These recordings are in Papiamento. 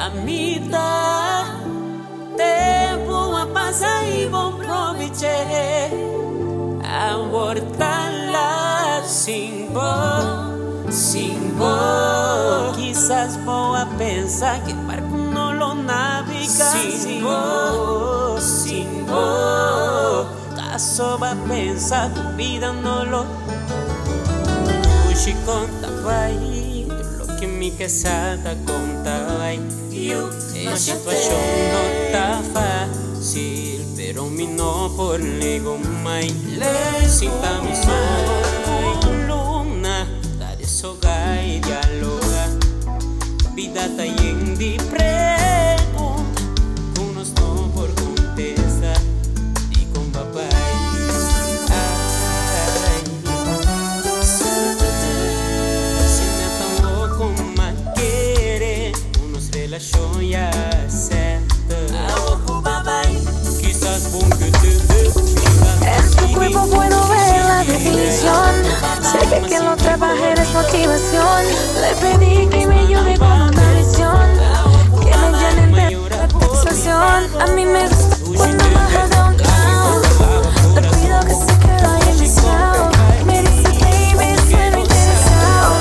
Amita, tempu a pasa i bon probeché. Awor ta lat sin bo, sin bo. Kisas bo a pensa ku e barku no lo navegá sin bo, sin bo. Kaso b'a pensa ku bida no lo. Dushi kon ta bai, tur loke mi ke sa ta kon ta bai. E situashon no ta fásil, pero mi no por legumai. Sinta mi so ku luna, ta deshogá i dialogá. Bida ta yen di pregunta ku nos no por kontestá. Dikon bo a bai? Ai. Si mi a tan loco m'a kere ku nos relashon ya sètel. Awor ku bo a bai, kisas bon ke tende bida ta En tu sigui cuerpo puedo ver la sin definición. Sé que quien lo trabaja eres motivación. Le pedí que me ayude con una visión. Que me llenen de satisfacción. A mí me gusta cuando baja downtown. Le pido que se quede ahí enviciado. Me dice, baby, suena interesado.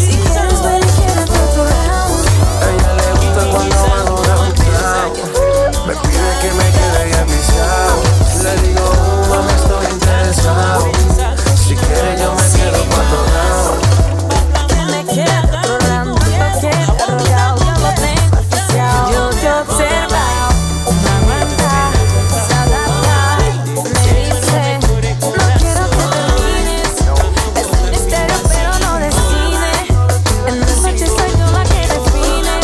Si quieres ver y quédate otro round. A ella le gusta cuando hago downtown. Me pide que me quede ahí enviciado. Le digo, mami, estoy interesado. Si quieres yo me quedo pa' otro round. Que me quede otro round, no quiero rogao, yo lo tengo oficial. Yo te observo, no aguanta, se adapta. Me dice, no quiero que termines. Es un misterio, pero no de cine. En las noches soy yo la que define.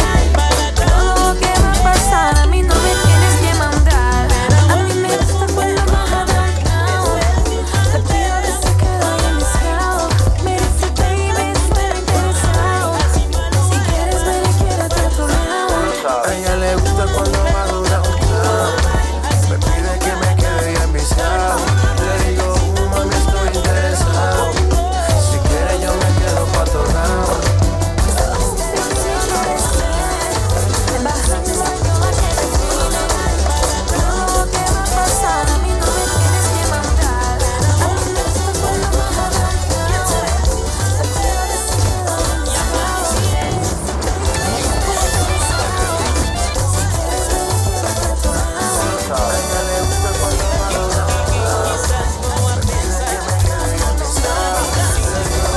Todo lo que va a pasar, a mí no me tienes que mandar. A mí me gusta cuando baja downtown. Le pido que se quede ahí enviciado. Me dice, baby, suena interesado. Si quieres ven y quédate otro round. A ella le gusta cuando hago downtown. Me pide que me quede ahí enviciado. Le digo, mami, estoy interesado. Si quieres yo me quedo pa' otro round. En las noches soy yo la que define. Todo lo que va a pasar, a mí no me tienes que mandar. A mí me gusta cuando baja downtown. Le pido que se quede ahí enviciado. Si quieres ven y quédate otro round. A ella le gusta cuando hago downtown. Me pide que me quede ahí enviciado. Le digo,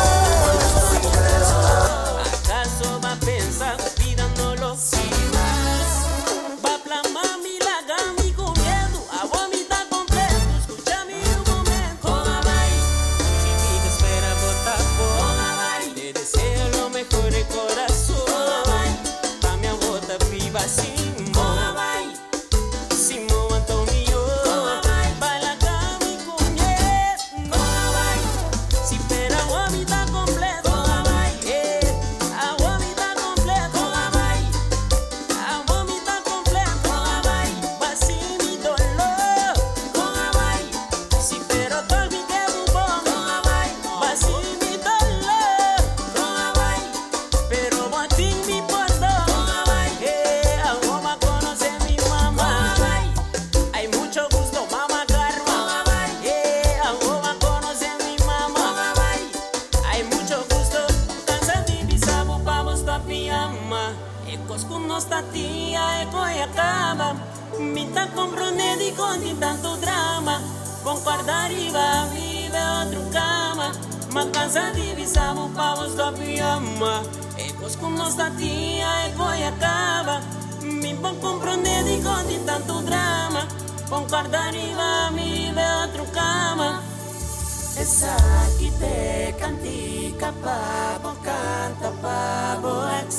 mami, estoy interesado. Akaso b'a pensa ku bida no lo sigui mas? B'a plama mi laga mi ku miedu. Awor mi ta kompleto, skucha mi un momento. Kon a bai, si mi ta spera bo ta bon. Te deseo lo mehor di kurason. Pa mi awor ta biba sin bo. Sin Antonio, baila mi ku miedu. Si pero awor mi ta kompleto. Awor mi ta kompleto. Awor mi ta kompleto. Vacía mi doló. Si pero toch mi ke bon. Vacía mi doló. Pero bo tin mi pordon. Awor m'a konosé mi mama. Ay, mucho gusto, mama Karma. Awor m'a konosé mi mama. Ay, mucho gusto. Kansa di bisa bo pa bo stòp di ama. E kos ku nos tatin e kos a kaba. Mi ta komprondé dikon tin tantu drama. Bon kòrda riba mi otro kama. M'a kansa di bisa bo pa bo stòp di ama. E kos ku nos tatin e kos a kaba. Mi por komprondé dikon tin tantu drama. Bon kòrda riba mi otro kama. Esaki t'e kantika pa bo kanta pa bo ex.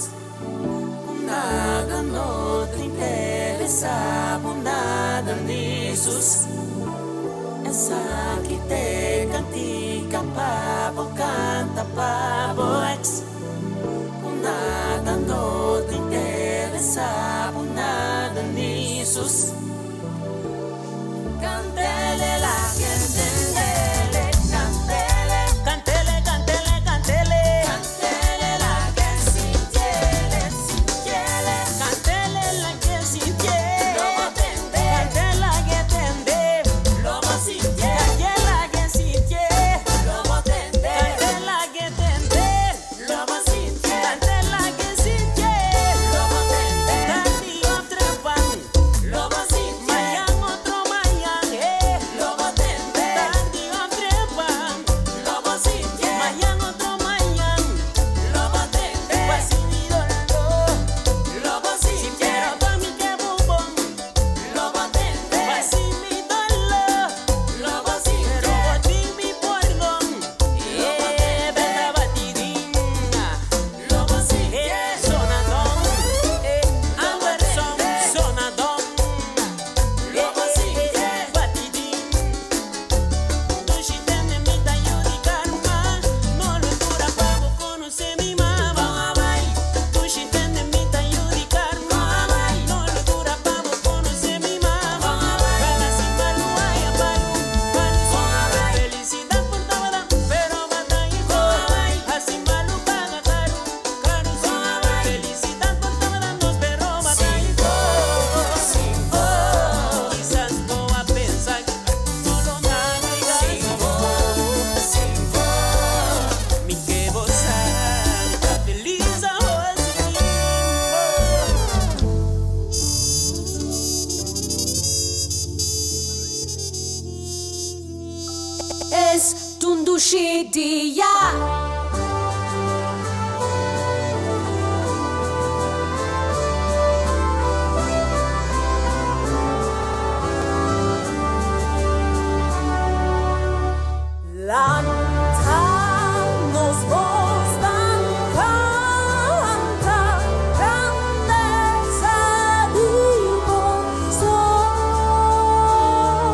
Nada no ta interesá, nada ni sus. Esaki t'e kantika pa bo kanta pa bo ex. Nada no ta interesá, nada ni sus. Kant'é lag'é entendé, kant'é. Kant'é, kant'é, kant'é. Kant'é lag'é sintié, sintié. Kant'é. Dushi dia. Lanta nos bos ban kanta grandeza di Kòrsou.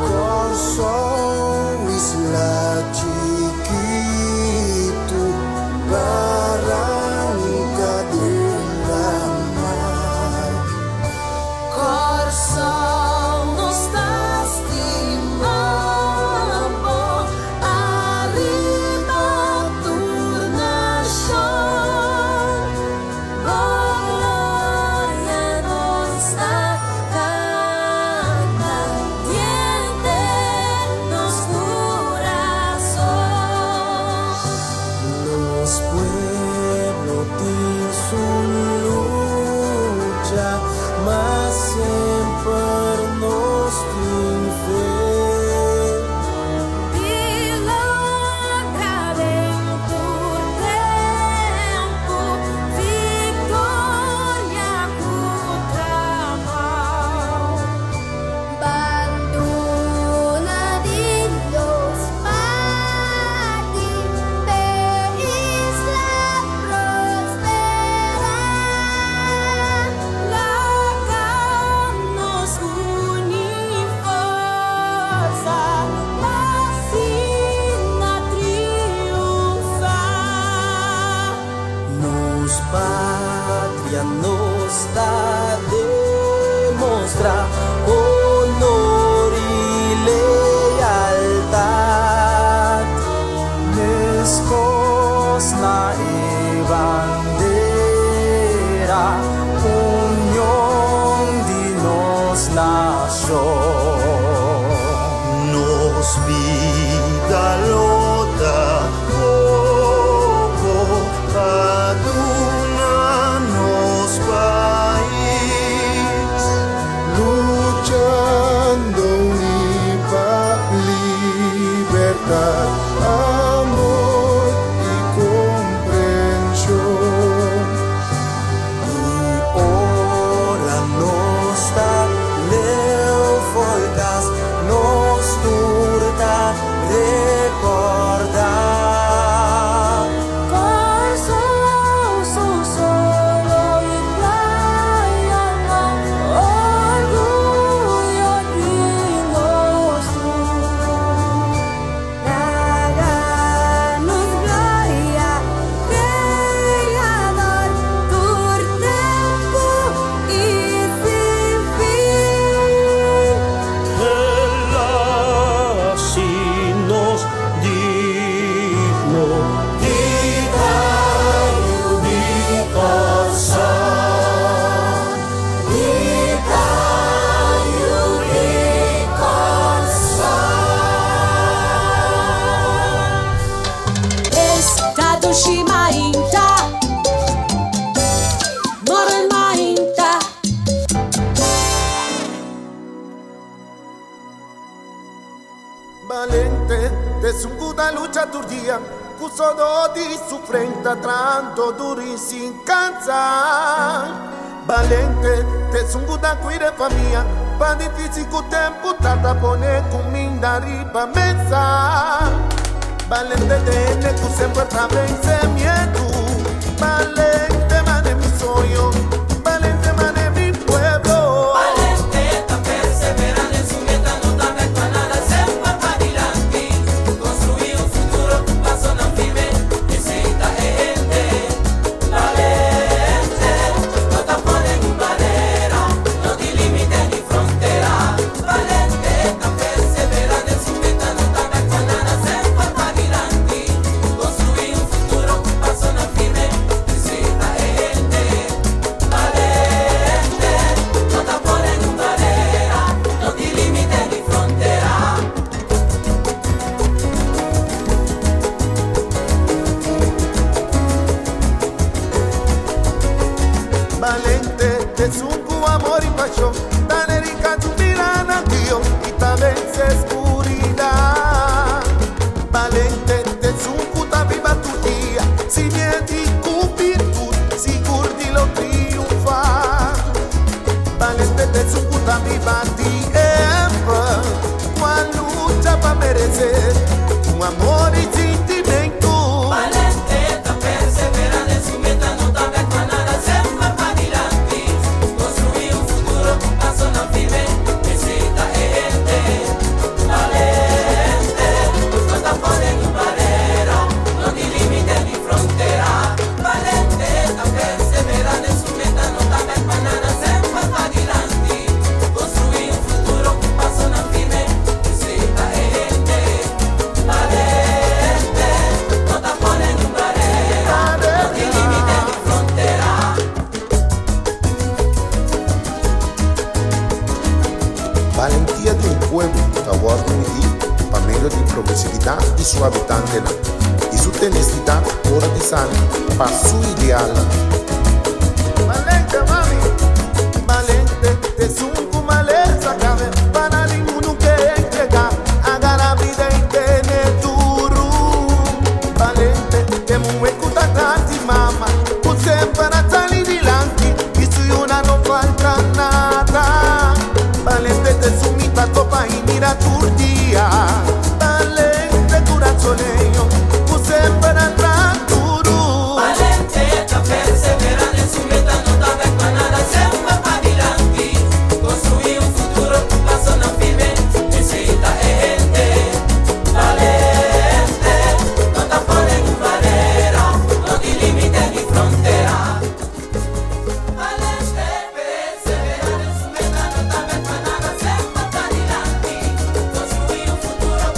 Kòrsou, isla chikitu, baranka den laman. Kòrsou, nos ta stima bo, ariba tur nashon. Bo gloria nos ta kanta, den nos kurason. Nos pueblo tin su lucha, ma semper nos tin fe. Di logra den tur tempu, viktoria ku trabou. Ban duna Dios parti, p'e isla prosperá. Laga nos uni forsa, p'asina triunfá. Nos patria nos ta demostrá honor i lealtat. Meskos na e bandera, union di nos nashon. Nos bida lo ta poko pa duna nos pais. Luchando uní pa libertat, amor i komprenshon. I ora nos ta leu fo'i kas, nos tur ta rekordá. Kòrsou, su solo i playanan, orguyo di nos tur. Laga nos gloria, Kreador, tur tempu i sin fin. El a hasi nos digno Di ta yu di Kòrsou. Di ta yu di Kòrsou. Esta dushi mainta. Morning mainta. Balente, t'esun ku ta lucha tur dia, ku sodó di su frenta, trahando duru i sin kansa. Balente, t'esun ku ta kuida famia, pa difísil ku tempu ta, ta pone kuminda riba mesa. Balente t'e ku semper ta vense miedu. Balente manera mi soño, balente manera mi pueblo. Balente ta perseverá den su meta, no ta pa nada, semper pa dilanti. Konstruí un futuro ku pasonan firme, esei ta hende. Balente, no ta pone un barera, no tin límite ni frontera. Balente ta perseverá den su meta, no ta pa nada, semper pa dilanti. Konstruí un futuro ku pasonan firme, esei ta hende. Balente, no ta pone un barera, no tin límite ni frontera. Balente, t'esun ku amor i pashon, ta dediká su bida na Dios i ta vense skuridat. Balente, t'esun Convencimiento y cu virtud, sigur di lo triunfa. Valente de su puta viva tiempo, cual lucha pa merecer un amor y sentimiento. Valente ta perseverando en su meta, no ta bek pa nada, semper padilanti. Construi un futuro cu pasonan firme, necesita hende. Valente, no ta pone ningun barera, no tin limite ni frontera. Valente ta perseverando en su meta, no ta bek pa nada, semper padilanti. Construi un futuro cu pasonan firme, necesita hende. Valente, no ta pone ningun barera, no tin limite ni frontera. Valentia di un pueblo ta wordo midi pa medio di progresividad di su habitantenan y su tenacidad ora di sali pa su idealnan. Valente mami, valente, te sun cu maleza cabe para ninguno que entrega, haga la vida y tiene duro. Valente, te mueve cu tata y mama, cu semper a sali dilanti y su yuna no falta nada. Valente te sumita copa y mira tur dia. Valente curazoleño, cu semper a tra duro. Valente ta perseverando en su meta, no ta bek pa nada, semper padilanti. Construi un futuro cu pasonan firme, necesita hende. Valente, no ta pone ningun barera, no tin limite ni frontera. Valente, perseverando en su meta, no ta bek pa nada, semper padilanti. Construi un futuro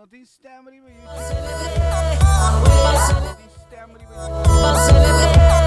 No tin stem riba YouTube. No tin stem riba YouTube.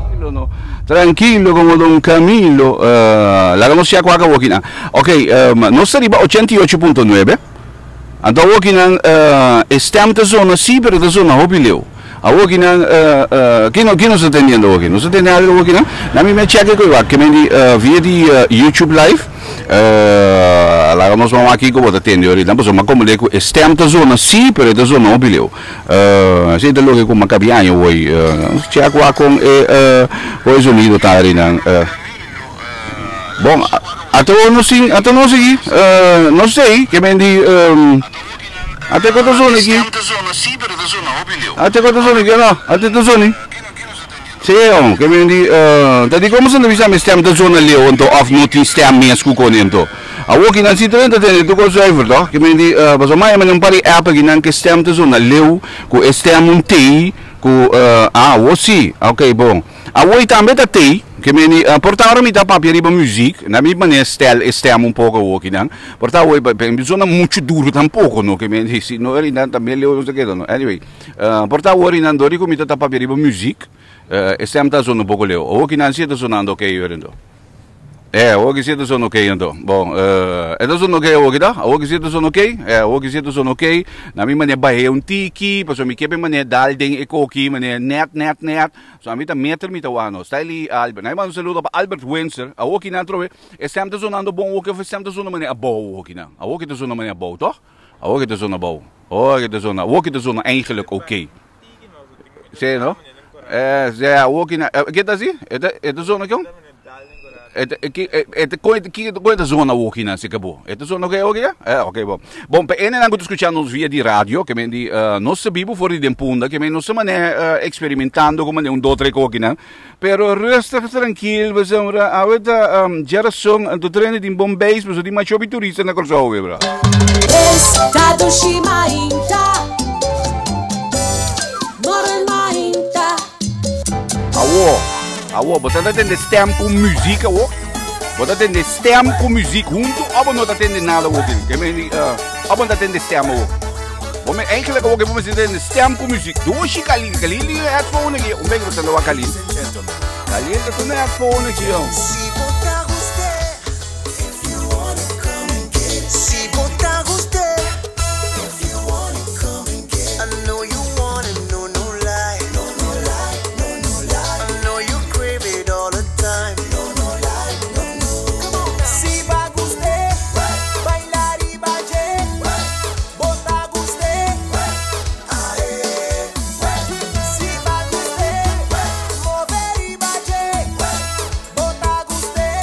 Tranquilo, no. Tranquilo como Don Camilo. Laga nos siya kwa kawoki na. Ok, nos ta riba 88.9. Anto awoki nan e stem ta zona si, pero ta zona hopi leu. Awoki nan, ki no, ki nos ta tendiendo awoki? Nos ta tende algo awoki nan? Na mi me check ko iwak, ke men di via di YouTube Live. Laga nos ban wak kiko bo ta tende ahorita. Pasobra mi a komprende ku e stem ta zona si, pero e ta zona hopi leu. Esei ta loke ku mi a kabia aña awoi. Check wak kon e kon e zonido ta arinan. Bon, ata awor nos tin, ata nos aki, nos ta ei, ke men di, ata ku ta zona aki? Ata ku ta zona aki, no, ata ta zona. Sí, oh, ke men di, ta di komo sa bisa mi stem ta zona leu anto òf no tin stem mes ku kone anto. Awor ki nan si ta tende tur kos zuiver tòg? Ke men di, pasobra maya manda un par di app aki nan ke stem ta zona leu, ku e stem un tei, ku, ah, awor si, ok, bon. Awor i tambe ta tei, ke men di, por ta ora mi ta papia riba muziek, na mi manera stel e stem un poko awor ki nan, por ta awor e zona muchu duru tampoko no, ke men di, si no eri nan tambe leu no ta keda no. Anyway, por ta awor i nan dor di ku mi ta ta papia riba muziek, e stem ta zona un poko leu. Awor ki nan si e ta zonando ok ori anto. E, awor ki si e ta zona ok anto. Bon, e ta zona ok awor ki ta? Awor ki si e ta zona ok? E, awor ki si e ta zona ok. Na mi manera bah'é un tiki, pasobra mi ke pa e manera dal den e koki, manera nèt, nèt, nèt. So ami ta meter mi ta wak no. Stylie Albert. Na mi manda un saludo pa Albert Windsor. Awor ki nan atrobe, e stem ta zonando bon awor ki of e stem ta zona manera abou awor ki nan? Awor ki ta zona manera abou, toch? Awor ki ta zona abou. Awor ki ta zona, awor ki ta zona eigenlijk ok. Sí, no? Eh, sí, awor ki nan, ke ta así? E ta, e ta zona kion? E ta, e ki, e ta kon, ki, kon e ta zona awor ki nan, si ka bo? E ta zona ok awor ki ya? Eh, ok, bon. Bon, pa enenan ku ta skucha nos via di radio, ke men di, nos ta bibu for di den Punda, ke men nos ta manera eksperimentando ku manera un do tre kokinan, pero rustig, trankil, pasobra awe ta djarason, anto trene tin bon beis, pasobra tin masha hopi turista na Kòrsou awe, bra. Esta dushi mainta, morel mainta. Awo, awo, bo ta tende stem ku muziek awo? Bo ta tende stem ku muziek huntu of bo no ta tende nada awo? Ke men di, of bo no ta tende stem awo? Bo me eigenlijk awo ke bo mester tende stem ku muziek. Doshi Khalil, Khalil di headphone aki. Un bek bo ta wak Khalil. Khalil ta tune headphone aki, yo. Si bo ta gust'é, si bo ta gust'é, I know you want it, no no lie, I know you crave it all the time. Si bo gust'é, baila riba dje, bo ta gust'é, si bo gust'é, move riba dje, bo ta gust'é.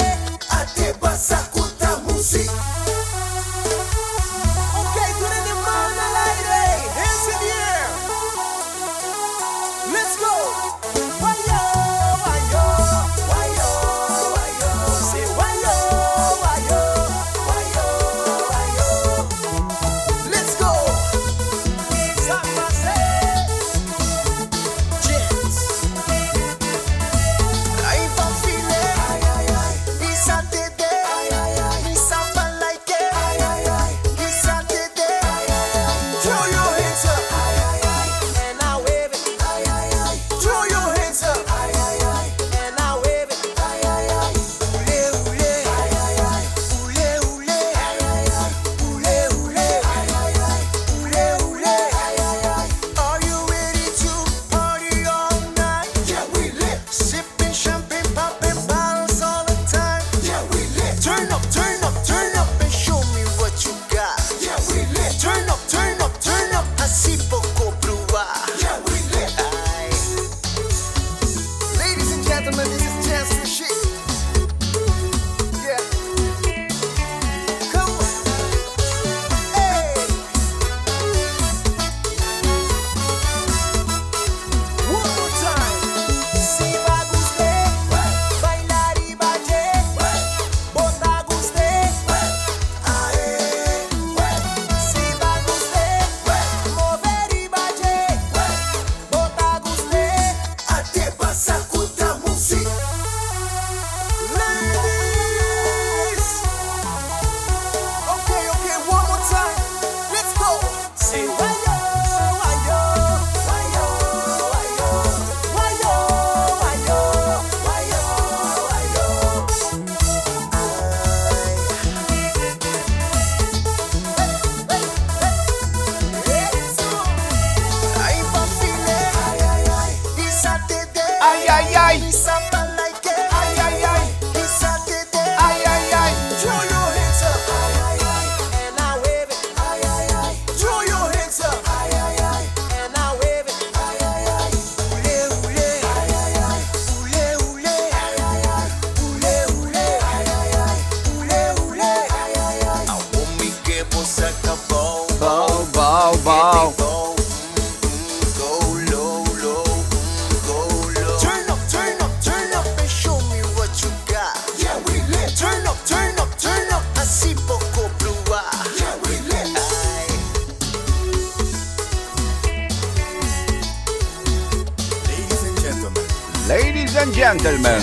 gentlemen.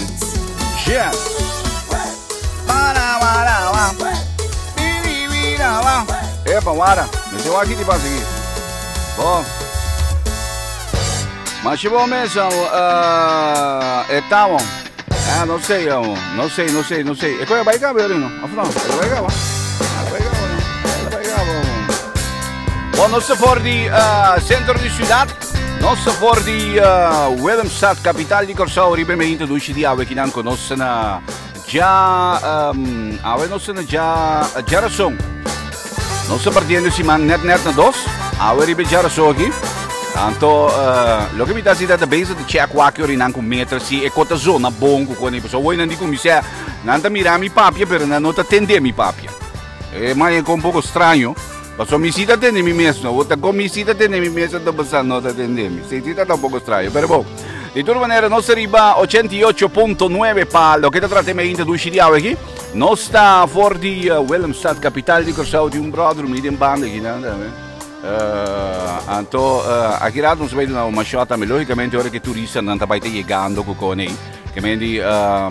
Yes. Epa, wara. Me deu aqui de passa aqui. Bom. Mas chegou mesmo, estamos. Ah, no sei, no sei, no sei, no sei. E come vai cabo, no? No, vai cabo. Vai cabo, no. Vai cabo. Bom, nos for di sentro di siudat, nos for di Willemstad, kapital di Kòrsou, riba e mainta dushi di awe kinan ku nos na dja awe nos na dja djarason. Nos ta partiendo siman net net na dos, awe riba e djarason aki. Anto loke mi ta hasi ta ta bezig ta check wak ora nan ku meter si e kota zona bon ku koni. Pasobra awor nan di ku mi sea nan ta mira mi papia pero nan no ta tende mi papia. E maya kon poko straño. Pasobra mi si ta tende mi mes no. Bo ta kon mi si ta tende mi mes anto bo sa no ta tende mi. Si si ta ta un poko straño. Pero bon. Di tur manera nos ta riba 88.9 pa loke ta trata e mainta dushi di awe aki. Nos ta for di Willemstad, kapital di Kòrsou, di un brother mi den banda aki nan tambe. Anto aki rato nos bai duna un mashot tambe. Logicamente ora ku e turistanan ta bai ta yegando ku kone ei. Ke men di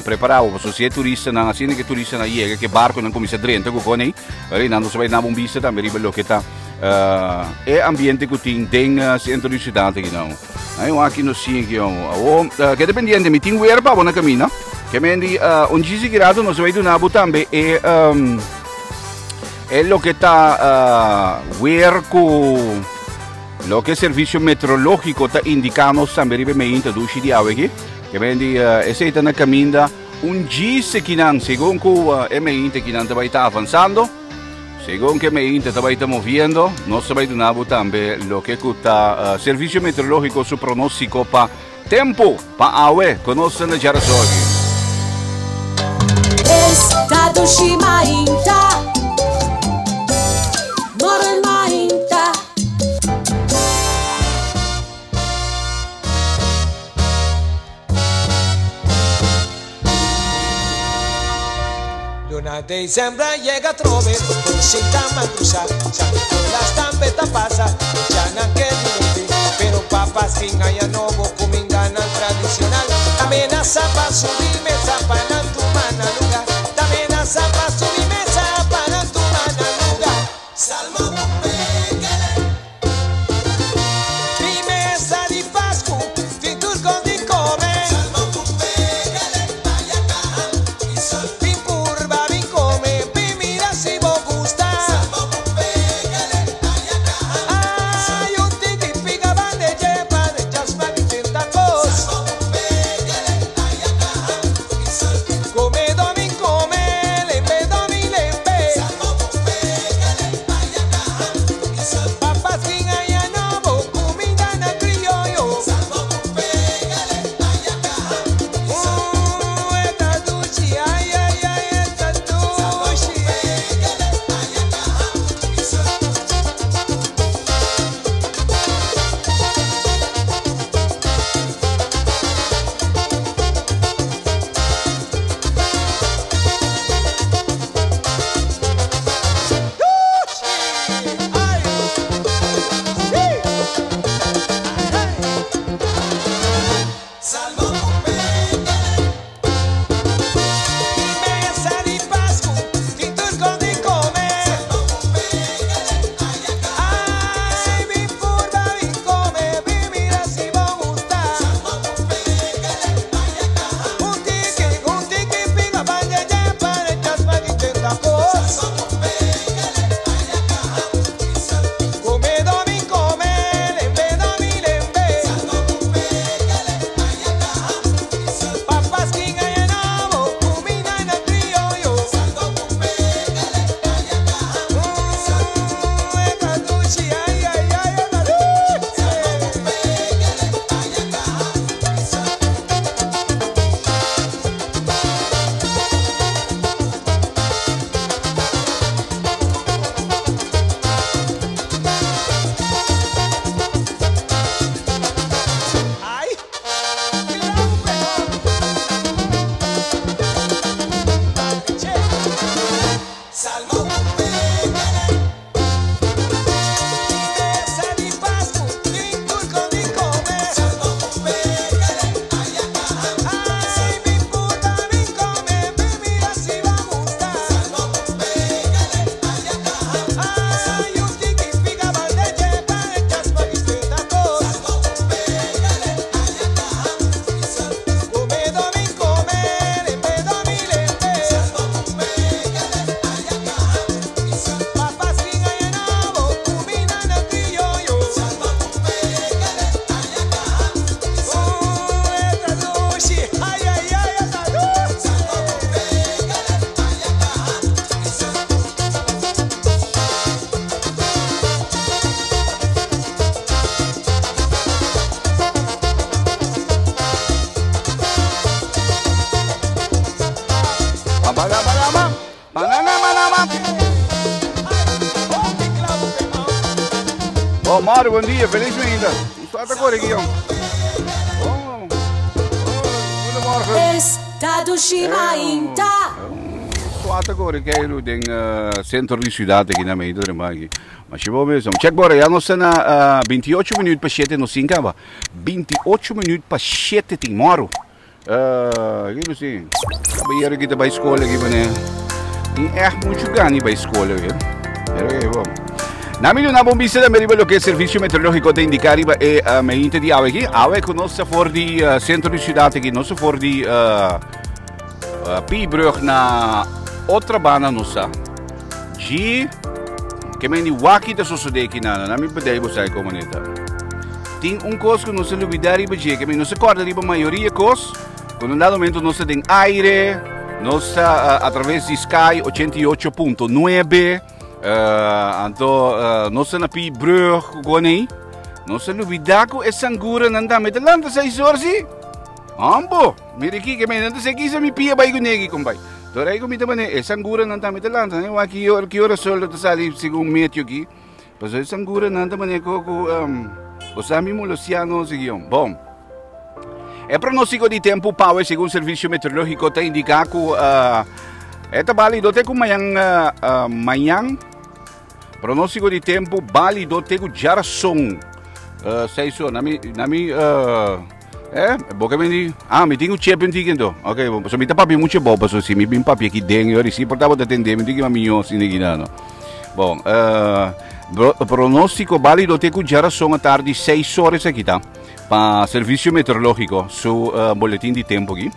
prepara bo pasobra si e turistanan asina ke e turistanan yega ke barkonan kuminsá drenta ku kone ei. Ora nan nos bai duna un bista tambe riba loke ta e ambiente ku tin den sentro di siudat aki nan. Ai un aki nos sin aki awor keda pendiente mi tin weer pa bo na camina. Ke men di un djisi ki rato nos bai duna bo tambe e e loke ta weer ku loke servicio meteorologico ta indica nos tambe riba e meinta dushi di awe aki. Ke men di esei ta na caminda un djisi kinan segun ku e meinta kinan ta bai ta avansando. Segun ke meinta ta bai ta moviendo, nos ta bai duna bo tambe loke ku ta Servicio Meteorológiko su pronóstiko pa tempu pa awe ku nos ta na djarason aki. Esta dushi mainta, Morel mainta. Luna december a yega atrobe, tur sinta madrusa, San Nicolas tambe ta pasa, muchanan ke diverti, pero papa sin aña nobo cumindanan tradicional, ta menasa pa subi mesa pa nan tuma nan luga, ta menasa pa subi mesa pa nan tuma nan luga. Salmo ku pekele. Mi mesa di Pascu tin tur con di come. Salmo ku pekele, vaya caja y sol. Bin purba, bin come, bin mira si bo gusta. Salmo ku pekele, vaya caja y sol. Ay, un tiki pica bande yepa de chasma di tentacos. Salmo ku pekele, vaya caja y sol. Come domin come, lembe domin lembe. Salmo ku pekele, vaya caja y sol. Papas sin aña nobo, cuminda na criollo. Salmo ku pekele, vaya caja y sol. Esta dushi, ay, ay, ay, esta dushi. Pekele, vaya caja y sol. Salmo ku pekele. Mi mesa di Pascu tin tur con di come. Salmo ku pekele, vaya caja y sol. Ay, bin purba, bin come, bin mira si bo gusta. Salmo ku pekele, vaya caja y sol. Un tiki pica pan de yepa de chasma di tentacos. Salmo ku pekele, vaya caja y sol. Come domin come, lembe domin lembe. Salmo ku pekele, vaya caja y sol. Papas sin aña nobo, cuminda na criollo. Salmo ku pekele, vaya caja y sol. Esta dushi, ay, ay, ay, esta dushi. Salmo ku pekele, vaya caja y sol. Ay, Salmo ku pekele. Mi mesa di Pascu tin tur con di come. Salmo ku pekele, vaya caja y sol. Manana manama. Bom, Mauro, bom dia, feliz ainda. Start agora aqui, ó. Oh, goedemorgen. Estado Shimainta. Start agora aqui no den centro di ciudad aqui na meio do aqui. Mas chegou mesmo. Check bora, já nós na 28 minutos para 7 no 5 ba. 28 minutos para 7 tem moro. Aquilo sim. Caballero aqui tá escola aqui, né? Tem echt muito gani bij escola, viu? Pero que bom. Na milho na bombista da Meriba, lo que é serviço meteorológico te indicar riba é a meinte de awe aqui. Awe conosce for di centro di cidade aqui, não se for di Piebrug na outra bana nossa. G que men di waki te sucede aqui na na mi bedei você como neta. Tem um cos que não se olvidar riba G, que men não se corda riba maioria cos, quando um dado momento não se tem aire, nós através de Sky 88.9, anto nós na Piebrug gonei. Nós olvidar que é sangura nanda metelanda 6 horas sim. Ambo, mire aqui que me não sei que mi pia vai gunegi kumbay. Doray ko mita mane, é sangura nanda metelanda, né? Wa que hora solo te sali segundo metro aqui. Pois é sangura nanda mane ko ko o sami mulosiano seguiam. Bom. É pronóstico de tempo power segundo o serviço meteorológico te indica que esta válido te com manhã manhã pronóstico de tempo válido te com jaração 6 horas na mi boca me di mi tengo chip então. Ok, bom, so mi ta papi muito boba so si mi bim papi aqui dentro eu si portava te atender mi digo minho sin no. Bom, pronóstico válido te com jaração a tarde 6 horas aqui tá. Para serviço meteorológico, su boletim de tempo aqui.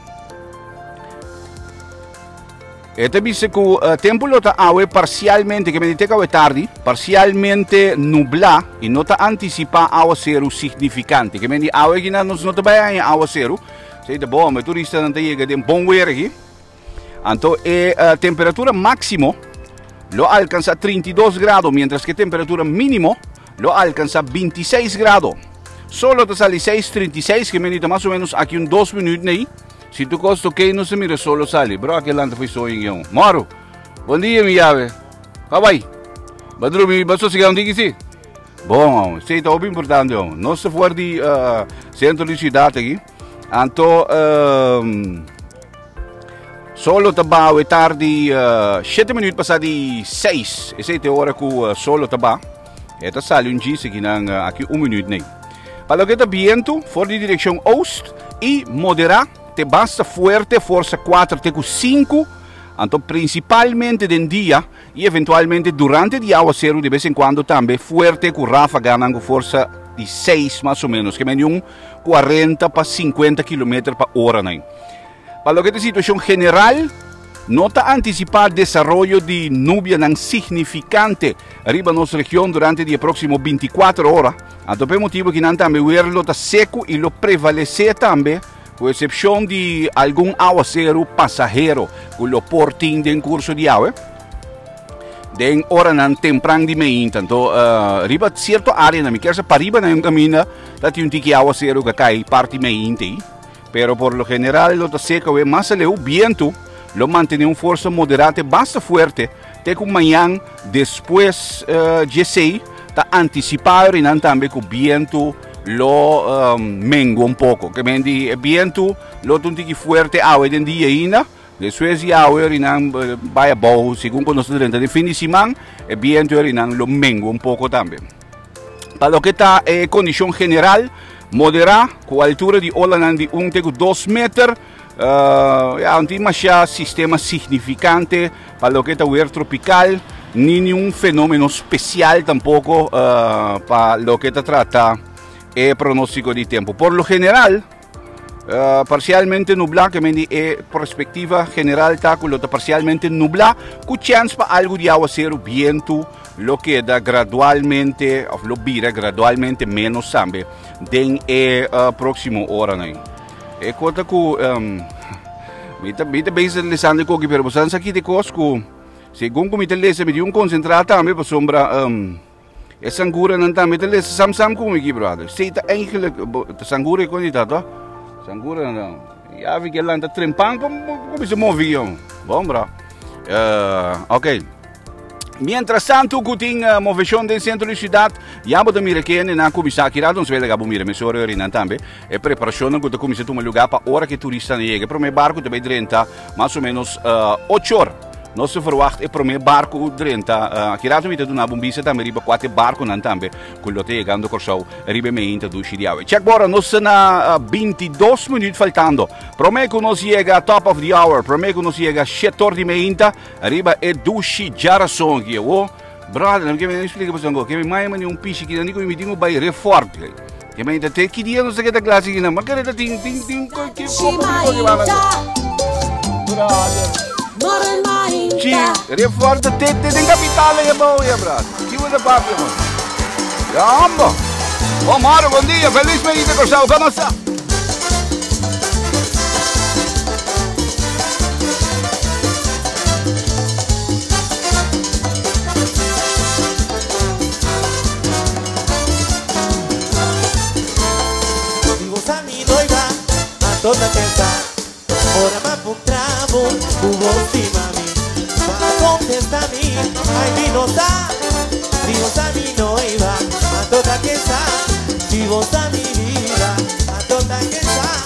Este dice que tempo lo ta awe parcialmente, que me dice que tarde, parcialmente nubla e não ta anticipa aguacero significante. Que me dice awe que não não te vai a aguacero. Sei de bom, mas turista não te chega de bom weer aqui. Então, temperatura máximo lo alcanza 32 grados, mientras que temperatura mínimo lo alcanza 26 grados. Solo te sale 6.36, que me dice más o menos aquí un 2 minutos aí. Si tu costo que no se mira solo sale. Bro, aquele lance foi sonho. Moro, bom dia, minha llave. Vai. Vai dormir, vai sossegar um dia sim. Bom, sei tá bem importante. Nós se for de centro de cidade aqui. Então, solo tá ba tarde 7 minutos passar de 6. Essa é a hora que solo tá ba. Eta sale um dia aqui nang aqui 1 minuto nem. Para lo que está viento, for de direção oeste e moderar, te basta fuerte, força 4, te 5, então principalmente de dia e eventualmente durante o dia aguacero de vez em quando também fuerte com ráfaga com força de 6 mais ou menos, que é um 40 para 50 km por hora. Né? Para lo que é a situação geral, nota anticipar desenvolvimento de nubia não significante arriba nossa região durante o próximo 24 horas. Então, por motivo que não também o lo está seco e lo prevalece também, com exceção de algum aguacero passageiro, com o portinho de curso de água. Den hora não temprano de manhã, então, riba certa área na minha casa, para riba na caminho, tá tem um tique aguacero que cai parte manhã, pero por lo general lo está seco, é mais o viento lo mantiene una fuerza moderada bastante fuerte, te que mañana después de está anticipado y también que el viento lo mengua un poco, que me di el viento lo un tiki fuerte agua en día ainda, después de agua y vaya bajo, según cuando se trata de fin de semana, el viento y lo mengua un poco también. Para lo que está condición general, moderada, con altura de ola de 1,2 metros. Ja, não tem mais sistema significante para o que é o weer tropical, nem nenhum fenômeno especial tampouco para o que trata é pronóstico de tempo. Por lo general, parcialmente nublado, que me é perspectiva general tá com parcialmente nublado, com chance para algo de aguacero, viento, lo que dá gradualmente, ou lo vira gradualmente menos também, den é próximo hora, né? E conta com mita bem lesando ko pero bosan sa kiti kos ko segundo mita lesa mi un concentrata também para sombra e sangura nan também mita lesa sam sam ko mi brother. Sei ta eigenlijk sangura ko ni tato. Sangura não. Ja, vi que lá tá trempang como se move. Bom, bro. Ok. Mientras tanto, ku tin moveshon den sentro di siudat, ya bo ta mira ke hendenan a kuminsá aki rato, nos wele bo mira mesora orinan tambe. E preparashonnan ku ta kuminsá tuma lugá pa ora ku e turistanan yega. E promé barku ta bai drenta mas o ménos ocho or. Nos ta verwagt e promé barku drenta. Aki rato mi ta duna bo un bista tambe riba kua ta e barkunan tambe ku lo ta yegando Kòrsou riba e meinta dushi di awe. Chèk bora, nos ta na 22 minüt faltando. Promé ku nos yega top of the hour, promé ku nos yega shete or di meinta, Riba e dushi djarason aki awo. Brother, mi ke mi explica boso ango, ke mi mai mani un pishi ki nani ku mi tin ku bai refort. Ke mi ta te ki dia no sa ke ta klase ki na, ma kere ta tin tin tin ko ki ko ko ki bala. Brother. Chi, refort te te den capital ya bou ya brother. Ki bo ta papia man. Ya amba. Bom Mauro, bom dia. Feliz mês de Kòrsou. Komo sta? Si bo sa mi no iba a toda pensa Ora m'a puntra bo ku bo stima mi Bo a kontesta mi, ay mi no sa Si bo sa mi no iba a toda pensa Si bo sa mi vida a toda pensa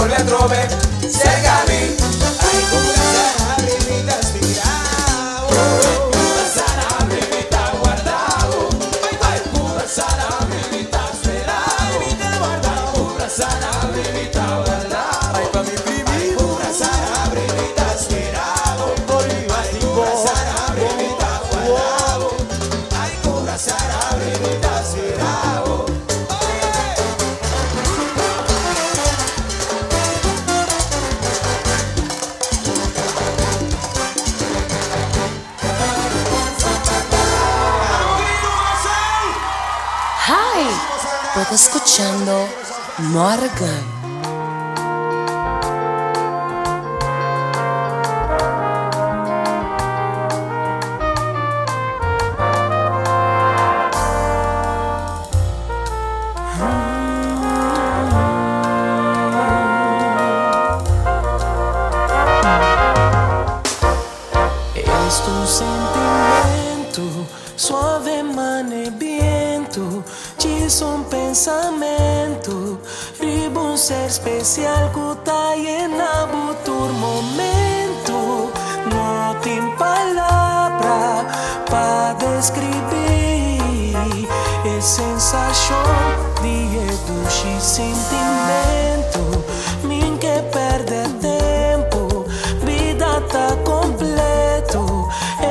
Volve a trove, cerca mi. Ay, cura mi ta inspirado. Cura sana mi ta guardado. Ay, cura sana mi ta esperado. Cura sana mi ta guardado. Ay, pa mi primi. Cura sana mi ta esperado. Ay, cura sana mi ta guardado. Ay, cura sana mi ta esperado. Hi, bo ta scuchando Morgan. Es tu sentimento, suave mane viento, chis un pensamento, riba un ser especial ku ta llena butur momento. No tin palabra pa describir e sensación di e dushi sentimento. Min ke perde tempo, vida ta completo.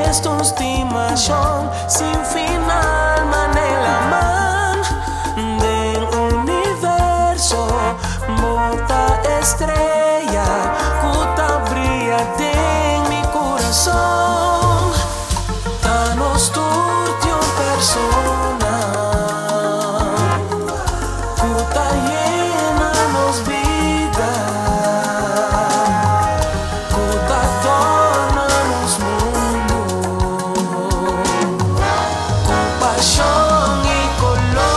Esto es estimación sin final, manela man del universo, bota estrella, cuta brilla en mi corazón. Danos tu persona, cuta llena nos vida, cuta torna nos mundo, con pasión y color.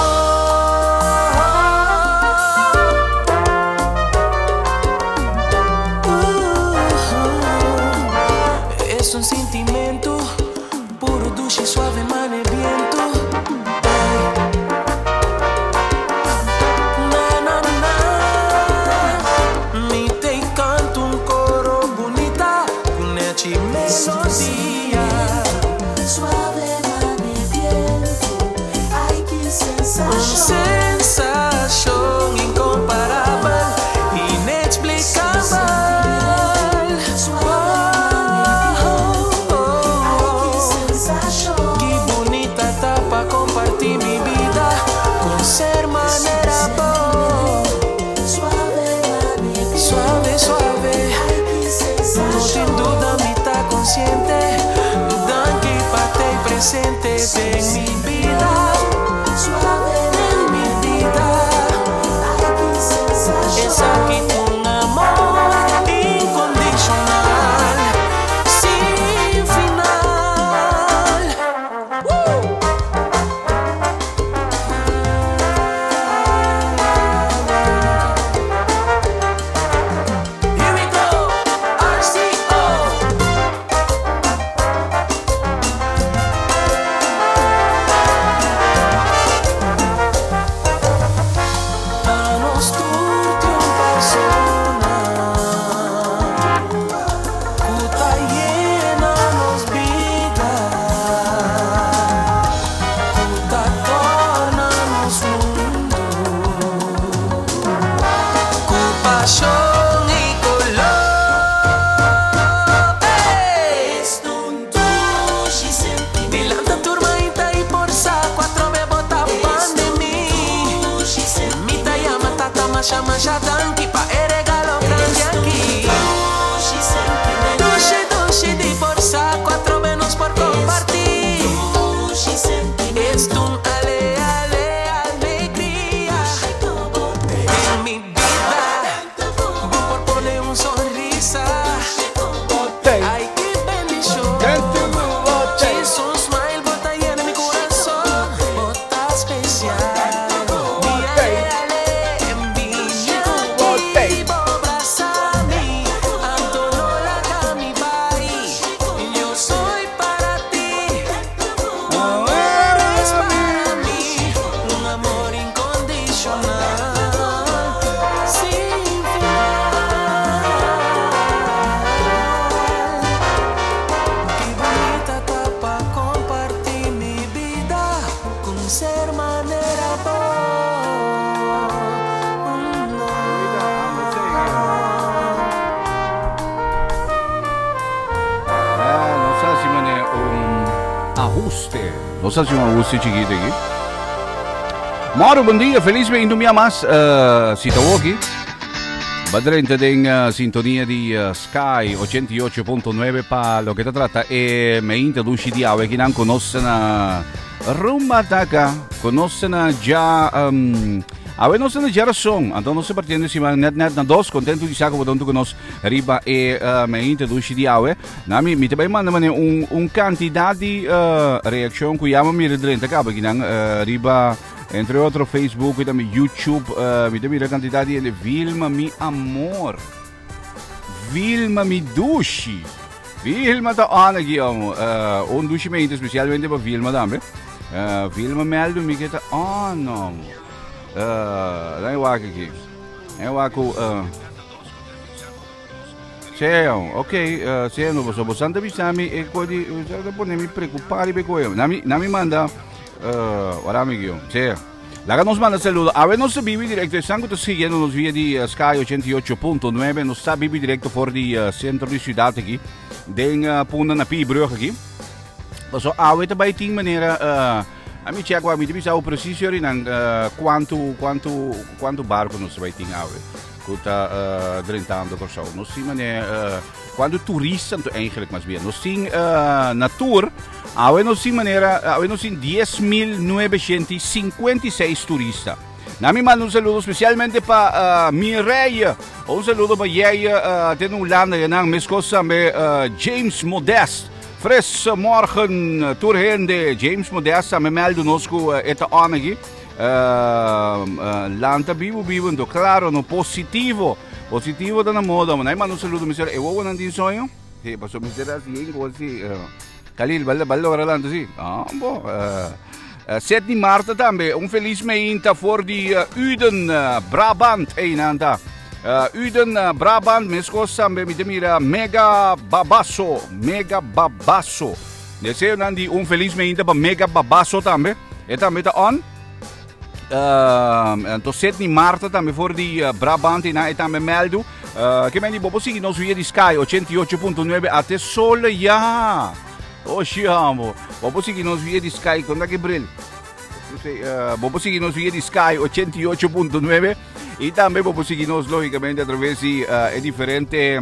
Es un sentimiento puro, dulce y suave, mane viento. Ey. Na, na, na. Mi te canto un coro bonita, con echi melodía. Suave mane viento, ay qué sensación. Sensación incomparable, inexplicable. Oh, oh, oh. Qué bonita etapa compartí mi vida con ser manera bo. Suave, suave. No sin duda mi está consciente. Danke pa' te presente en mi vida. En mi vida. Es aquí un amor incondicional, sin final. ¡Woo! Here we go, RCO. Danos tu persona, cuta llena nos vida, cuta torna nos mundo, con pasión y color. Es un dulce sentimiento. Dilata tu hermanita y por sa cuatro bebota pan de mí. Mita llama tata masha masha danki pa e regalo grande aquí. Dulce dulce di por sa cuatro menos por compartir. Es un ale ale alegría en mi vida. Por poner un sonrisa. Ay, qué bendición. Es un smile, bota llena mi corazón. Bota especial. Mi ale, ale, mi Nos hasi un ahuste chikito aki. Moro, bon dia, felis beintu un bia mas. Si ta woki, ba drenta den sintonia di Sky 88.9 pa loke ta trata e meinta dushi di awe kinan ku nos na rumba taka, ku nos na ja um, awe nos na ja rason, anto nos partiendo siman net net na dos, kontentu di sa ku bo ku nos riba e meinta dushi di awe. Na mi, mi te bai manda mane un, un cantidad di uh, reaccion ku yama mira drenta kaba kinan uh, riba entre otro Facebook y tambe YouTube. Uh, mi te mira cantidad di Vilma mi amor. Vilma mi dushi. Vilma ta on aquí amo. Uh, un dushi mente especialmente pa Vilma tambe. Uh, Vilma meldo mi que ta on amo. Uh, dan wak aqui. En wak uh, Sea, ok, uh, sea, no, boso, boso anta bisa mi, e kodi, boso pone mi preocupar y koyo. Nami, nami manda, ora mi guion, sea. Laga nos manda saludo. A ver, nos bibi directo. Están que siguiendo nos via di Sky 88.9. Nos está bibi directo voor di centro di ciudad aki. Den Punda na Piebrug aki. Paso awe ta bai tin manera uh, a mi check wa mi te bisa precies nan uh, cuanto cuanto cuanto barco nos bai tin awe. Ku ta uh, drentando Kòrsou. Nos tin manera uh, kuantu turista to eigenlijk mas bien. Nos tin uh, natuur, awe nos tin manera, awe nos tin 10.956 turista. Na mi mando un saludo especialmente pa uh, Mireille. Un saludo pa jij uh, ten Holanda nan meskos tambe uh, James Modest. Fris morgen tur hende James Modest tambe meldo nos ku uh, eta on aki. Uh, uh, lanta bibu bibu ento claro no positivo. Positivo ta na moda. Maar manda un saludo mister. E wowo nan tin soño? Sí, paso mister así en si. Khalil, bal bal logra lanta si. Ah, bo. Sidney Marta tambe. Un feliz meinta voor di Uden, Brabant. Ei nanta. Uden, Brabant, meskos tambe mi te mira Mega Babaso, Mega Babaso. Deseo nan di un feliz meinta pa Mega Babaso tambe. E tambe ta on. Anto Sidney Marta tambe voor di Brabant na e tambe meldu. Ke men di bobo sigui nos via di Sky 88.9 ate sole ya. Oh shiamo. Bobo sigui nos via di Sky con da che bril. Uh, bobo sigui nos via di Sky 88.9 y tambe bobo sigui nos lógicamente a través di e diferente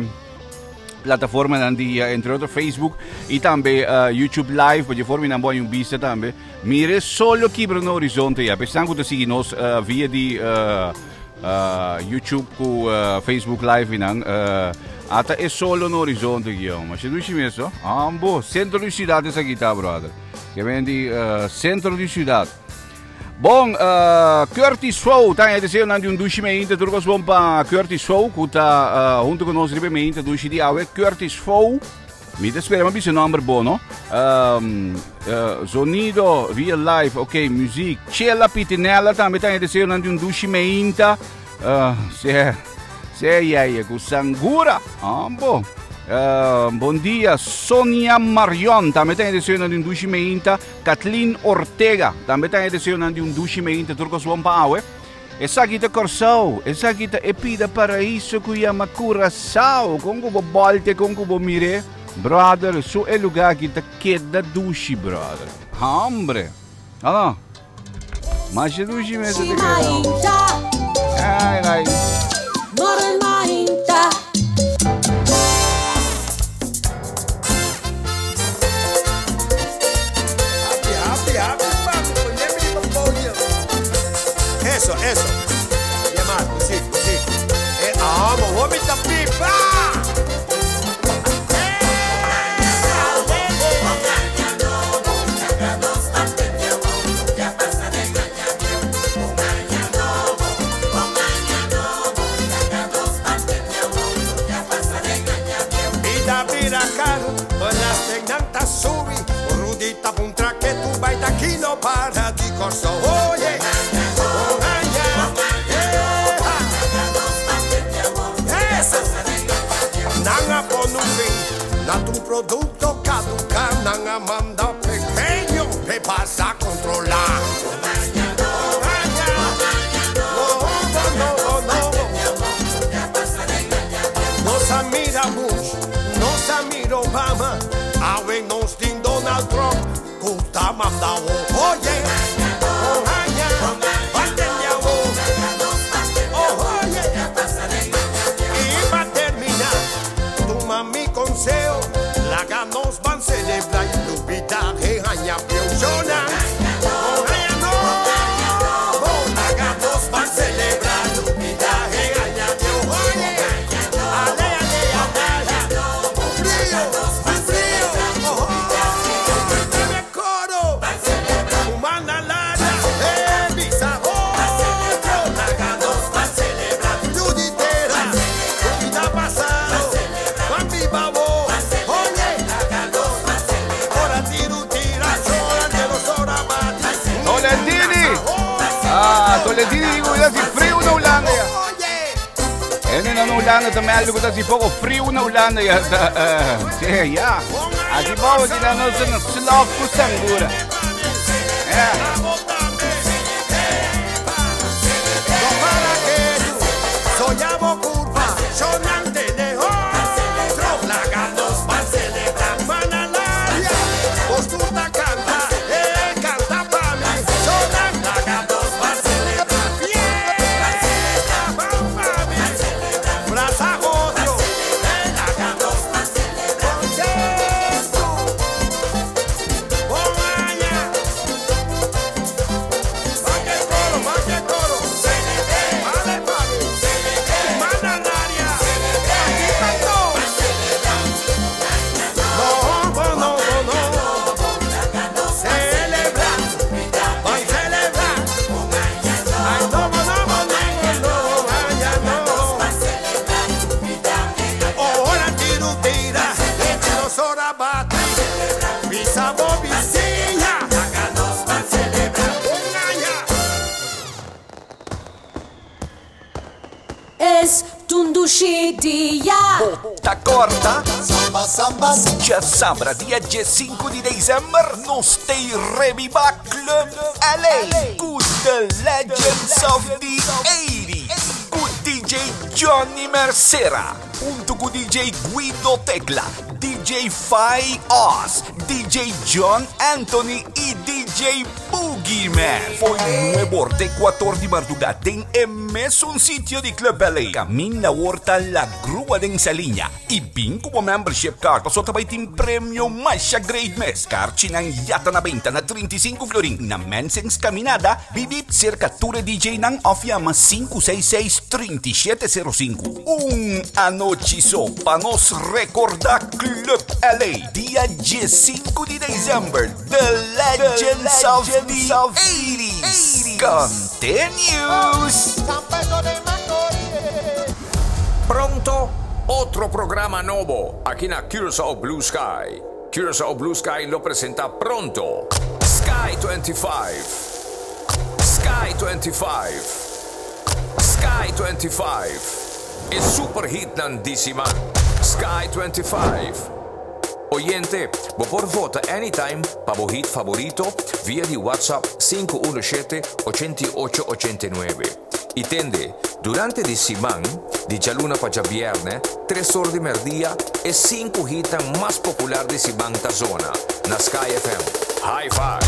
plataformanan di entre otro Facebook y tambe YouTube Live, pa forma nan bo un vista tambe. Mire solo kibra no horizonte ya. Pestan ku te sigui nos via di YouTube ku Facebook Live nan. Ata e solo no horizonte guion. Ma se dushi meso? Ambo, centro di ciudad es aquí ta, brother. Que ven di centro di ciudad. Bon, Curtis Fou, ta deseo nan di un dushi meinte, tur kos bon pa Curtis Fou, ku ta hunto ku nos riba meinte dushi di awe. Curtis Fou, mi ta spera mi bisa nomber bon, no? Sonido via live, ok, muziek. Chela Pitinella tambe ta deseo nan di un dushi meinta. Se, se yeye ku sangura. Ambo. Bon dia, Sonia Marion, tambe ta deseo nan di un dushi meinta. Kathleen Ortega, tambe ta e deseonan di un dushi meinte tur kos bon pa awe. Esaki ta Kòrsou, esaki ta e pida paraíso ku yama Curaçao. Kon ku bo bòlte, kon ku bo mir'é, brother, su e lugá aki ta keda dushi, brother. Hombre! Hala. Masha dushi mes e ta keda. Ai, ai. Eso, eso. Yamar, muziek, muziek. E amo, homi ta pipa! Bida bira caro, belasting ta subi. Rudita puntra que tu baita kilo para di corso. Oye, oh, eso. Nan a pone un fin, na tu producto caduca, nan a manda pequeño, te pasa a controlar. No, no, no, no. Nos amira Bush, nos amira Obama, awe nos tin Donald Trump, ku ta manda oye, ojaña, batende oye. Y pa' terminar, toma mi consejo, la ganos van celebrar, Lupita, jejaña, piuchona. Ojaña no, la ganos van celebrar, Lupita, jejaña, oye. Ale, ale, ale, frío, frío, oh, coro, humana lana, mi sabor, la ganos van celebrar, Juditera, vida pasado, Juan mi babo, oye, la ganos van celebrar, ora tiru tira, sola de los ora mati. Tolentini! Ah, Tolentini digo, ya si frio na Holanda ya. En na Holanda tambe algo ta si poco frio na Holanda ya. Sí, ya. Aki bou di na nos na slof ku sangura. Ja. Soñamos curva, sonante de otro, la ganos van celebrar, manalaria, postura canta, canta pa' mí, sonan, la ganos van celebrar, fiesta, van pa' mí, braza otro, la ganos van celebrar, contento, omaña, va que coro, va que coro, vale pa' mí, manalaria, aquí cantó. No, no, no, no, no. Celebra, van celebrar. Ay, no, no, no, no, no, ay, ya no. Ora tiru tira, dos horas bate. Pisa bobicilla, Es Tundushi Dia. Ta corta. Samba, samba. Djasabra, dia 5 di december, nos ta reviva Club LA. Cu The Legends of the 80s. Cu DJ Johnny Mercera. Hunto cu DJ Guido Tecla, DJ Fai Oz, DJ John Anthony y DJ Boogeyman. Foi 9 te 4 di marduga den e mesun sitio di Club LA. Caminda Horta La Grua den Saliña y bin cu bo membership card paso ta bay tin premio masha great mes. Carchinan ya ta na benta na 35 florin na Mensing's Caminada, bibib cerca tur e DJ nan of yama 566 3705. Un anochi so pa nos recorda Club LA dia 15 di december, The Legends of the 80s continues! Pronto, otro programa nobo aki na Curaçao Blue Sky. Curaçao Blue Sky lo presenta pronto Sky 25. Sky 25. Sky 25. E super hitnan di siman. Sky 25. Oyente, bo por vota anytime pa bo hit favorito via di WhatsApp 517 88 89. Y tende, durante di siman, di djaluna pa djabierne, 3 or di merdia, e 5 hitnan mas popular di siman ta zona, na Sky FM. High Five.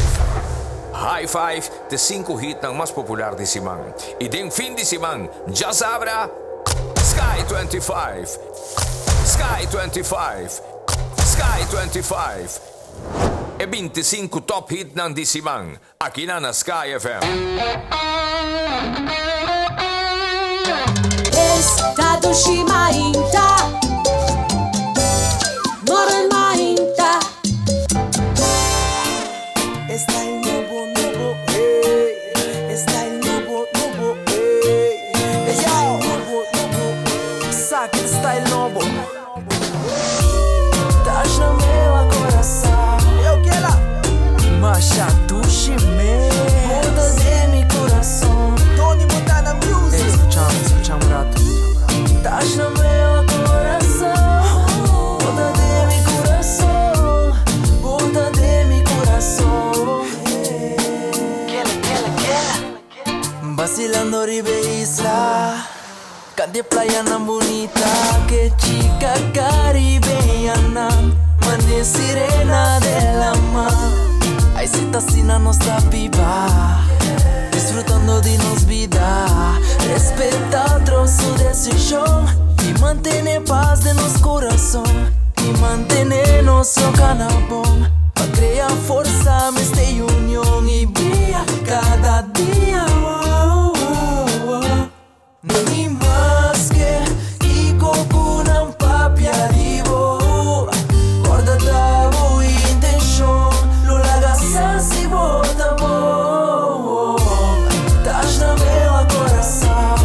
High Five, di 5 hitnan mas popular di siman. Y den fin di siman, djasabra, Sky 25. Sky 25. Sky 25. E 25 top hitnan di siman. Aki na Sky FM. Esta dushi mainta. Morgen mainta. Style nobo, nobo, ey. Style nobo, nobo, ey. Style nobo, nobo. Saca style nobo. Estás na meu coração. Eu que lá. Masha dushi me. Muda de mi coração. Tony Montana Music. Ei, escuchamos, escuchamos un rato. Estás no meu coração. Muda de mi coração. Muda de mi coração. Kela, kela, kela. Vacilando riba isla. Cante playa nan bunita. Que chica caribeña. Mane sirena de la mar. Ay, si ta asina nos ta biba, disfrutando di nos bida. Respeta otro su decision y mantene paz den nos curason. Y mantene nos cana bon. Pa crea forsa, mester union y briya cada dia. Oh. Ni maske kico cu nan papia di bo. Corda ta bo intencion, lo laga sa si bo ta bon. Tas na meu coração,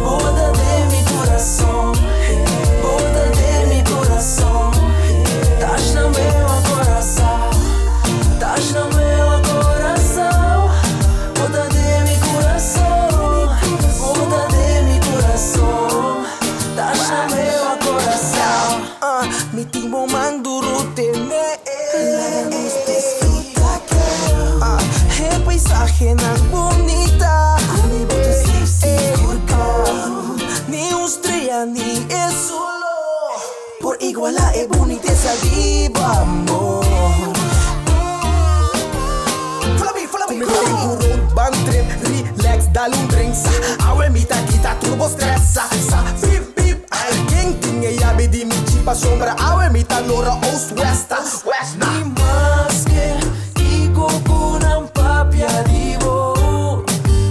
bo ta den mi curason, bo ta den mi curason. Tas na meu coração, tas na meu coração, bo ta den mi curason, bo ta den mi curason. Tas na meu coração. Ah, mi tin bo man duro tene. Disfruta. Ah, e paisahe nan bunita. Ah, ni un strea ni e solo por iguala e bunitesa di bo amor. Follow me, follow me, follow me. Road ban trip, relax, dal un drink sa. Awe mi ta kita turbo stress sa. Sa beep beep, alguien tin e yabi di mi jeep pasobra. Awe mi ta lora oost west ta west na. Ni maske kico cu nan papia di bo.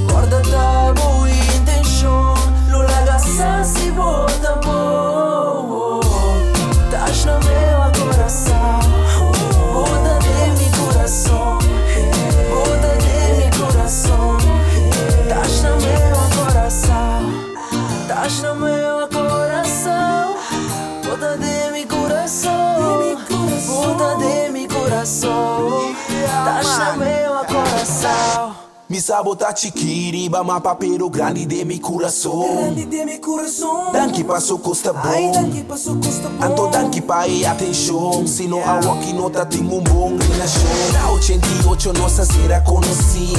Corda ta bo intencion, lo laga sa si bo ta bon. Tas na meu coração, bo ta den mi curason, bo ta den mi curason. Tas na meu coração, tas na meu coração, bo ta den mi curason, bo ta den mi curason. Tas na meu coração. Mi sa bo ta chiki riba mapa, pero grandi den mi curason. Grandi den mi curason. Danki pa su costa bon. Ay, danki pa su costa bon. Anto danki pa e atencion. Sino awoki no ta tin un bon relacion. Na 88 nos a cera conoci.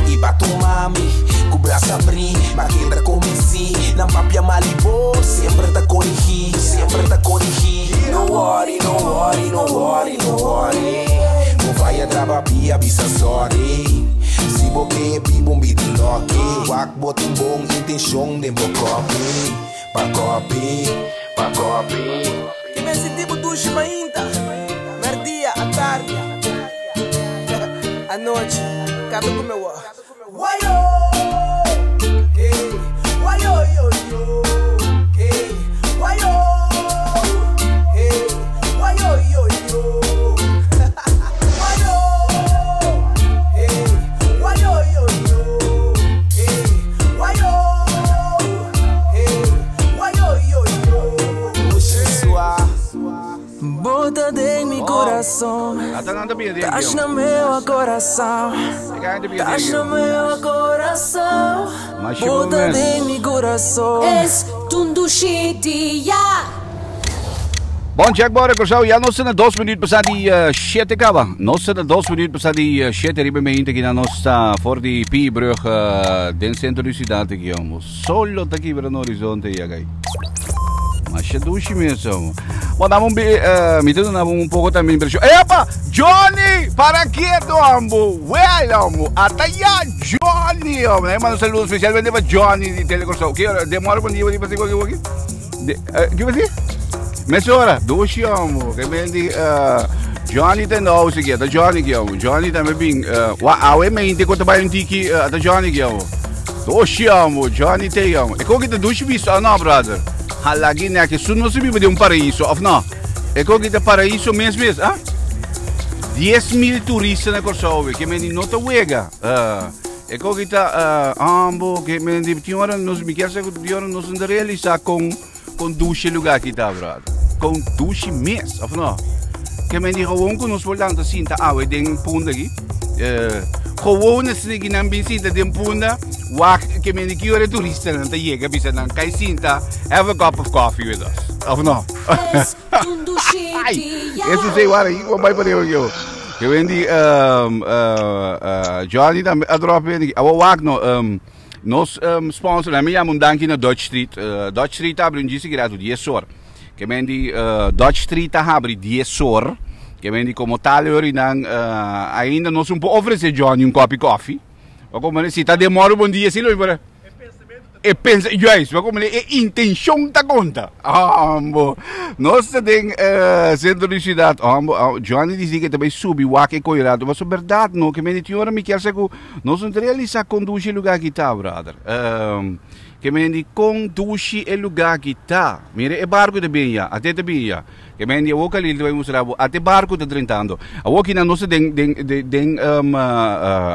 Y b'a tuma mi cu brasa habri. M'a keda convenci. Nan papia malo di bo, semper ta corigi, semper ta corigi. No worry, no worry, no worry, no worry. Bo faya traba pia bisa sorry. Si bo ke biba un bida lucky, wak bo tin bon intencion den bo copy. Pa copy, pa copy. Ki men sinti bo dushi mainta, merdia, atardi, anochi, canta cu mi wa. Wayo, hey, wayo yo yo, hey, wayo, hey, wayo yo yo, wayo, hey, wayo yo yo, hey, wayo, hey, wayo yo yo. Bo ta den mi curason. Tas na meu coração. Tas na meu coração. Bo ta den mi curason. Esta un dushi dia. Bon, Jack Bora, Curaçao, ya nos ta 2 minuut pasa di 7 caba. Nos ta 2 minuut pasa di 7 riba mente aki na nos for di Pierburg, den centro di ciudad aki, homo. Solo ta kibra na horizonte ya gai. Masha dushi mes. Bon, dame un, mi ta duna un poco tambe impresion. Epa! Johnny! Para quieto, ambo! Well, amo! Ata ya, Johnny! Oh, mi manda un saludo especialmente pa Johnny di Tele Curaçao. Ki ora? Demora bon dia, bon dia, bon dia, De, ki bo Mesora, dushi amo. Ke men di Johnny ta nou sige, ta Johnny ki amo. Johnny tambe bin wa awe mente ko ta bai un tiki ta Johnny ki amo. Dushi amo, Johnny te amo. E ko ki ta dushi visto, ah no brother. Halagi ne que su no se vive de un paraíso, of no? E ko ki ta paraíso mes mes, ah? 10 mil turista na Kòrsou, ke men di no ta wega. E ko ki ta ambo, ke men di tin ora nos mi kier sa ku tin ora nos no realisa kon dushi lugar ki ta, brother. Kon dushi mes, of no? Ke men di gewoon ku nos por lanta sinta awe den Punda aki. Gewoon esaki nan bin sinta den Punda, wak ke men di ki ora turista nan ta yega bisa nan kai sinta, have a cup of coffee with us. Of no? Esta un dushi Ai, dia. eso sei wara, iko bai pa yo. Ke men di Johnny tambe a drop in. Awa wak no nos sponsor, mi yama un danki na Dutch Street. Dutch Street abre un disi grato 10 or. Ke men di Dutch Street a habri 10 or. Ke men di komo tal orinan ainda nos un por ofresé Johnny un kopi kofi. Bo komprendé? Si ta den mòru bon dia si lo mi por e pensa juist, bo komprendé? E intenshon ta konta. Ambo. Nos ta den sentro di siudat. Ambo, Johnny di si ke ta bai subi wak e koyo rato. Pasobra bèrdat no, ke men di tin ora mi kier sa ku nos no ta realisá kon dushi e lugá aki ta, brother. Ke men di kon dushi e lugá aki ta. Mira e barku ta bin ya, ate ta bin ya. Ke men di awor Khalil ta bai mustra bo, ate barku ta drentando. Awor kinan nos ta den den den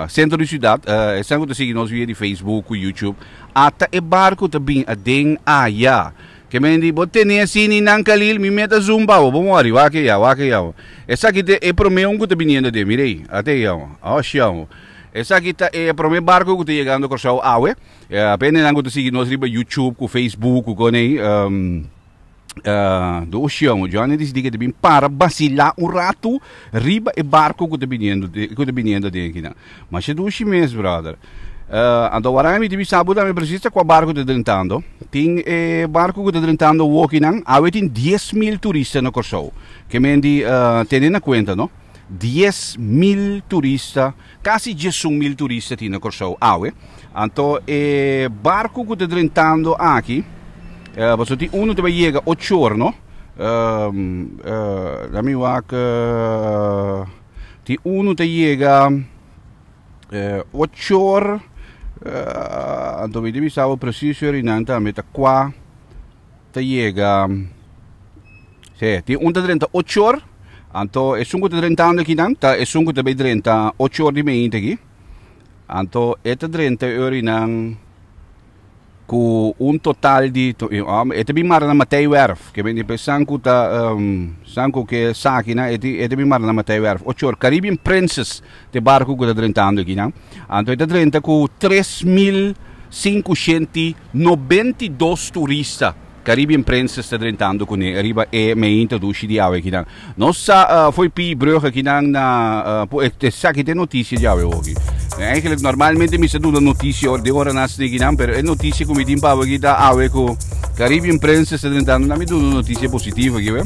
sentro di siudat, esnan ku ta sigui nos via di Facebook ku YouTube, ata e barku ta bin aden aya. Ke men di bo tene asina nan Khalil, mi meta zoom pa bo, bo mori, wak ya, wak ya. Esaki ta e prome un ku ta biniendo aden, mira ei, ate ya, oh shia. Esaki ta e prome barku ku ta yegando Kòrsou awe. Apenas nan ku ta sigui nos riba YouTube ku Facebook ku kon ei do ocean Johnny disidí ke ta bin para basilá un ratu riba e barko ku ta biniendo ku ta biniendo den akinan. Masha dushi mes brother. Anto wara mi ta bisa bo tambe presis ta kua barko ta drentando. Tin e barko ku ta drentando wokinan awe tin 10,000 turista na Kòrsou. Ke men di tene na kuenta no. 10,000 turista. Kasi 11,000 turista tin na Kòrsou awe. Anto e barku ku ta drentando aki, pasobra tin unu ta bai yega ocho or, no? Laat mi wak, tin unu ta yega ocho or, anto mi ta bisa bo presis ora nan tambe ta kua ta yega. Sí, tin un ta drenta ocho or, anto esun ku ta drentando akinan ta esun ku ta bai drenta ocho or di meinta aki. Anto e ta drenta e orinan ku un total di e ta bin mara na Mateiwerf, ke bende pe san ku ta san ku ke sa akinan e e ta bin mara na Mateiwerf ocho or. Caribbean Princess ta e barku ku ta drentando akinan. Anto e ta drenta ku 3592 turista. Caribbean Princess ta drentando kuné riba e meinta dushi di awe akinan. Nos sa fo'i pi brug akinan na esaki ta e notisia di awe hopi. Eigenlijk normalmente mi sa duna notisia ora den ora nas neginan, pero e notisia ku mi tin pa awe aki ta awe ku Caribbean Princess ta drentando. Na mi duna un notisia positivo aki we.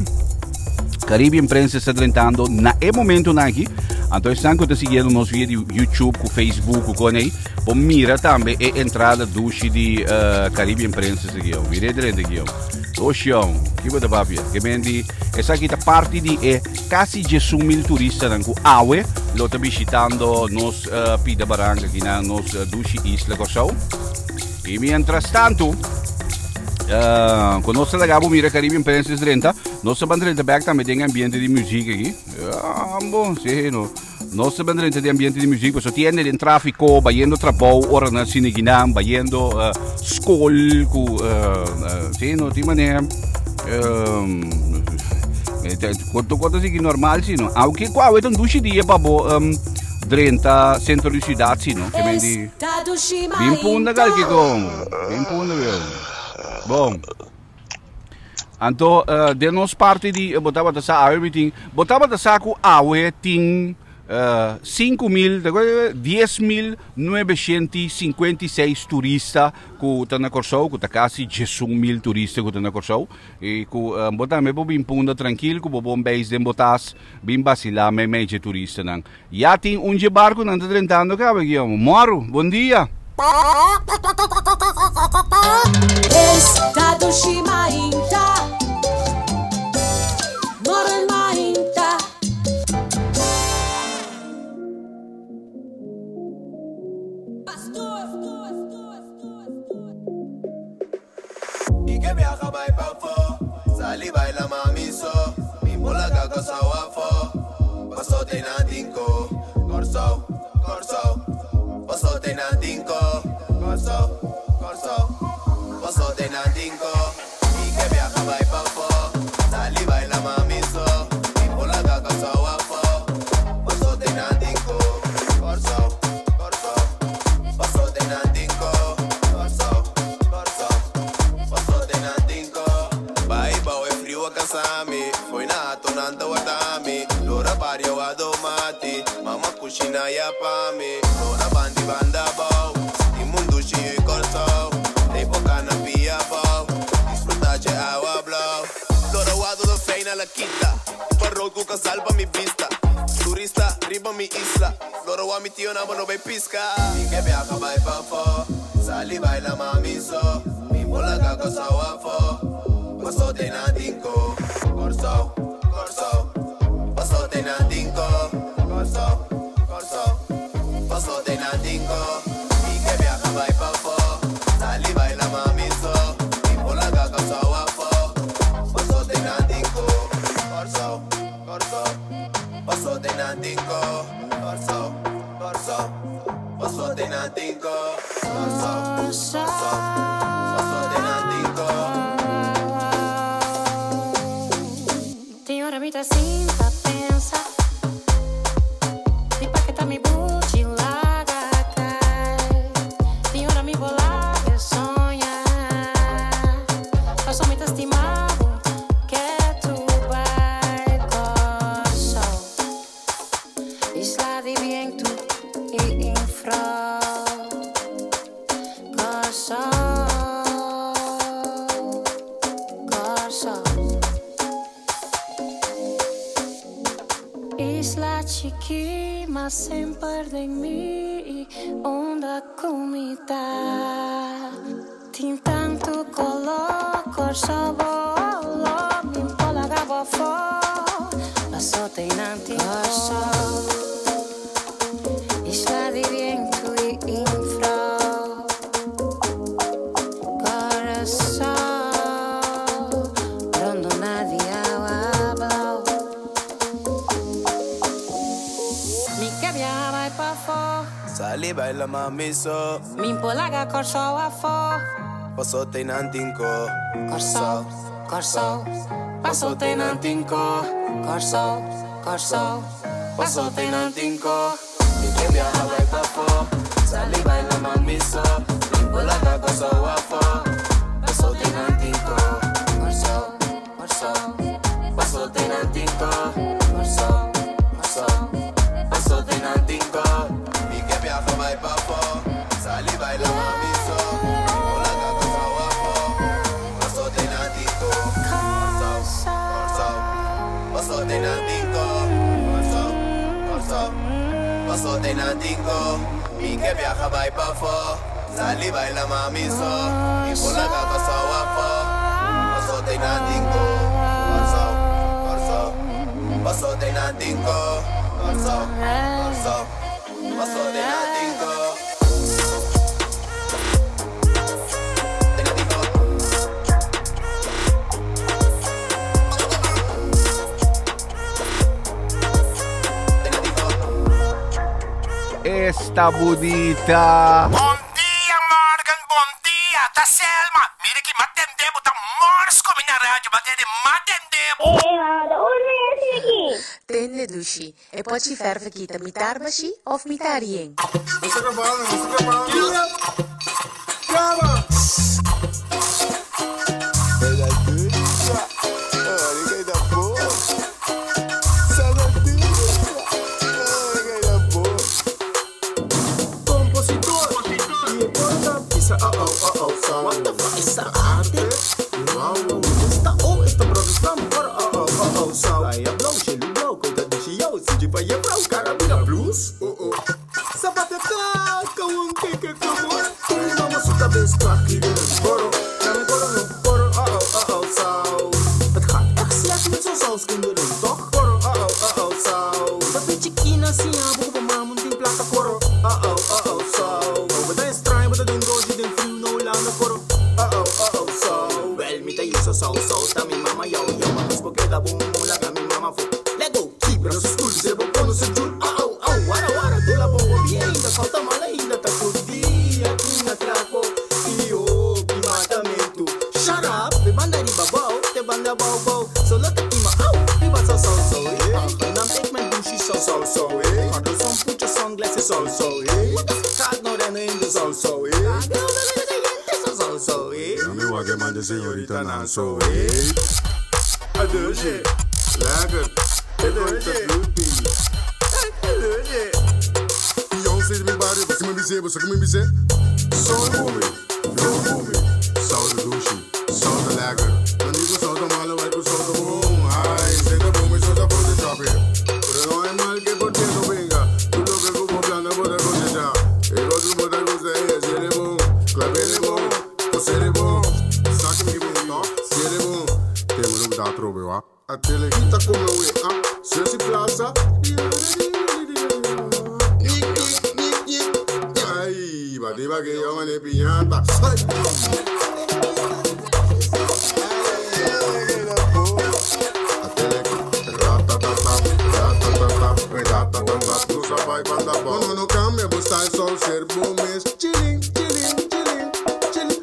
Caribbean Princess ta drentando na e momentonan aki. Anto esnan ku ta siguiendo nos via di YouTube ku Facebook ku konei. Bo mira tambe e entrada dushi di Caribbean Princess aki, jong. Mira e drenta aki, jong. Osh, jong. Ki bo ta papia? Ke men di, esaki ta parti di e kasi 11,000 turistanan ku awe lo ta bishitando nos pida baranka aki na nos dushi isla Kòrsou. I mientras tantu, ku nos ta laga bo mira Caribbean Princess drenta, nos ta ban drenta bèk tambe den e ambiente di muzik aki. Ah, bon, sí, no. Nos ta drenta den ambiente di muziek, pasobra tin hende den tráfiko, bayendo trabou ora nan sini kinan, bayendo skol ku si no tin manera tur kos ta sigui normal si no. Aunke ku awe ta un dushi dia pa bo drenta sentro di siudat si no. Ke men di bin punda kalke kon, bin punda weu. Bon. Anto den nos parti di bo tabata sa awe mi tin, bo tabata sa ku awe tin 5000, 10956 turista ku ta na Kòrsou, ku ta kasi 11000 turista ku ta na Kòrsou. I ku bo tambe por bin punda trankil ku bo bon beis den bo tas, bin basilá meimei dje turistanan. Ya tin un dje barkunan ta drentando kaba aki omo. Mòru, bon dia! Esta dushi mainta, Morel mainta. Y que viaja bai pafó, sali baila mami so. Mi bola gato sau afó, paso te na tinko. Kòrsou, Kòrsou, paso te na tinko. Kòrsou, Kòrsou, paso te na tinko. Y que viaja bai pafó, sali baila mami so. Mi bola gato sau afó, paso te na tinko. Kòrsou, Kòrsou, paso te na tinko. Kòrsou. Bai bou e friu a cansa mi Foi na ato nan ta warda mi Lora bario a domati Mama cushina ya pa mi Lora bandi banda bou Sinti mundu shiu y Corsou Tei boca na pia bou Disfruta dje awa blou Lora wado do feina la kita Un parol cu casal pa mi bista. mi isla. Loro wa mi tio na bono be pisca. Mi ke viaja bai pa fo. Sali baila mami so. Mi bola kako sa wafo. Paso te na dinko. Corso, corso. Paso te na dinko. Corso, corso. Paso te na dinko. Mi ke viaja bai pa fo. Sali baila mami so. Mi bola kako sa wafo. Paso te na dinko. Corso, corso. Paso te na dinko. Corso, corso. Paso te na dinko. Corso, corso. Paso te na dinko. Tem hora me tá sinta pensa. Di pa que tá me buti laga cai. Tem hora me volar sonha. Passo me tá estimado que tu vai corso. Isla de viento e infra. Corso. Corso. Isla chiqui, mas sempre de mim onda comida. Tem tanto color, cor sabor, me empola gabofó. Paso te nanti corso. Isla de viento e infra. Corazón, rondo nadie habló. Mi que viaja pa fo, Sali baila mami so. mi polaga corso a fo, Paso te na dinko. corso, corso, paso te nantinco, corso, corso, paso te nantinco. Mi ke viaja bai pa fo. Sali baila mami so. Mi bola kako sa wafo. Paso te na dinko. Corso, corso, Paso te na dinko. corso, corso, Paso te na dinko. Mi ke viaja bai pa fo. Sali baila mami so. Mi bola kako sa wafo. Paso te na dinko. Corso, corso. Paso te na dinko. Corso, corso. Paso te na dinko. Mi ke viaja bai pa fo. Sali baila mami so. Mi bola kako sa wafo. Paso te na dinko. Corso, corso. Paso te na dinko. Corso, corso. Paso te na dinko. Esta bonita. Bom dia, Morgan, bom dia. Tá Selma. Mire que matendebo, tá morsco minha rádio, batendo matendebo. Tende dushi, e pochi ferve kita mitar bashi of mitar yen. Grava! Compositor y porta pisa oh oh oh oh so. What the fuck is that arte? Wow. Esta oh esta produção por oh oh oh oh so. Ai blow shelu blow conta de yo si pa ye bro carabina blues. Oh oh. Sabate ka un keke como. Mama su cabeça coro. Dame coro no coro oh oh oh oh so. Het gaat echt slecht met zo'n sauskinderen toch? Coro oh oh oh oh so. Dat weet je kina si abo pa mamun tin plaka coro. Oh oh oh oh so. We zijn strijd met de roosje den frio no landa coro. Oh oh oh oh so. Wel mi ta yusa so so ta mi mama yo yo ma porque da bum mula ga mi mama fo. Lego kibra su school zebo kono se jul. Oh oh oh wara wara tu la bongo bien da salta mala ainda ta podia kina trapo. Io pi matamento. Shut up, be banda di babau, te banda bau bau. Solo te kima au, di ba so so so. Eh. Nam ik mijn douche so so so. Eh. Ga zo'n poetje sunglasses so so. Eh. Gaat nou rennen in de zo zo. Eh. Zo zo zo. Eh. Mami wa ke mande señorita Nanso, eh. Adusje, lekker. Adusje, Adusje. Beyoncé de mi barrio, você me dizer, você me dizer. Soul booming, flow booming, soul de douche, soul de lekker. Dan digo soul de malo, wij con soul de boom. Ay, se de boom y soul de Photoshop here. Pero no hay mal que por bien no venga. Te me lo da trobe, wa. A telehita come we, ah. Cersei Plaza. Ay, batiba que yo me le piñata. Ay. No, no cambia, but style so ser boom is chilling, chilling, chilling, chilling.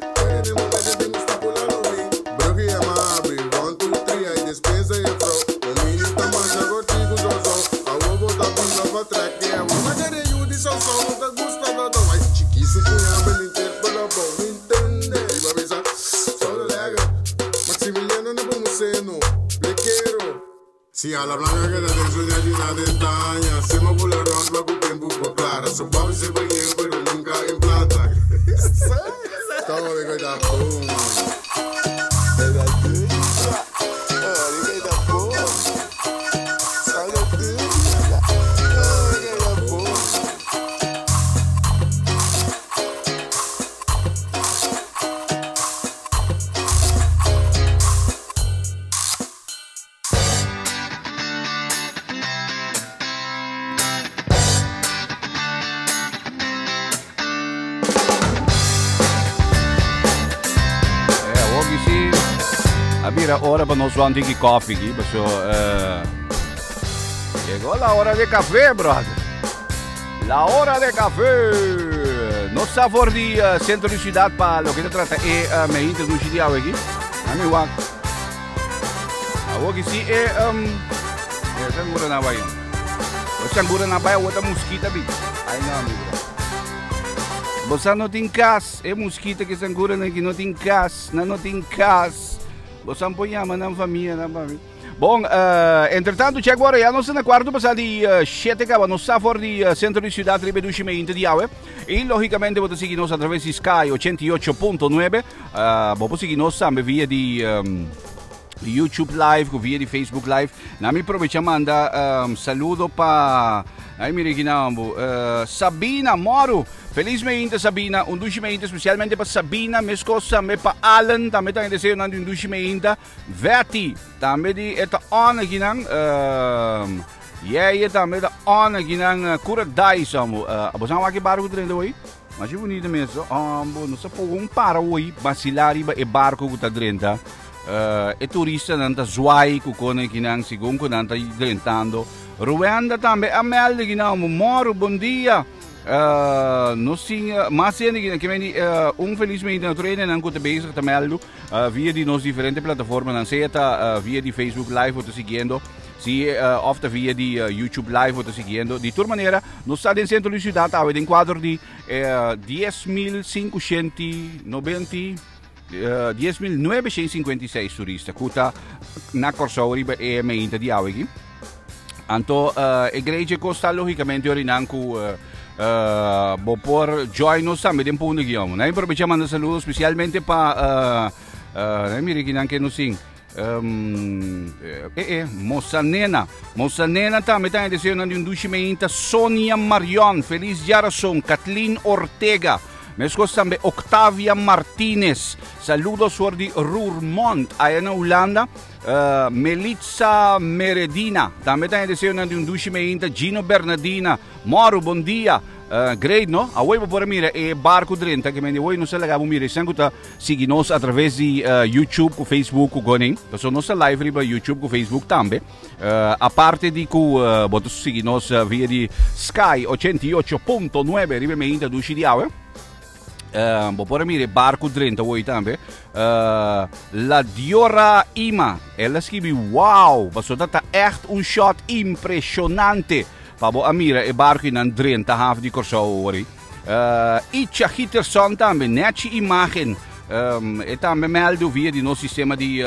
Brugge en Mabri, 1, 2, 3, hij dispensa je vrouw. Om hier te maken, wordt die goed zo zo. A wobo dat doen dat wat trekken. Maar de you die zo zo, dat gusta dat dat. Ay, chiquizo que habla interpela, bo, intende. Iba bisa, solo lega. Maximiliano Nepomuceno, blequero. Si a la blanca que te enseña llena de daña, se me vuela ron, va con tiempo por clara. Su papi se va bien, pero nunca en plata. Todo de cuidado. É, hoje sim. A mira, hora para nós vamos ter coffee aqui, pessoal. Chegou a hora de café, brother. La hora de café. No sabor de centro de ciudad para lo que se trata é me introducir de aqui. A mi wa. A hoje sim é é sangura na vai. O sangura na vai outra mosquita bi. Ai não, amigo. Você não tem casa, é mosquita que sangura que não tem casa, não tem casa. Você não põe a mão na família, na família. Bom, entretanto, che agora já não se na quarto passado de 7 cava no safor de centro de cidade Ribedushi Meinte de Aue. E logicamente você seguir nos através de Sky 88.9. Você seguir nos também via de YouTube Live, via de Facebook Live. Na mi aprovecha manda saludo pa Ay, mire ginambo. Sabina Moro. Feliz meinte Sabina. Un dushi meinte especialmente pa Sabina, mescosa me pa Alan, también tan deseo nando un dushi meinte. Verti, también di eta on ginang yeah, también da on ginang cura dai samo. Abosan waki barco trendo hoy. Mas bonito mesmo. Bo no sa po un para hoy, vacilar ba e barco ku ta drenta. E turista nanta zwai ku kone kinang sigung ku nanta drentando. Ruanda tambe amelde ginang Moro, bom dia. No sim, mas sim que meni um felizmente na treinen nan ku te bezig te meldo via die nos diferente plataforma nan seta via die Facebook Live o te siguiendo. Si of te via die YouTube Live o te siguiendo. Di tour maniera nos sta in centro di ciudad ave in quadro di 10.590 10.956 turista kuta na Corsau riba e meinte di awegi. Anto igreja costa logicamente orinanku bopor join nos tambe den punto guiamo. Né aprovecha manda saludos especialmente pa né mire que nanke no sing. Moçanena. Moçanena tambe tá desejando de um duche meinta Sonia Marion, Feliz Jarason, Kathleen Ortega. Mescos tambe Octavia Martinez. Saludos for di Roermond, allá na Holanda. Melitza Meredina. Tambe tá desejando de um duche meinta Gino Bernardina. Moro, bom dia. Great, no? A voi por mira e barco drenta que me voi não se lagavo mira, sangue tá sigue nos através de YouTube, com Facebook, com Goning. Então nossa live riba YouTube, com Facebook também. A parte de que boto sigue nos via de Sky 88.9 riba meinta duche di awe. Bo por mire barco drenta voi também. La Diora Ima. Ela scrive wow, was dat echt un shot impressionante. Pabo Amira e barco in drenta haven di Corsau ori. Itcha Giterson também, netje imagen. E também meldo via di nostro sistema di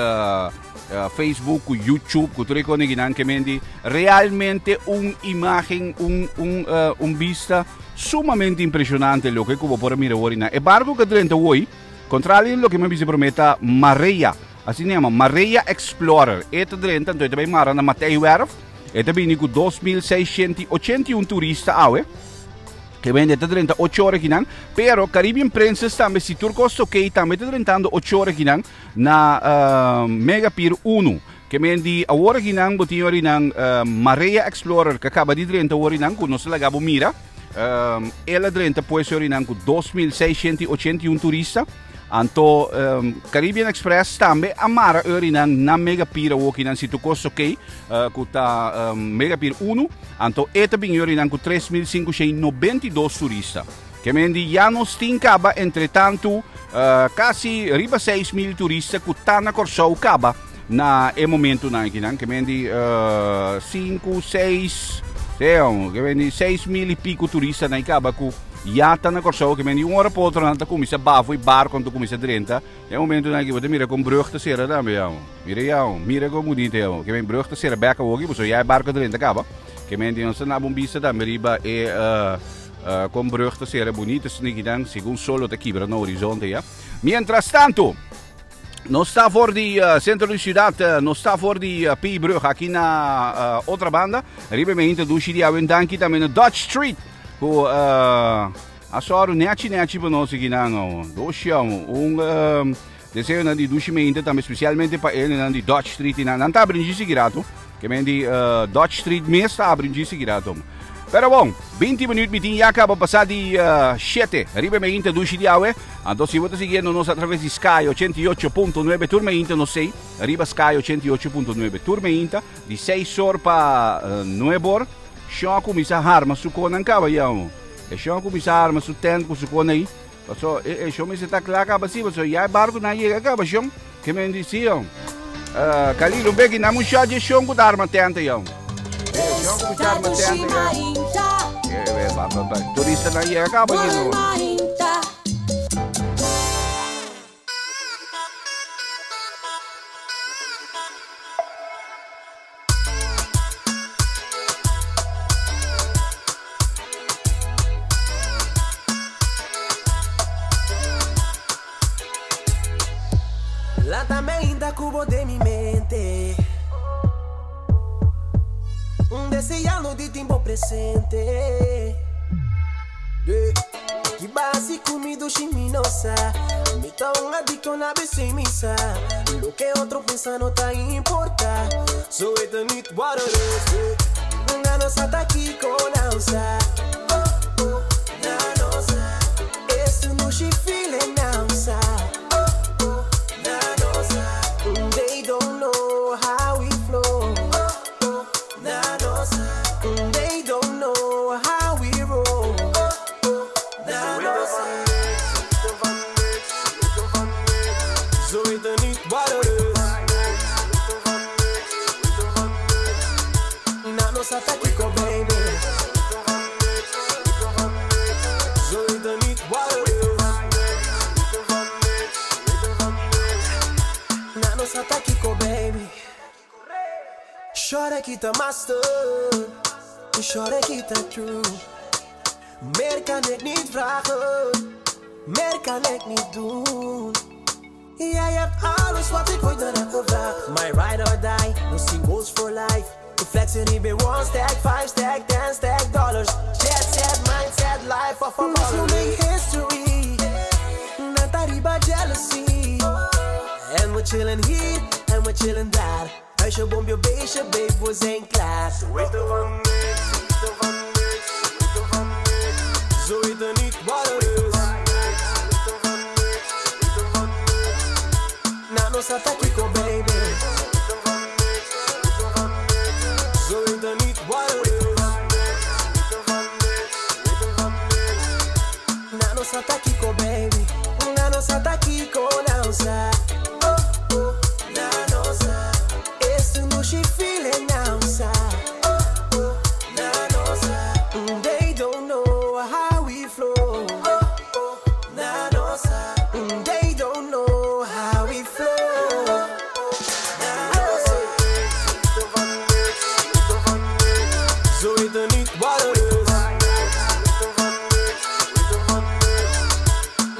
Facebook, YouTube, ku tre con che mendi realmente un imagen, un vista sumamente impressionante lo che come por mira ori na. E barco che drenta voi, contrario lo che mi si prometta Marea, así ne chiama Marea Explorer. E te drenta, então também mara na Mattei Werf. E também com 2.681 turista awe. Ke men e ta drenta ocho ora kinan, pero Caribbean Princess tambe si tur kos ta ok tambe ta drentando ocho ora kinan na Mega Pier unu. Ke men di awor akinan bo tin orinan Marea Explorer ke kaba di drenta awor orinan ku nos ta laga bo mira. El a drenta pues orinan ku 2681 turista. Anto Caribbean Express tambe a mara orinan na Mega Pier awor kinan si tur kos ok ku ta Mega Pier unu. Anto e ta bin yorinan ku 3.592 turista. Ke men di ya nos tin kaba entretantu kasi riba 6.000 turista ku ta na Kòrsou kaba na e momentunan akinan. Ke men di sinku, seis, sea, ke men di 6.000 i piku turista nan kaba ku ya ta na Kòrsou. Ke men di un ora pa otro nan ta kuminsá bafo i barko nan ta kuminsá drenta. E momentunan aki bo ta mira kon brùg ta sera tambe ya. Mira ya, mira kon bunita ya. Ke men brùg ta sera bèk awoki pasobra ya e barko a drenta kaba. Ke men di nos ta naba un bista tambe riba e kon brùg ta sera bunita snikinan segun sol lo ta kibra na horizonte ya. Mientras tanto nos ta for di sentro di siudat, nos ta for di P-brug aki na otra banda. Riba mi a introduci di awe un danki tambe na Dutch Street ku A sòru nèchi nèchi pa nos akinan awo. Doshi awo. Un deseonan di dushi mente tambe spesialmente pa enenan di Dutch Street i nan. Nan ta abri un djisi kirato. Ke men di Dutch Street mes ta abri un djisi kirato. Pero bon, binti minuut mi tin ya kaba pasá di shete riba e meinta dushi di awe. Anto si bo ta siguiendo nos atraves di Sky 88.9 tur meinta nos sei riba Sky 88.9 tur meinta di seis or pa nuebe or. Shon a kuminsá harma su konan kaba ya awo. E shon a kuminsá arma su tent ku su kona ei. Paso e e shon mester ta kla kaba si, paso ya e barkunan a yega kaba shon. Ke men di si yon. Uh, Khalil, un beki nam un shot dje shon ku ta arma tent yon. E shon kuminsá arma tent ya. E, e, ba, ba, ba, turistanan yega kaba aki no. Lata meinta cubo de mi mente Deseando di timbo presente Yeah. Ki basi ku mi dushi mi no sa Mi ta un adicto na besi mi sa Loke otro pensa no ta importa Ze weten niet wat het is yeah. Nan no sa ta kiko nan sa Oh oh nan no sa Esun dushi feeling nan sa Oh oh nan no sa They don't know how we flow Oh oh nan no sa They don't know how we roll Oh oh nan no sa Ze weten niet wat het is Nan no sa ta kiko baby Ze weten niet wat het is Nan no sa ta kiko baby Shorty kita master Shorty kita true Meer kan ik niet vragen Meer kan ik niet doen Jij hebt alles wat ik ooit naar heb gevraagd My ride or die, no singles for life We flexen niet bij one stack, five stack, ten stack dollars Jet set, mindset, life of a baller We make history Not arriba jealousy En we chillen hier, en we chillen daar Huisje, boompje, beestje, babe, we zijn klaar Ze weten van niks, ze weten van niks, ze weten van niks Ze weten niet wat het is Nan no sa ta kiko, baby Ze weten niet wat het is Nan no sa ta kiko, baby Nan no sa ta kiko, nan sa Oh, oh, nan no sa Esun dushi feeling, nan sa Oh, oh, nan no sa They don't know how we flow Oh, oh, nan no sa They don't know how we flow Oh, oh, nan no sa Ze weten niet wat het is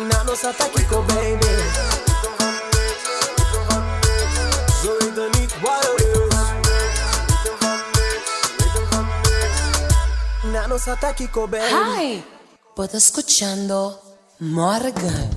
Nan no sa ta kiko, baby Ze weten niet wat het is Nan no sa ta kiko, baby Hi! Bo ta skuchando Morgan.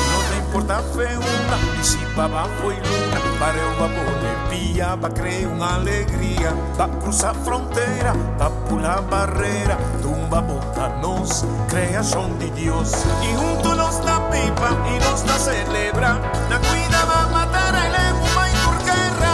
No te importa feura, y si pa' abajo y luna, pareo va pone pía, va crear una alegría, va cruzar frontera, va pular barrera, tumba botanos, creación de Dios. Y juntos nos la pipa y nos la celebra, la cuida va a matar el emu y turquerra.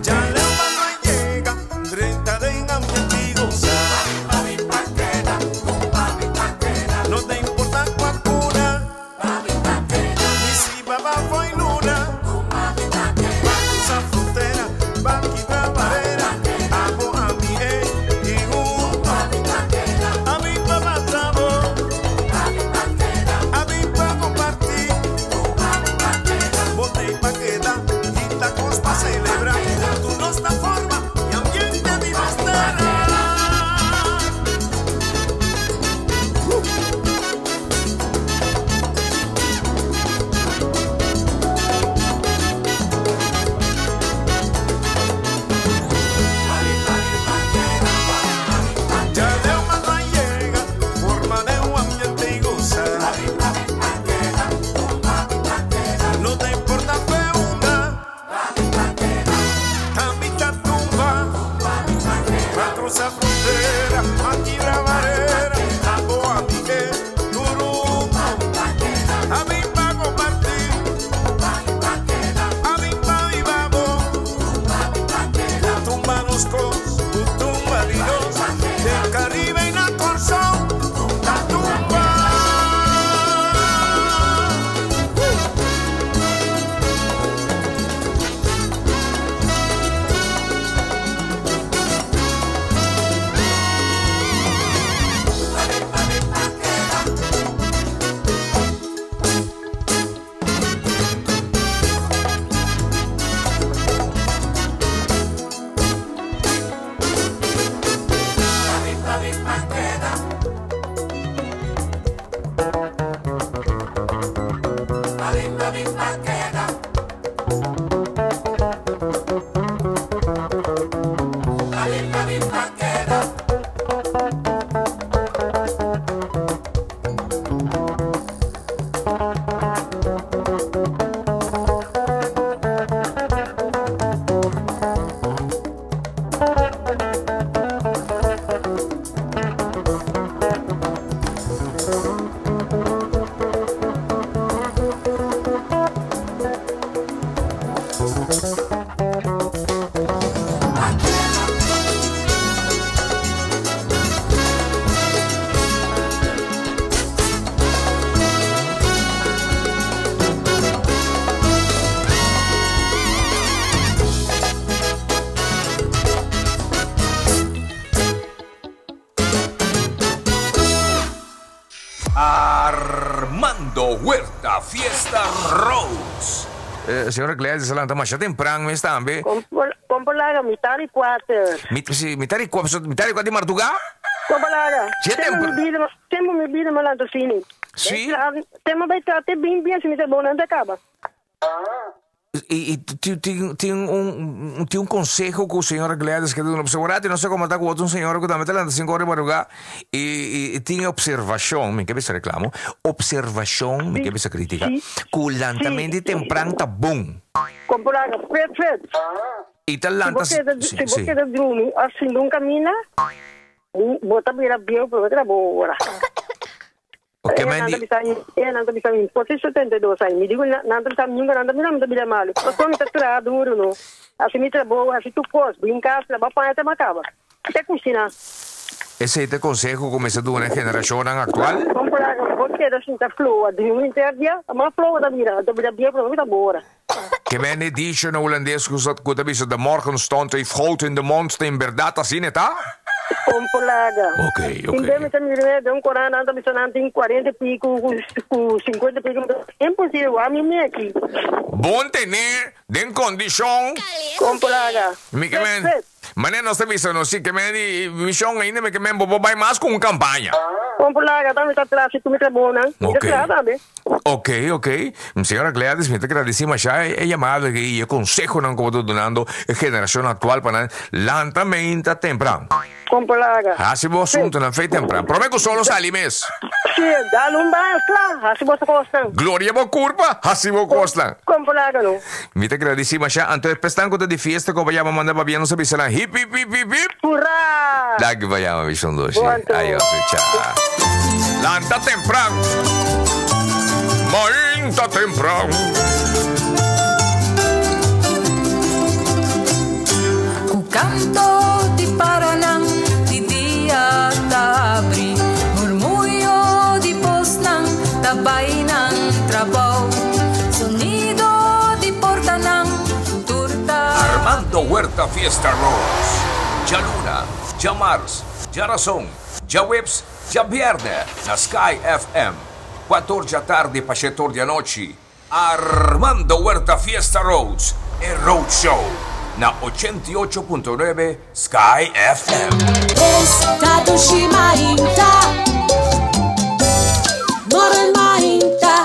Ya la mano llega, 30 de ambiente y goza. No te importa cuacuna, ni si papá fue luna. Va a cruzar frontera, va a quitar barrera. Amo a mi y junto a mi papá sabor, a mi pa compartir. Bote y paqueta, quita cospa celebrar. Tú nos da forma y ambiente de nuestra. Ya de una no llega, forma de un ambiente y goza. No te importa feunda, tamita tumba, va a cruzar frontera, a quiebra barrera, a boa Miguel, turuco, a mi pa compartir, a mi pa vivamos, tumba nos cos, tumba dinos, del Caribe y la Corzón, la tumba. Armando Huerta Fiesta Rose. Señora Gladys Alanta, mas temprano mes tambe. Compolaga, mitad y cuatro. Si, mitar y cuatro de madrugada? Compolaga. Sí, Tengo mi vida, tengo mi vida malando cine. Sí. Tengo mi vida, te bien, bien, si me te bona, te acaba. I tin un konseho ku señora Gladys ke duna. Pasobra no sé komo ta ku otro un señora ku tambe ta lanta 5 or di madrugá i tin observashon, mi ke bisa reklamo, observashon, mi ke bisa kritika, ku lantamento di tempran ta bon. Kompra fet fet. I ta lanta. Si bo keda drumi òf si no kamina, bo ta bira bieu promé ku ta bo ora. Oke, men di. Nan ta bisa mi, por tin 72 aña. Mi digo, nan ta bisa mi, nunca nan ta mira mi ta bira malu. Pasobra mi ta traha duro, no. Hasi mi trabou, hasi tur kos, bin kas, laba paña te makaba. Te kushina. Esei ta e konseho ku mester duna e generashonnan aktual? Kompra, bo keda sinta floa drumi henter dia, mas floa ta bira, ta bira bieu prome ku ta bora. Ke men e dicho na hulandes ku ta bisa de morgenstond heeft goud in de mond ta en berdad asina e ta? Kompolaga. Ok, ok. Tin bes mi ta mira den un koran nan ta bisa nan tin 40 y pico ku 50 y pico mi ta imposible wak mi mi aki. Bon tene den kondishon. Kompolaga. Mi ke men. Manera nos ta bisa nos si ke men di mishon ainda mi ke men bo por bai mas ku un kampaña. Kon por laga tambe ta tras si tu mi trabounan. Mi ta traha tambe. Ok, ok. Señora Gladys, mi ta gradisí mashá e yamada aki i e konsehonan ku bo ta dunando e generashon aktual pa nan lanta meinta tempran. Kon por laga. Hasi bo asuntunan fe tempran. Promé ku sol lo sali mes. Sí, dal un baño kla, hasi bo kosnan. Gloria bo kurpa, hasi bo kosnan. Kon por laga no. Mi ta gradisí mashá. Anto e pesnan ku ta di fiesta ku bo yama manda pabia nos a bisa nan hip hip hip hip hip. Hurra! Danki pa yama mi shon Doshi. Bon anto. Ayos cha. Lanta tempran. Mainta tempran. Ku kanto di paranan di dia ta abri, murmuyo di bosnan ta bai nan trabou, sonido di portanan tur ta. Armando Huerta Fiesta Rose, djaluna, djamars, djarason, djaweps, djabièrnè na Sky FM, kuator djatardi pa shetor di anochi. Armando Huerta Fiesta Roads, e Road Show, na 88.9 Sky FM. Esta dushi mainta, Morgen mainta.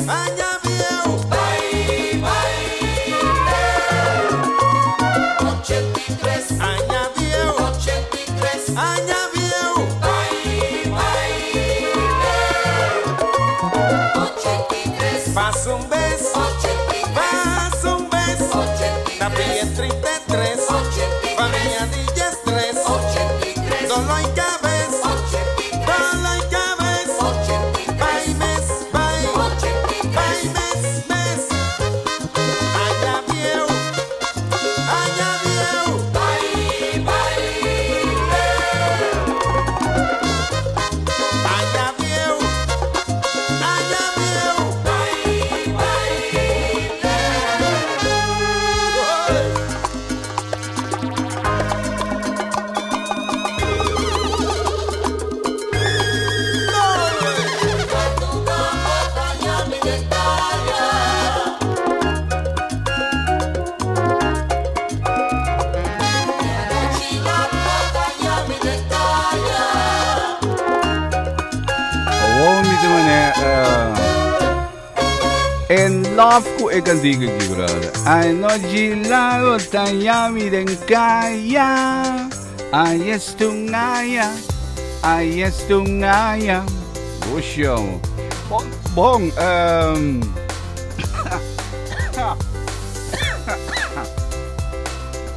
Aña bieu. Bai, bai, 83. Aña bieu. 83. Aña bieu. Bai, bai, 83. Pasa un bes. 83. Pasa un bes. 83. La piel 33. 83. Familia DJ 3. 83. Dolor y cabeza. 83. Dolor y cabeza. 83. Bye, mes, bye. 83. Bye, mes, mes. Aña bieu. Aña bieu. Bai, bai, Aña bieu. Aña bieu. Bai, bai, Oh, mi te mané. In love ku e cantiga aqui, brother. Ai no gilago tayami den kaya. Ai estungaya. Ai estungaya. Oxão. Bom, bom,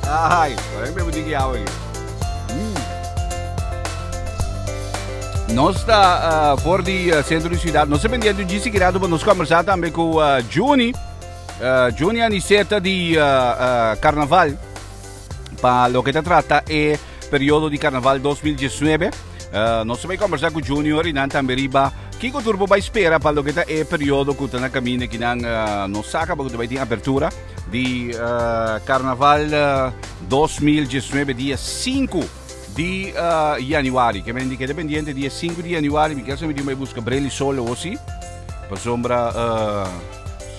ai, agora me vou água aqui. Nos ta for di sentro di siudat. Nos ta pendiente un djisi kirato pa nos kombersá tambe ku Juni. Juni Aniceta di Karnaval. Pa loke ta trata e periodo di Karnaval 2019. Nos ta bai kombersá ku Junior i nan tambe riba kiko tur bo bai spera pa loke ta e periodo ku ta na kaminda ki nan nos sa kaba ku ta bai tin apertura di Karnaval 2019 dia 5 di januari. Ke men di keda pendiente dia 5 di januari. Mi kier sa mi tin bai buska bril di sol awo si. Pasobra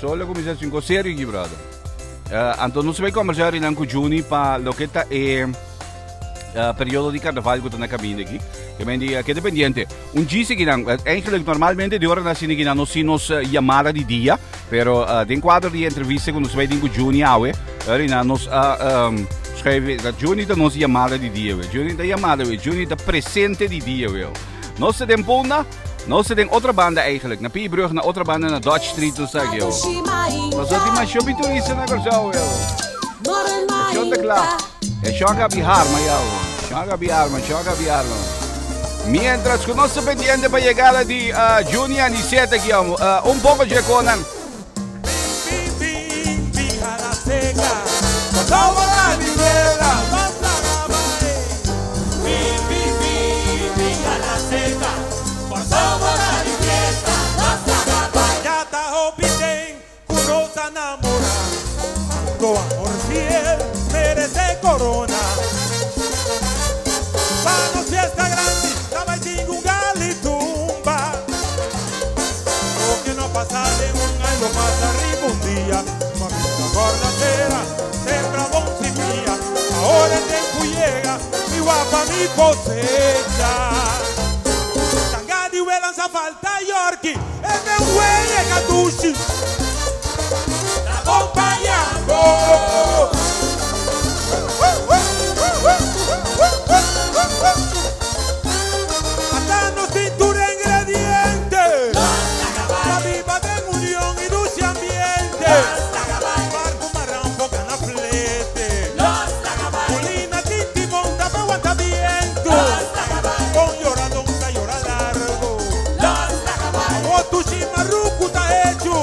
sol a kuminsá sin kos serio aki brother. Anto nos bai kombersá rinan ku Juni pa loke ta e periodo di karnaval ku ta na kaminda aki. Ke men di keda pendiente. Un djis akinan, eigenlijk normalmente di ora na asina akinan nos tin nos yamada di dia, pero den kuadro di e entrevista ku nos bai tin ku Juni awe, rinan nos a schuif dat Juni ta nos yamada di dia we. Juni ta yamada we, Juni ta presente di dia we. Nos ta den Punda, nos ta den otra banda eigenlijk, na Piebrug, na otra banda na Dutch Street nos ta aki. Nos no tin mas shopi turista na Kòrsou we. E shon ta kla. E shon a gabi harma ya. Shon a gabi arma, shon a gabi arma. Mientras ku nos ta pendiente pa yegada di Juni Anicet aki, un poko dje konan. Mi cosecha. Tangadi welanza falta Yorkie, e me huele catushi. La acompañamos. Hasta nos cintura ingrediente. La viva de unión y dulce ambiente. Barco marrón, boca na flete. Molina, tinti, monta, pa' aguanta viento. Con lloradón, ta llora largo. O tu chimarrucu ta hecho.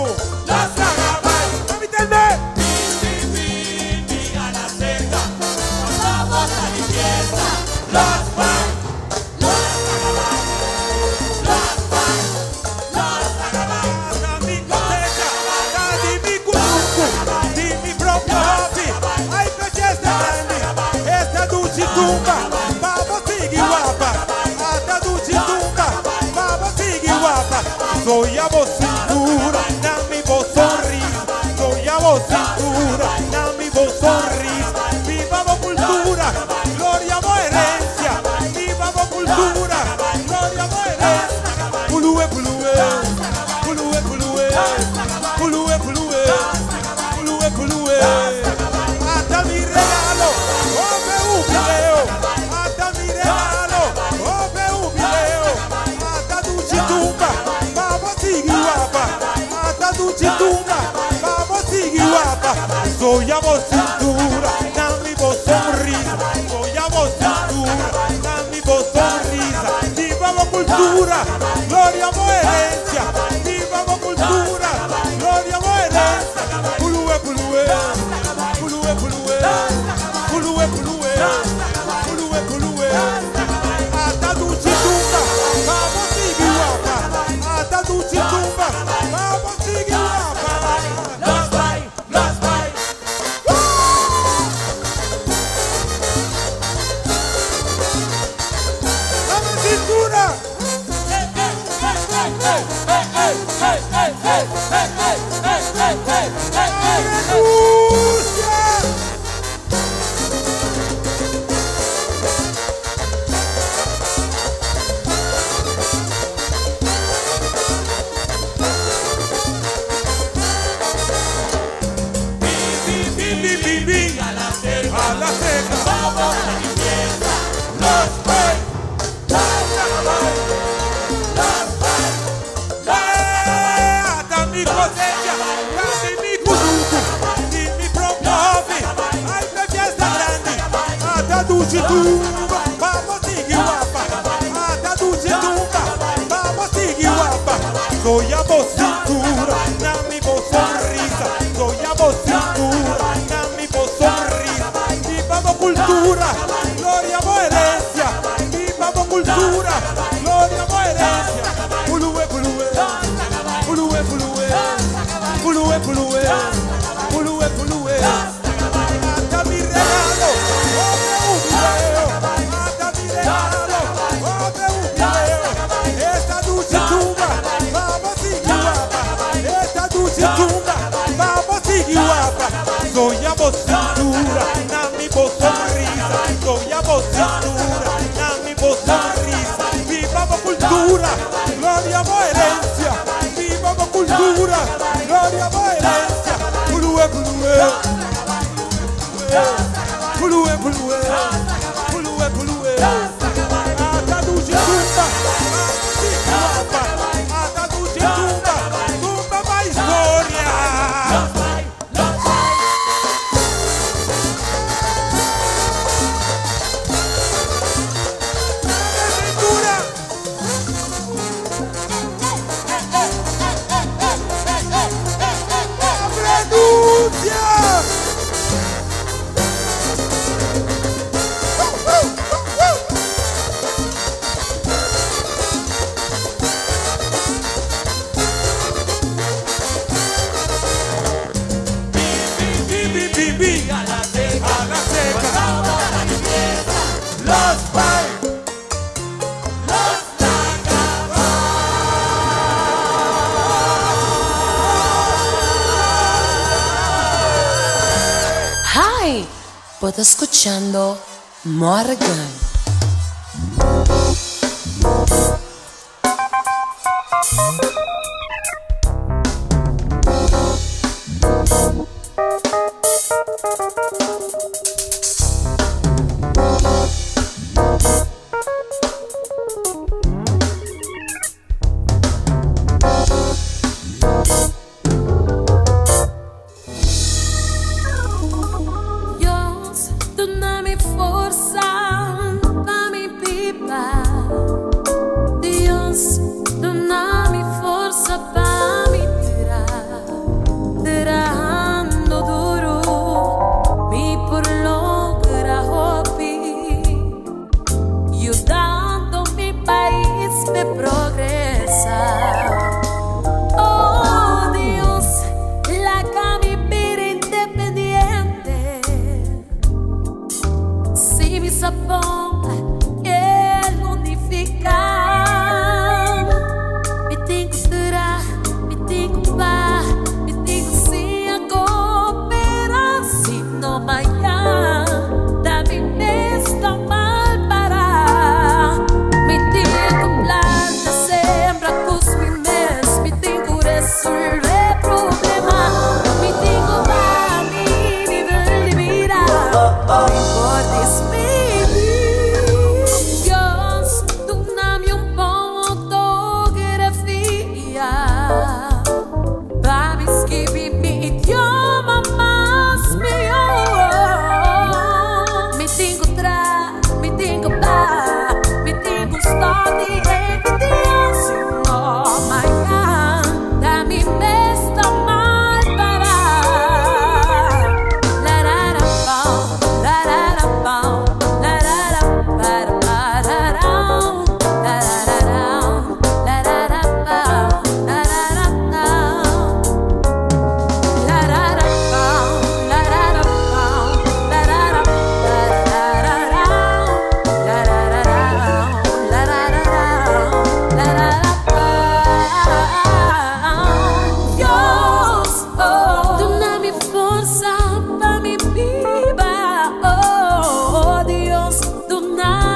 Soy a vos cintura, dame vos sonrisa. Soy a vos cintura, dame vos sonrisa. Viva la cultura, gloria a herencia. Viva la cultura, gloria a herencia. Pulúe, pulúe, pulúe, pulúe, pulúe, pulúe, pulúe, pulúe. Ata duci tumba, vamos sigui guapa. Ata duci tumba, vamos sigui guapa. Los bai, los bai. ¡Dame cintura! ¡Renuncia! Bi, bi, bi, bi. A la seca, a la seca. Vamos a la limpieza. Los bai, los bai, los bai. Ata mi cosecha, grande mi cunucu, di mi propio hobby. Ay, qué fiesta grande. Ata duci tumba, vamos sigui guapa. Ata duci tumba, vamos sigui guapa. Soy a vos cintura, dame vos sonrisa. Soy a vos cintura, dame vos sonrisa. Viva la cultura, gloria a herencia. Viva la cultura, gloria a herencia. Pulúe, pulúe, pulúe, pulúe, pulúe, pulúe, pulúe, pulúe. Hasta mi regalo, otro un video. Hasta mi regalo, otro un video. Esta dulce tumba, vamos y guapa. Esta dulce tumba, vamos y guapa. Soy a vos cintura, dame vos sonrisa. Soy a vos cintura, dame vos sonrisa. Viva la cultura, gloria a herencia. Viva la cultura, gloria a herencia. Pulúe, pulúe, pulúe, pulúe, pulúe, pulúe. Ata duce tumba, guapa. Ata duce tumba, tumba pa historia. ¡Cintura! ¡Renuncia! Bi, bi, bi, bi. A la seca, a la seca. Los bai, los Hi, bo ta scuchando Morgan. Dios, duna mi forsa.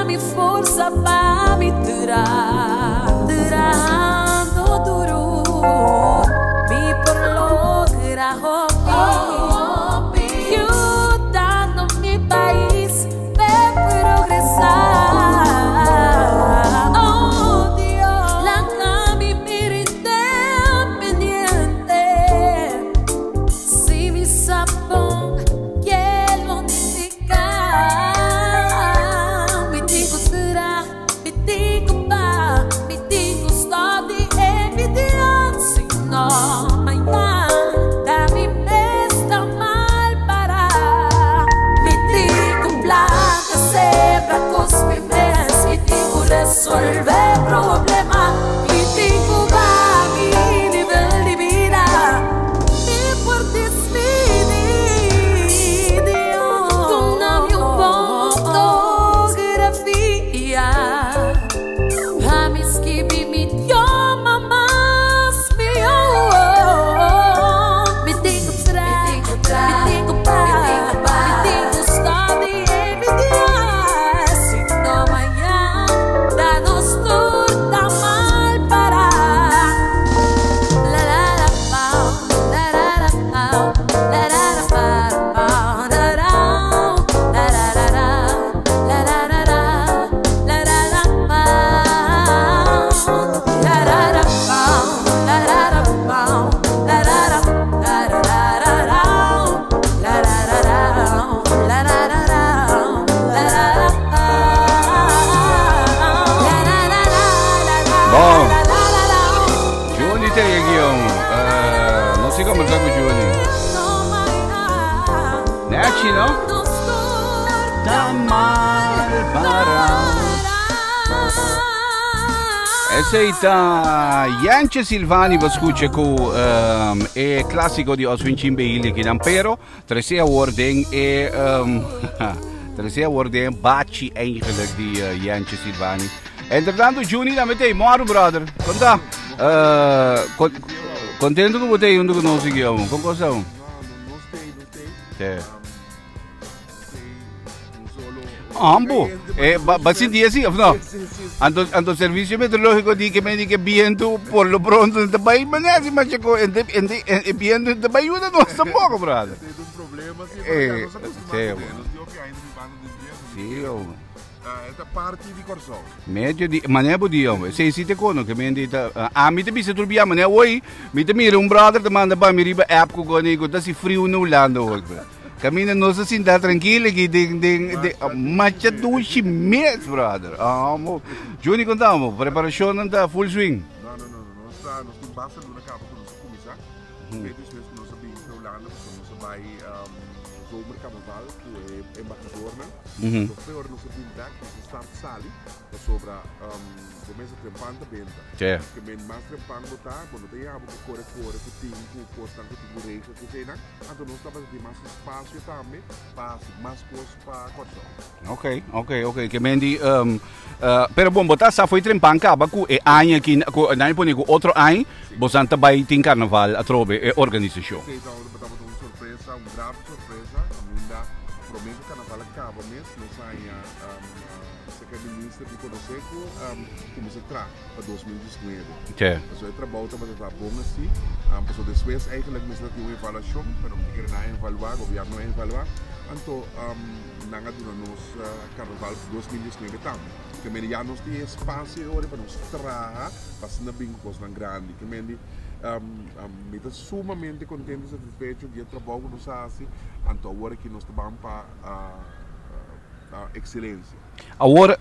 mi forsa pa mi traha. Trahando duro, mi por logra hopi. Yudando mi pais pa progresa. Oh Dios, laga mi bira independiente. Si mi sa bon, kico nifica. Mi tin cu traha, mi tin cu pa, mi tin cu stop di envidia. Si no, mañan, ta mi mes ta mal para. Mi tin cu planta, sembra cos mi mes, mi tin cu resolve problema. Mi tin cu baha mi nivel di bida. Mi por dicidi, Dios, duna mi un bon ortografia. Pa mi skirbi mi idioma mas miho. Mi tin cu traha, mi tin cu pa, mi tin cu stop di envidia. Si no mañan, ta nos tur ta mal para. La la la pa, la la la pa, la la la pa, pa, la la, la la la la, la la la la, la la la pa, la la la pa, la la la pa, la la la la la la la, la la la la, la la la la, la la la pa, la la la la la. Bon. Juni ta guion. No sa con ta cu Juni. Nachi, no? Ta mal para. Esey ta Jantje Silvani bo a scucha cu e clasico di Oswin Chimbeili kinan pero trece awor den e trece awor den bachi eigenlijk di Jantje Silvani. Entretanto Juni tambe t'ey moro brother. Con ta? Contento cu bo t'ey hunto cu nos guion. Con cosa? Te. Ambo. Ba sinti así of no? Anto servicio meteorológico di que me di que viento por lo pronto no ta bay mañana si macho ente ente e viento no ta bay ayuda nos tampoco brother. Sí, sí, hombre. Esta parte di Corsou. Medio di manera bo di hombre. Sí, sí te kono que men di ta a mi te bisa tur bia manera hoy mi te mira un brother te manda pa mi riba app ku koni ku ta si friu na Hulanda hoy. Caminda nos a sinta tranquilo aki den den den macha dushi mes brother. Amo. Juni contamo, preparacionnan ta full swing. No, no, no, no. Nos ta, nos tin basta luna caba cu nos a cuminsa. Peter despues cu nos a bin pa Hulanda, pasobra nos a bay zomercarnaval cu e embahadornan. So fe ora nos a bin bek, nos a start sali pasobra bo mester trempan ta benta. Ke men mas trempan bo ta, bo no ta yama bo kore kore cu tin cu cosnan cu tin cu regla cu eseinan. Anto nos tabata tin mas espacio tambe pa haci mas cos pa Kòrsou. Ok, ok, ok. Ke men di, pero bon, bo ta sa fo'i trempan kaba ku e aña aki, ku nan a pone ku otro aña bosan ta bai tin karnaval atrobe e organisashon. Sí, tabata un sorpresa, un grato sorpresa. Kaminda promé ku karnaval a kaba mes nos haña seka e minister di konosé ku kuminsá traha. Pa 2019. Pasobra e trabou tabata ta bon asi. Pasobra despues eigenlijk mester a tin un evaluashon, pero mi ta kere nan a evaluá, gobièrnu a evaluá. Anto nan a duna nos karnaval 2019 tambe. Ke mende ya nos tin e espasio e ora pa nos traha pa asina bin ku kosnan grandi. Ke mende mi ta sumamente kontento i satisfecho di e trabou ku nos a hasi. Anto awor aki nos ta ban pa ekselensia. Awor,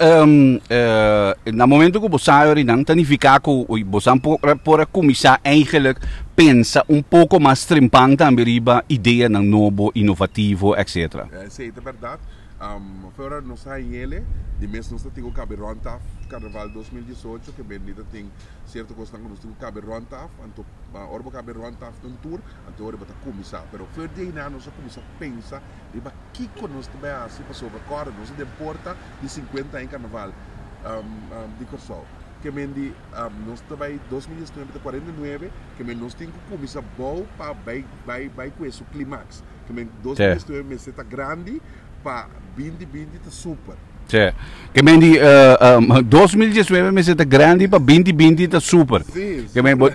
na momento ku bo sa nan ta nifiká ku bosan por a kuminsá eigenlijk pensa un poko mas trempan tambe riba ideanan nobo, inovativo, etcetera. Esei ta bèrdat. Ora nos a hañ'ele, di mes nos ta tin ku kabe rònt af Karnaval 2018, ke bendí ta tin sierto kosnan ku nos tin ku kabe rònt af. Anto ora bo kabe rònt af den tur, anto ora bo ta kuminsá. Pero for di einan nos a kuminsá pensa riba kiko nos ta bai hasi pasobra kòrda nos a den porta di sinkuenta aña karnaval di Kòrsou ke men di nos ta bai 2019 ta 49 ke men nos tin ku kuminsá bou pa bai bai bai ku esun klimaks ke men 2019 mester ta grandi pa 2020 ta super. Si. Ke men di 2019 mester ta grandi pa 2020 ta super. Ke men bo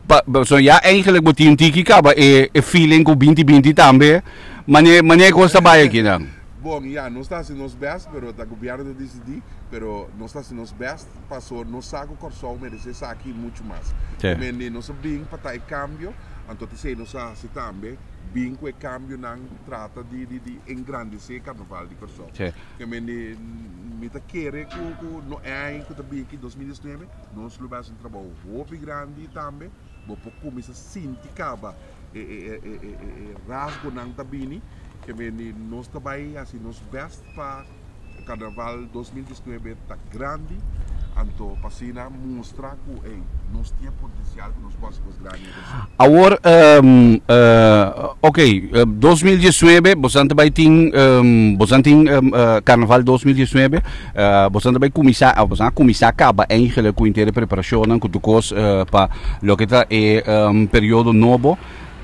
pa so ya eigenlijk bo tin un tiki kaba e e feeling ku 2020 tambe mane mane kos ta bai aki nan. Bon ya nos ta hasi nos best pero ta gobierno ta disidi pero nos ta hasi nos best paso nos sa ku Kòrsou merese esaki i muchu mas. Ke men di nos a bin pa ta e kambio anto ta esei nos a hasi tambe bin ku e kambionan trata di di di engrandese karnaval di Kòrsou. Ke men di mi ta kere ku ku no aña ku ta bin aki 2019 nos lo bai hasi un trabou hopi grandi tambe bo por kuminsá sinti kaba e e e e e rasgonan ta bini ke men di nos ta bai hasi nos best pa karnaval 2019 ta grandi anto pa asina mustra ku ey nos tin e potensial ku nos por hasi kos grandi na Kòrsou. Awor ok 2019 bosan ta bai tin bosan tin karnaval 2019 bosan ta bai kuminsá of bosan a kuminsá kaba eigenlijk ku henter e preparashonnan ku tur kos pa loke ta e periodo nobo.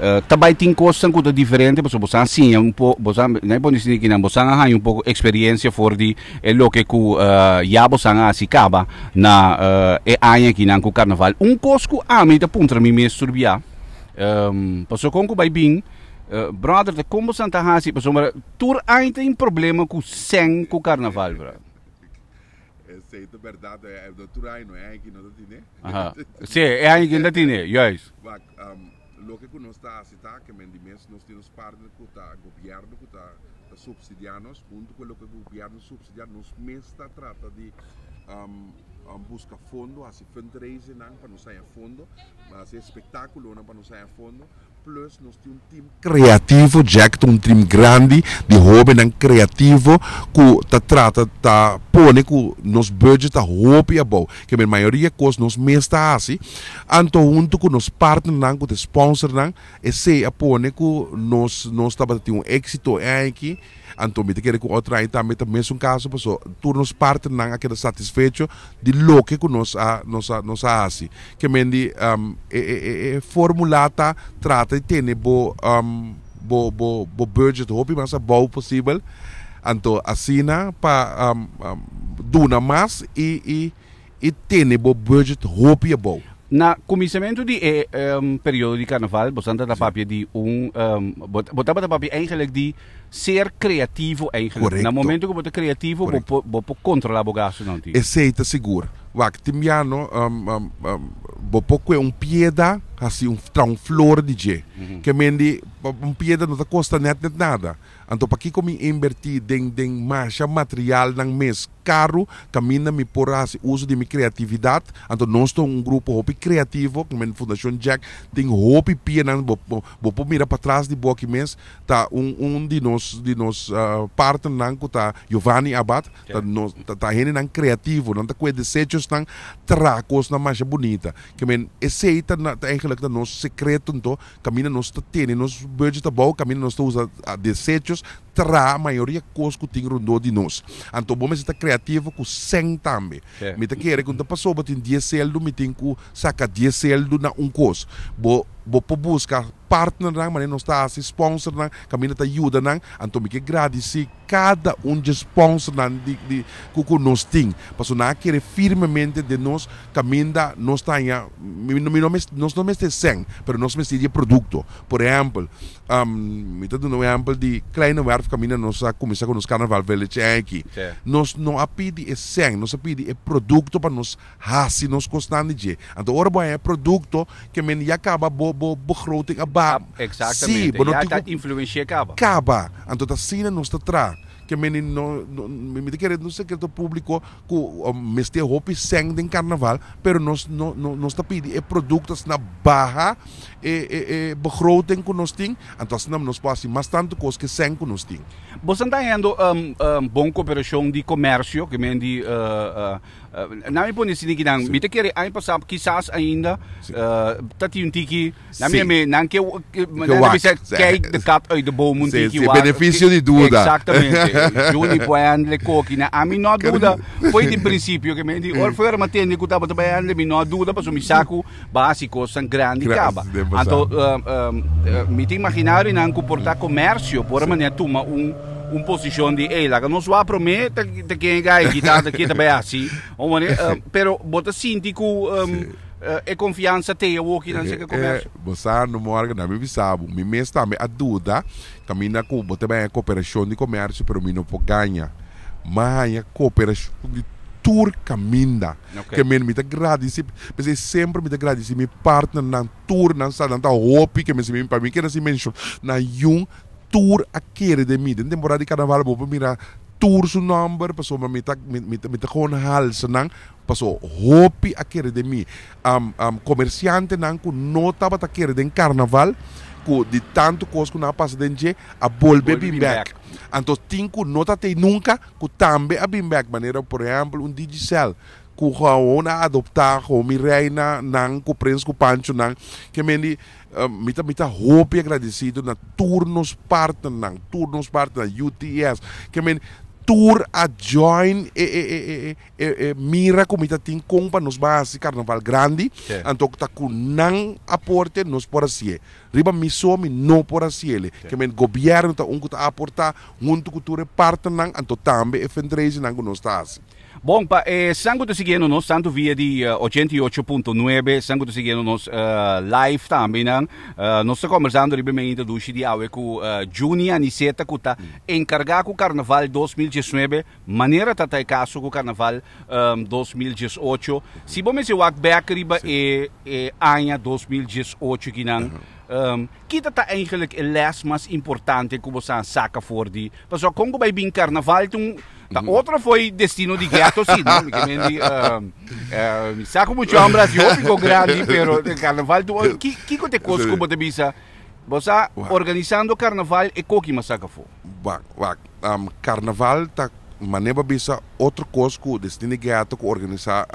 Ta bai tin kosnan ku ta diferente pasobra boso a siña un po boso a nan e pone sinti kinan boso a haña un poko eksperensia for di e loke ku ya boso a hasi kaba na e aña akinan ku karnaval. Un kos ku ami ta puntra mi mes tur bia pasobra kon ku bai bin brother ta kon boso ta hasi pasobra tur aña tin problema ku sèn ku karnaval brother. Esei ta bèrdat tur aña no e aña aki no ta tine. Si e aña aki no ta tine juist. Wak Loke ku nos ta hasi ta ke men di mes nos tin nos partner ku ta gobièrnu ku ta ta supsidiá nos, huntu ku loke gobièrnu supsidiá nos mes ta trata di buska fondo, hasi fundraisingnan pa nos haña fondo, hasi espektákulonan pa nos haña fondo, plus nos tin un tim kreativo, Jack ta un tim grandi di hóbennan kreativo ku ta trata ta pone ku nos budget ta hopi abou, ke men mayoria kos nos mes ta hasi. Anto huntu ku nos partnernan ku ta sponsornan, esei a pone ku nos nos tabata tin un éksito e aña aki. Anto mi ta kere ku otro aña tambe ta mesun kaso paso tur nos partnernan a keda satisfecho di loke ku nos a nos a nos a hasi. Ke men di e e e e formula ta trata di tene bo bo bo bo budget hopi mas abou posibel. Anto asina pa duna mas i i. i tene bo budget hopi abou. Na kuminsamentu di e periodo di karnaval bosan ta papia di un bo tabata papia eigenlijk di ser kreativo eigenlijk. Korekto. Na momento ku bo ta kreativo bo por bo por kontrola bo gastunan tin. Esei ta sigur. Wak tin biano bo por kue un pieda hasi un traha un flor di dje. Ke men di un pieda no ta kosta net net nada. Anto pakiko mi inberti den den masha materialnan mes karu kaminda mi por hasi uso di mi kreatividat? Anto nos ta un grupo hopi kreativo, komo Fundashon Jack tin hopi pianan, bo bo por mira patras di bo aki mes ta un un di nos di nos partnernan ku ta Giovanni Abad, ta nos ta ta hendenan kreativo, nan ta kue desechosnan traha kosnan masha bunita. Ke men esei ta ta eigenlijk ta nos sekreto anto Kaminda nos ta tene nos budget abou, kaminda nos ta usa desechos, traha mayoria kos ku tin rondó di nos. Anto bo mester ta kreativo ku sèn tambe. Mi ta kere ku no ta pasobra tin dies seldu mi tin ku saka dies seldu na un kos. Bo bo por buska partnernan manera nos ta hasi, sponsornan, kaminda ta yuda nan. Anto mi ke gradisí kada un dje sponsornan di di ku ku nos tin, pasobra nan a kere firmemente den nos kaminda nos ta haña, mi mi no mes nos no mester sèn, pero nos mester di e produkto. Por ehèmpel, mi ta duna un ehèmpel di Kleine Werf kaminda nos a kuminsá ku nos Carnaval Village aki. Nos no a pidi e sèn, nos a pidi e produkto pa nos hasi nos kosnan di dje. Anto ora bo haña e produkto ke men ya kaba bo bo begroting a ba. Exactamente. Sí, bo no Ya tin ta ku influenci'é kaba. Kaba. Anto ta asina nos ta traha. Ke men di no no mi ta kere un sekreto públiko ku mester hopi sèn den karnaval, pero nos no no nos ta pidi e produkto asina baha e e e begroting ku nos tin, anto asina nos por hasi mas tantu kos ke sèn ku nos tin. Boso ta hañando bon koperashon di komersio, ke men di Na mi pone sini kinan, mi ta kere aña pasá kisas ainda ta tin un tiki, na mi mi nan ke nan ta bisa kijk de kat uit de boom un tiki wak. Beneficio di duda. Exactamente. Juni por handle koki na ami no duda foi di principio ke mi di ora foi ora mi a tende ku tabata bai handle mi no duda pasobra mi sa ku ba hasi kosnan grandi kaba. Anto mi ta imagina nan ku por ta komersio por manera tuma un. un posishon di ey laga nos wak promé ta ta ken gai kita ta kita bai hasi pero bo ta sinti ku e konfiansa te awoki nan seka komersio? Bo sa no Morgan na mi bisa bo mi mes tambe a duda kaminda ku bo ta bai haña koperashon di komersio pero mi no por gaña mi a haña koperashon di tur kaminda ke men mi ta gradisi p'esei semper mi ta gradisi mi partnernan tur nan sa nan ta hopi ke mi pa mi keda sin menshona nan yun tur a kere den mi. Den temporada di karnaval bo por mira tur su nòmber pasobra mi ta mi ta mi ta gewoon halsa nan paso hopi a kere den mi. Komersiantenan ku no tabata kere den karnaval ku di tantu kos ku nan a pasa den dje a bolbe bin bèk. Anto tin ku no ta tei nunka ku tambe a bin bèk manera por ehèmpel un Digicel ku gewoon a adoptá gewoon mi reina nan ku prens ku pancho nan ke men di Mi ta mi ta hopi agradecido na tur nos partnernan, tur nos partnernan, UTS, ke men tur a join e e e e e e mira ku mi ta tin kon pa nos bai hasi karnaval grandi, anto ta ku nan aporte nos por hasié. Riba mi so mi no por hasiele. Ke men gobièrnu ta un ku ta aportá huntu ku tur e partnernan, anto tambe e fundraisingnan ku nos ta hasi. Bon, pa esnan ku ta siguiendo nos tantu via di 88.9, esnan ku ta siguiendo nos live tambe nan, nos ta kombersando riba e meinta dushi di awe ku Juni Aniceta ku ta enkargá ku Karnaval 2019, manera ta ta e kaso ku Karnaval 2018. Si bo mester wak bèk riba e aña 2018 kinan, kita ta eigenlijk e lès mas importante ku bo sa saka for di, pasobra kon ku bai bin Karnaval ta un Ta otro foi destino di ghetto si, no? Mi ke men di, mi sa ku mucho hombre asi hopi ko grandi, pero de carnaval tu, ki, kiko te kos ku bo ta bisa? Bo sa, organisando carnaval e koki mas saka afó. Wak, wak, carnaval ta mane bo bisa otro kos ku destino di ghetto ku organisa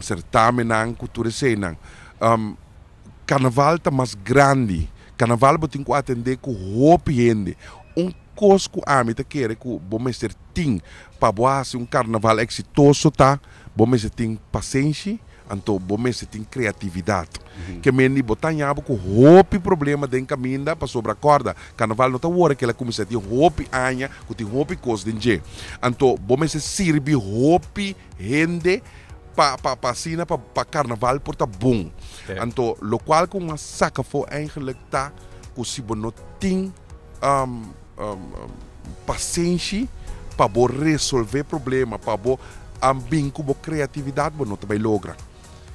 certamennan ku tur eseinan. Carnaval ta mas grandi. Carnaval bo tin ku atende ku hopi hende. Un kos ku ami ta kere ku bo mester tin pa bo hasi un karnaval eksitoso ta bo mester tin pasenshi anto bo mester tin kreatividat. Ke men di bo ta haña bo ku hopi problema den kaminda pasobra kòrda karnaval no ta wòrdu kila kuminsá tin hopi aña ku tin hopi kos den dje. Anto bo mester sirbi hopi hende pa pa pa asina pa pa karnaval por ta bon. Anto lokual ku un a saka afó eigenlik ta ku si bo no tin pasenshi pa bo resolve problema, pa bo bin ku bo kreatividat, bo no ta bai logra.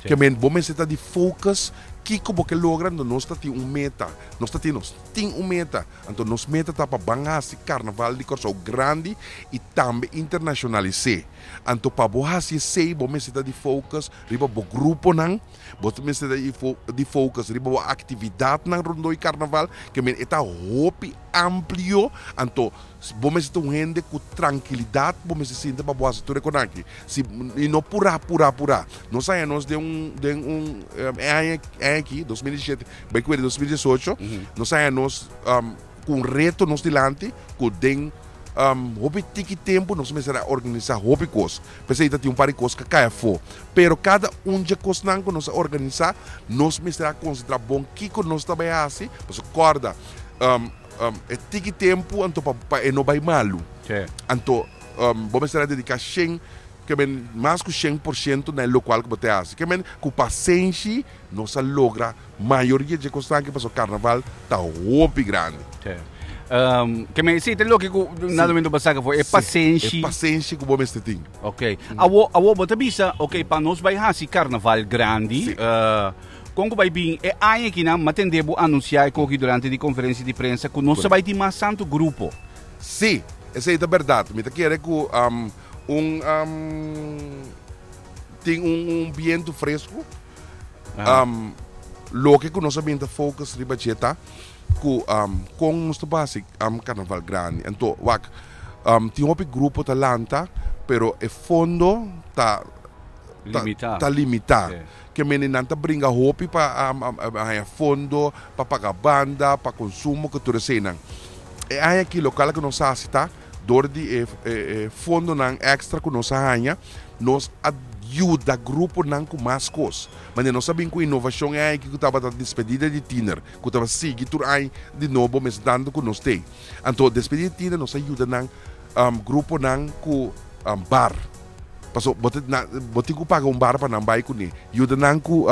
Ke men bo mester ta di focus kiko bo ke logra, anto nos ta tin un meta. Nos ta tin, nos tin un meta. Anto nos meta ta pa ban hasi Karnaval di Kòrsou grandi i tambe internashonalis'é. Anto pa bo hasi esei bo mester ta di focus riba bo gruponan. Bo ta mester di focus riba bo actividadnan rondó e carnaval, ke men e ta hopi amplio, anto bo mester ta un hende ku trankilidad bo mester sinta pa bo hasi tur e konaki. Si i no purá purá purá. Nos haña nos den un den un e aña aki, 2017 bai kueri 2018, nos haña nos ku un reto nos dilanti ku den Hopi tiki tempu nos mester a organisá hopi kos. P'esei ta tin un par di kos ku a kai afó. Pero kada un dje kosnan ku nos a organisá, nos mester a konsentrá bon kiko nos ta bai hasi. Pasobra kòrda, e tiki tempu anto pa pa e no bai malu. Anto bo mester a dediká shen, ke men mas ku 100% na e lokual ku bo ta hasi. Ke men ku pasenshi nos a logra Mayoria dje kosnan aki pasobra karnaval ta hopi grandi. Ke men esei ta loke ku nada mento bo saka for e pasenshi. E pasenshi ku bo mester tin. Ok. Awo awo bo ta bisa ok pa nos bai hasi karnaval grandi kon ku bai bin e aña akinan mi a tende bo anunsia e koki durante di konferensia di prensa ku nos ta bai tin mas tantu grupo. Si, esei ta bèrdat. Mi ta kere ku un tin un bientu fresku. Um, loke ku nos a bin ta focus riba dje ta ku um, kon nos ta basi um, karnaval grandi. Anto, wak, um, tin hopi grupo ta lanta, pero e fondo ta ta, Limitá. ta limitá. Sí. Ke mende nan ta bringa hopi pa um, um, um, haña fondo, pa paga banda, pa konsumo, ku tur eseinan. E aña aki lokal ku nos hasi ta dor di e, e, e fondonan extra ku nos a haña, nos a yuda gruponan ku mas kos. Manera nos a bin ku inovashon e aña aki ku tabata despedida di tiner, ku tabata sigui tur aña di nobo mes tantu ku nos t'ei. Anto despedida di tiner nos a yuda nan gruponan ku bar. Paso bo ta na bo tin ku paga un bar pa nan bai kuné. Yuda nan ku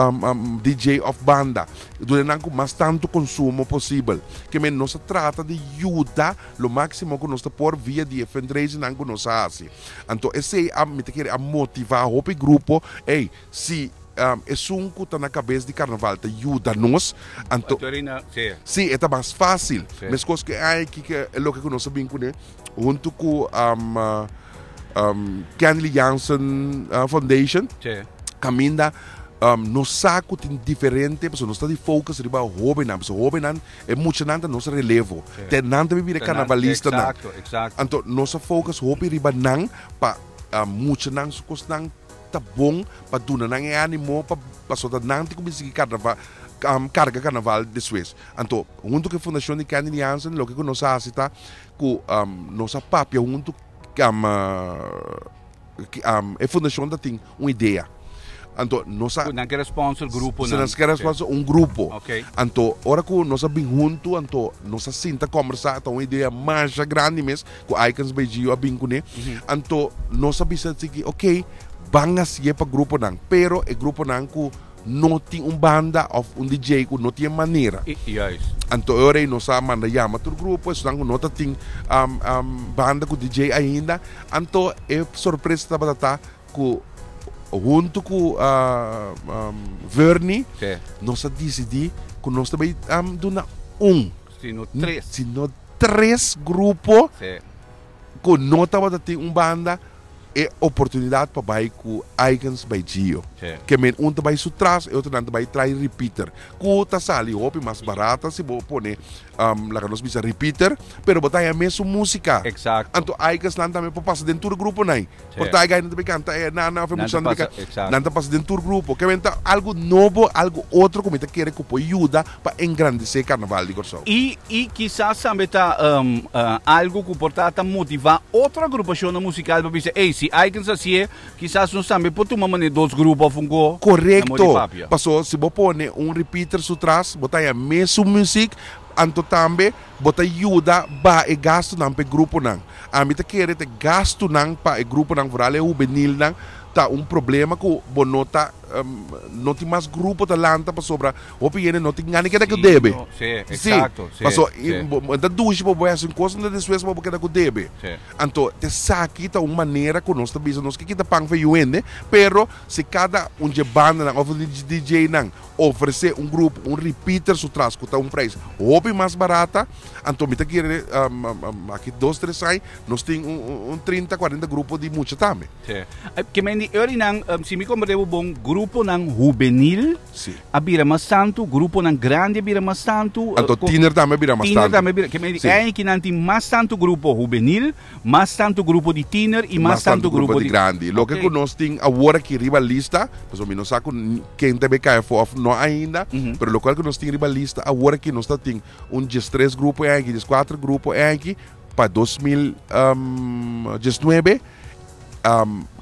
DJ òf banda. Duna nan ku mas tantu konsumo posibel. Ke men nos a trata di yuda lo máksimo ku nos ta por via di e fundraisingnan ku nos a hasi. Anto esei a mi ta kere a motivá hopi grupo, ey, si esun ku ta na kabes di karnaval ta yuda nos, anto si e ta mas fásil. Meskos ku e aña aki ke loke ku nos a bin kuné huntu ku Kenley Jansen Foundation kaminda nos sa ku tin diferente pasobra nos ta di focus riba hobennan pasobra hobennan e muchanan ta nos relevo te nan ta bira karnavalistanan anto nos a focus hopi riba nan pa muchanan su kosnan ta bon pa duna nan e animo pa pasobra nan tin ku bin sigui karnaval karga karnaval despues anto huntu ku e fundashon di Kenley Jansen loke ku nos a hasi ta ku nos a papia huntu e fundashon ta tin un idea. Anto nos a Nan kier sponsor grupo nan. Nan kier sponsor un grupo. Anto ora ku nos a bin huntu anto nos a sinta kombersá ta un idea masha grandi mes ku Icons by Gio a bin kuné. Anto nos a bisa asiki ok ban hasié pa gruponan pero e gruponan ku no tin un banda of un DJ ku no tin e manera. Juist. Anto e ora ei nos a manda yama tur grupo, esnan ku no ta tin banda ku DJ ainda. Anto e sorpresa tabata ta ku huntu ku Vernie nos a disidí ku nos ta bai duna un, Sino tres. sino tres grupo ku no tabata tin un banda. e oportunidat pa bai ku Icons by Gio. Ke men un ta bai su tras e otronan ta bai trai repeater. Ku ta sali hopi mas barata si bo pone laga nos bisa repeater, pero bo ta haña mesun músika. Anto Iconsnan tambe por pasa den tur gruponan. Por ta e gainan ta bai kanta e nana òf e muchanan ta bai kanta. Nan ta pasa den tur grupo. Ke men ta algu nobo, algu otro ku mi ta kere ku por yuda pa engrandesé karnaval di Kòrsou. I I kisas tambe ta algu ku por ta ta motivá otro agrupashonnan musikal pa bisa, ey, si Icons hasié, kisas nos tambe por tuma manera dos grupo òf un ko na modi Korekto. papia. Paso si bo pone un repeater su tras, bo ta haña mesun muzik, anto tambe bo ta yuda baha e gastunan pa e gruponan. Ami ta kere ta e gastunan pa e gruponan, vooral e hubenilnan, ta un problema ku bo no ta no tin mas grupo ta lanta pasobra hopi hende no tin gana keda ku debe. Sí, Si, paso ta dushi pa bo hasi un kos anto despues bo keda ku debe. Anto esaki ta un manera ku nos ta bisa nos ke kita pan for yu hende, pero si kada un dje bandanan òf un DJ-nan ofresé un grupo un repeater su tras ku ta un prijs hopi mas barata, anto mi ta kere aki dos tres aña nos tin un trinta kuarenta grupo di mucha tambe. Sí. Ke men di early-nan, si mi komprende bo bon, gruponan hubenil a bira mas tantu, gruponan grandi a bira mas tantu. Anto tiner tambe a bira mas tantu. Tiner tambe a bira, ke men di eiki nan tin mas tantu grupo hubenil, mas tantu grupo di tiner i mas tantu grupo di grandi. Loke ku nos tin awor aki riba lista, pasobra mi no sa ku ken ta bay kai afó òf no ainda, pero lokual ku nos tin riba lista awor aki nos ta tin un diestres grupo eiki, dieskuater grupo eiki pa 2019.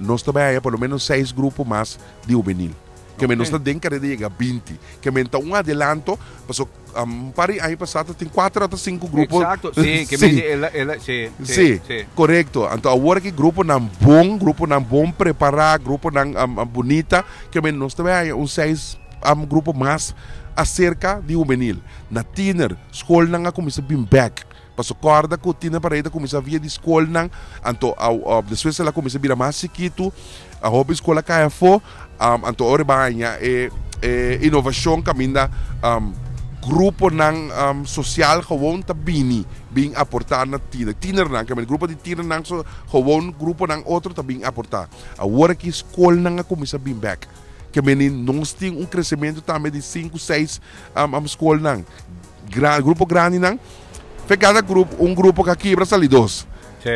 Nos ta bai haya por lo menos seis grupo mas di hubenil. Ke men nos ta den kareda yega 20. Ke men ta un adelanto, paso un par di aña pasá ta tin kuater ota sinku grupo. Exacto, sí, ke men el a, el a, sí, sí, Sí, sí. korekto. Anto awor aki gruponan bon, gruponan bon prepará, gruponan bunita, ke men nos ta bai haya un seis grupo mas aserka di hubenil. Na tiner, skolnan a kuminsá bin bèk. Paso kòrda ku Tina Parey ta kuminsá via di skolnan, anto despues el a kuminsá bira mas chikitu, a hopi skol a kai afó, anto ora e ban haña e inovashon kaminda gruponan sosial gewon ta bini bin aportá na tiner, tinernan, ke men grupo di tinernan so gewon gruponan otro ta bin aportá. Awor aki skolnan a kuminsá bin bèk, ke meni nos tin un kresementu tambe di sinku, seis skolnan. Gran, grupo grandinan, fe cada grupo, un grupo ka kibra sali dos. Sí,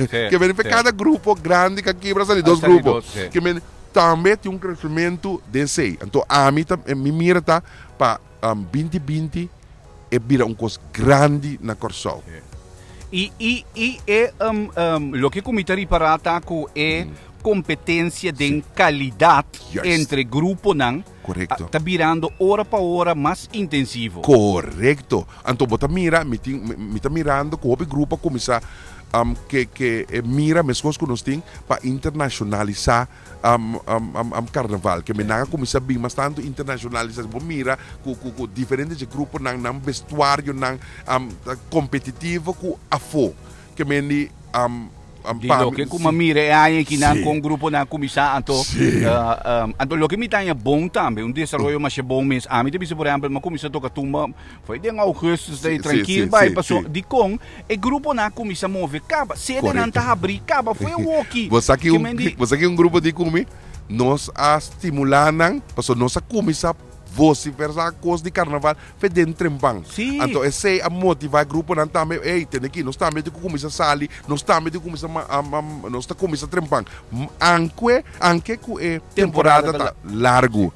sí, Ke men fe sí. cada grupo grandi ka kibra sali dos Sali grupo. dos, sí. Ke men tambe tin un crecimiento den sei. Anto ami ta, mi mira ta pa 2020 e bira un cos grandi na Kòrsou. I, i, i e, um, um, loke ku mi ta ripará ta ku e kompetensia den kalidat entre gruponan ta birando ora pa ora mas intensivo. Korekto. Anto bo ta mira, mi tin, mi ta mirando ku hopi grupo a kuminsá ke ke mira meskos ku nos tin pa internashonalisá karnaval. Ke nan a kuminsá bin mas tantu internashonalisá. Bo mira ku ku ku diferente dje gruponan, nan bestuarionan ta kompetitivo ku afó. Ke men di Di loke ku mi a mira e aña akinan kon gruponan a kuminsá anto anto loke mi ta haña bon tambe un desaroyo masha bon mes ami ta bisa por ehèmpel mi a kuminsá toka tumba foi den ougùstus ta trankil bai paso dikon e gruponan a kuminsá move kaba sedenan ta habrí kaba foi awoki Bo sa ki un bo sa ki un grupo di ku mi nos a stimulá nan paso nos a kuminsá Vociferá kos di karnaval fe den trempan. Sí. Anto esei a motivá e gruponan tambe, ey, tende aki, nos tambe tin ku kuminsá sali, nos tambe tin ku kuminsá ma, nos ta kuminsá trempan. Ankue, anke ku e temporada ta largu.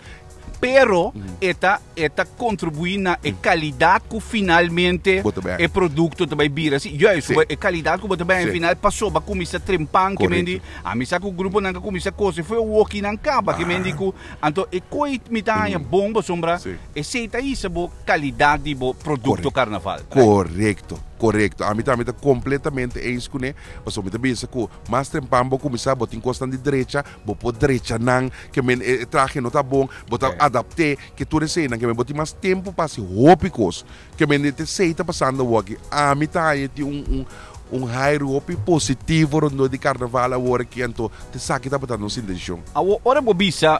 Pero e ta, e ta kontribuí na e kalidat ku finalmente Bo ta bai. e produkto ta bai bira. Sí, juist, Sí. e kalidat ku bo ta bai Sí. final pasobra kuminsá trempan, ke men di, Korekto. a mi sa ku gruponan ka kuminsá kose foi awokinan kaba, ke men di ku Anto e koe mi ta haña bon pasobra esei ta hisa bo kalidat di bo produkto karnaval. Korekto, korekto. Ami tambe ta kompletamente eens kuné, pasobra mi ta bisa ku mas trempan bo kuminsá bo tin kosnan di drecha, bo por drecha nan, ke men e trahe no ta bon, bo ta adapt'é, ke tur eseinan, ke men bo tin mas tempu pa hasi hopi kos. Ke men di esei ta pasando awor aki. Ami ta haña tin un un un hairu hopi positivo rondó di karnaval awor aki, anto esaki tabata nos intenshon. Awor ora bo bisa,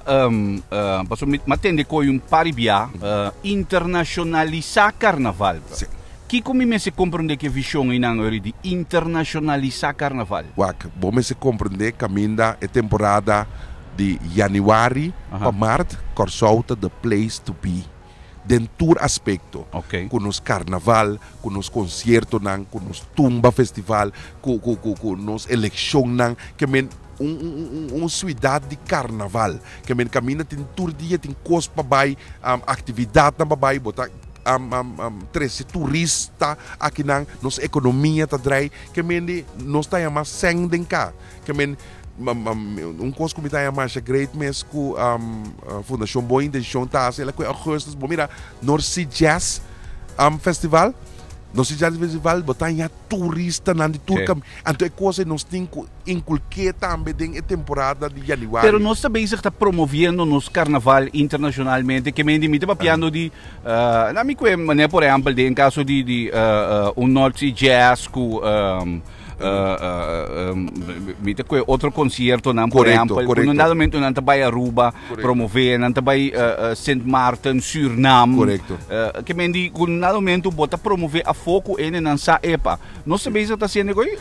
pasobra mi a tende koe un par di bia, internashonalisá karnaval. Kiko mi mester komprondé ku e vishon einan ori di internashonalisá karnaval? Wak, bo mester komprondé kaminda e temporada di yanüari pa mart, Kòrsou ta the place to be. den tur aspekto, ku nos karnaval, ku nos konsiertonan, ku nos tumba festival, ku ku ku ku nos elekshonnan, ke men un un un un suidat di karnaval, ke men kaminda tin tur dia tin kos pa bai, aktividatnan pa bai, bo ta trese turista akinan, nos ekonomia ta drai, ke men di nos ta yama sèn den ka, ke men. Un kos ku mi ta haña masha great mes ku Fundashon Bon Intenshon ta hasi el a ku augustus bo mira North Sea Jazz Festival North Sea Jazz Festival bo ta haña turistanan di tur kaminda anto e kos ei nos tin ku inkulké tambe den e temporada di yanüari. Pero nos ta bezig ta promoviendo nos karnaval internashonalmente ke men di mi ta papiando di na mi kue manera por ehèmpel den kaso di di un North Sea Jazz ku Mi ta koe otro conciertonan, por Correcto, ehempel, correcto. un dado momento nan ta bai Aruba, promove, nan ta bai Sint Maarten, Surinam. Correcto. Ke men di, un dado momento bo ta promove afó ku ene nan sa epa. Nos ta bezig ta haciendo koe?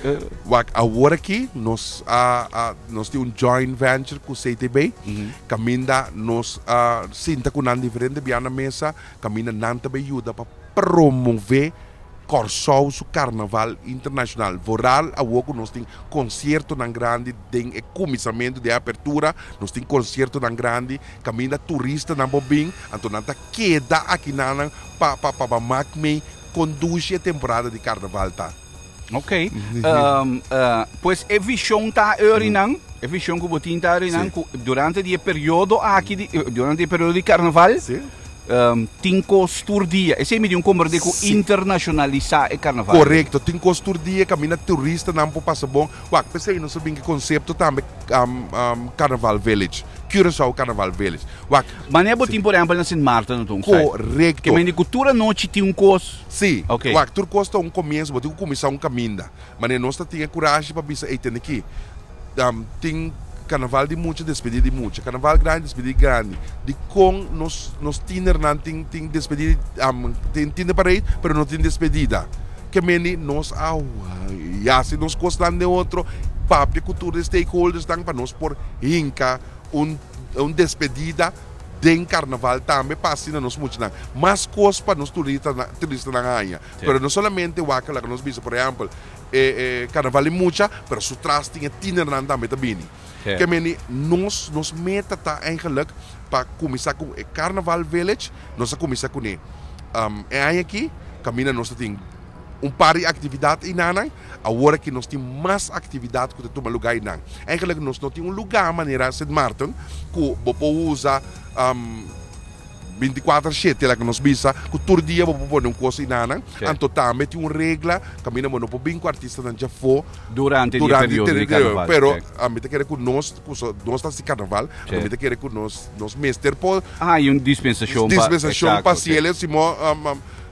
Wak, awor aki nos a, a, nos tin un joint venture ku CTB, kaminda nos a sinta ku nan diferente bia na mesa, kaminda nan ta bai yuda pa promove Kòrsou su karnaval internashonal. Vooral awor ku nos tin konsiertonan grandi den e kuminsamentu di e apertura, nos tin konsiertonan grandi kaminda turistanan por bin, anto nan ta keda akinanan pa pa pa mak mei kon dushi e temporada di karnaval ta. Ok. Pues e vishon ta eurinan, e vishon ku bo tin ta eurinan ku durante di e periodo aki di durante di e periodo di karnaval, Tin kos tur dia. Esei mi di un komprendé ku internashonalisá e karnaval. Korekto, tin kos tur dia kaminda turistanan por pasa bon. Wak, p'esei nos a bin ku e konsepto tambe Carnaval Village, Curaçao Carnaval Village. Wak. Manera bo tin por ehèmpel na Sint Maarten anto un site. Korekto. Ke mende ku tur anochi tin un kos. Sí. Wak, tur kos ta un komienso, bo tin ku kuminsá un kaminda. Manera nos ta tin e kurashi pa bisa, ey tende aki, tin karnaval di mucha, despedí di mucha, karnaval grandi, despedí di grandi. Dikon nos nos tienernan tin tin despedí tin tiener parade pero no tin despedida? Ke meni nos a hasi nos kosnan den otro, papia ku tur e stakeholdersnan pa nos por hinka un un despedida den karnaval tambe pa asina nos muchanan mas kos pa nos turistanan haña. Pero no solamente wak laga nos bisa por ehempel e e carnaval di mucha pero su tras tin e tienernan tambe ta bini. Ke meni nos nos meta ta eigenlijk pa cuminsa cu e carnaval village nos a cuminsa cune e aña aki caminda nos ta tin. Un par di actividad einanan, awor aki nos tin mas actividad cu ta tuma lugar einan. Eigenlijk nos no tin un lugar manera Sint Maarten cu bo por usa binticuater shete laga nos bisa cu tur dia bo por pone un cos einanan. Anto tambe tin un regla caminda bo no por bin cu artistanan djafo Durante di e periodo di carnaval. Pero mi ta kere cu nos, cu nos ta haci carnaval, anto mi ta kere cu nos nos mester por Ah, y un dispensacion pa, dispensacion pa exacto, haci el, sino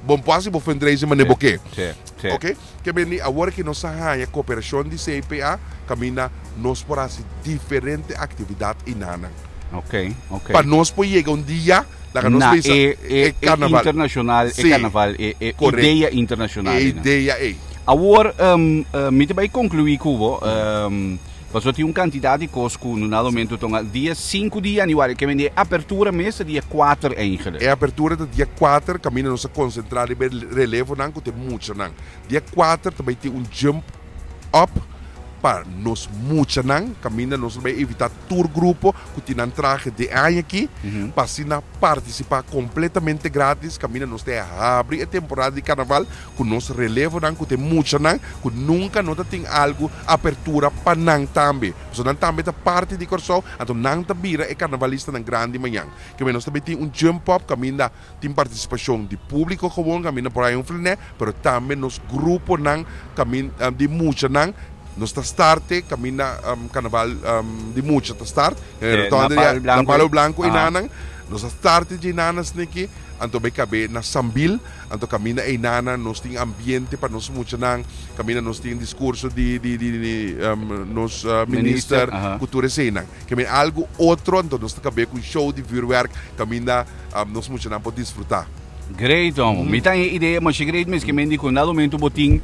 Bon por hasi bo fundraising manera bo ke. Sí, sí. Ok? Ke bini awor ke nos a haña koperashon di CPA kaminda nos por hasi diferente aktividat inanan. Ok, ok. Pa nos por yega un dia laga nos Na bisa e, e, e karnaval. E internashonal, e Sí. karnaval, e, e Korekt. idea internashonal E einan. idea ei. Awor, mi ta bai konkluí ku bo, Pasobra tin un kantidat di kos ku no na momento tonga dia sinku di yanüari, ke men e apertura mes ta dia kuater eigenlijk. E apertura ta dia kuater, kaminda nos a konsentrá riba e relevonan ku ta e muchanan. Dia kuater ta bai tin un jump up pa nos muchanan, kaminda nos lo bai invitá tur grupo ku tin nan trahe den aña aki, pa asina partisipá kompletamente gratis, kaminda nos ta habri e temporada di karnaval ku nos relevonan ku ta e muchanan ku nunka no ta tin algu apertura pa nan tambe pasobra nan tambe ta parti di Kòrsou anto nan ta bira e karnavalistanan grandi mañan ke nos tambe tin un jump up kaminda tin partisipashon di públiko gewon kaminda por hay un flenè pero tambe nos gruponan kaminda di muchanan nos ta starte kaminda karnaval di mucha ta start na Palo Blanko enanan nos ta starte dje enanan sniki anto bai kabe na Sambil. Anto kaminda einana nos tin ambiente pa nos muchanan, kaminda nos tin diskurso di di di di nos minister ku tur eseinan. Ke men algu otro anto nos ta kab'é ku un show di vuurwerk kaminda nos muchanan por disfrutá. Great homo. Mi ta haña idea masha great mes ke men di ku na momento bo tin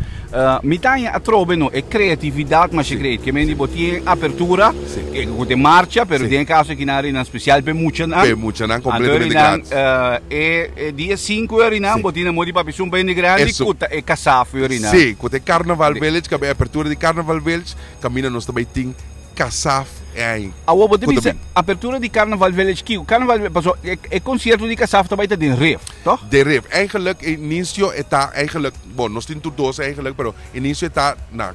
mi ta haña atrobe no e creatividad masha great ke men di bo tin apertura ku ta marcha pero den e kaso aki nan arinan spesial pa e muchanan. Pa e muchanan kompletamente gratis. E dia sinku yorinan bo tin amor di papia sun bende grandi ku ta e kasaf yorinan. Sí, ku ta e Carnaval Village, kabe apertura di Carnaval Village, kaminda nos ta bai tin kasaf ei. Awor bo ta bisa apertura di Carnaval Village kiko? Carnaval paso e konsierto di kasaf ta bai ta den Rif, toch? Den Rif. Eigenlijk inisio e ta eigenlijk, bon nos tin tur dos eigenlijk, pero inisio e ta na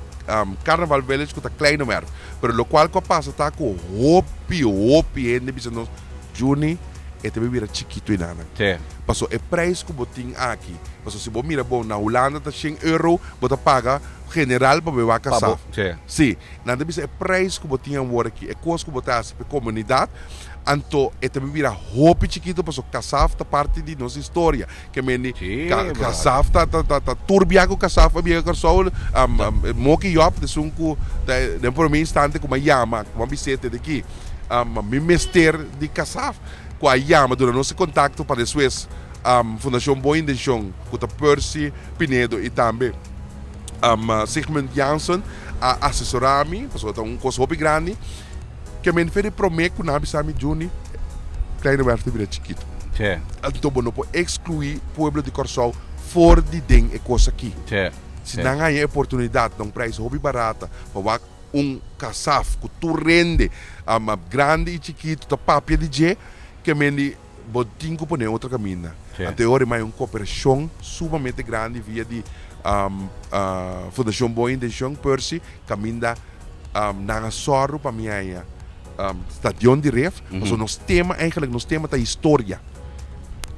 Carnaval Village ku ta Kleine Werf. Pero lokual ku a pasa ta ku hopi hopi hende bisa nos, Juni, e ta bira chikitu enanan. Sí. Paso e prijs ku bo tin aki, paso si bo mira bon na Hulanda ta shen euro bo ta paga general pa bo e wak Pa bo, kasá. sí. Sí. Nan ta bisa e prijs ku bo tin awor aki, e kos ku bo ta hasi pa e komunidat, anto e ta bira hopi chikitu paso Kasaf ta parti di nos historia. Ke mende Sí, ka brother. Kasaf ta ta ta ta tur bia ku Kasaf a biga Kòrsou, Moki Yòp esun ku ta den promé instante ku mi a yama, ku mi a bis'é tende aki. Mi mester di Kasaf ku a yama duna nos e kontakto pa despues Fundashon Bon Intenshon ku ta Percy Pinedo i tambe Sigmund Jansen a asesorá mi pasobra ta un kos hopi grandi ke men fe di promé ku nan a bisa mi Juni Kleine Werf ta bira chikitu anto bo no por ekskluí pueblo di Kòrsou for di den e kos aki si nan haña e oportunidat na un preis hopi barata pa wak un kasaf ku tur rende grandi i chikitu ta papia di dje ke men di bo tin ku pone otro kaminda. Anto e ora mai un koperashon sumamente grandi via di Fundashon Bon Intenshon, Percy, kaminda nan a sòru pa mi haña stadion di ref, pasobra nos tema eigenlijk nos tema ta historia.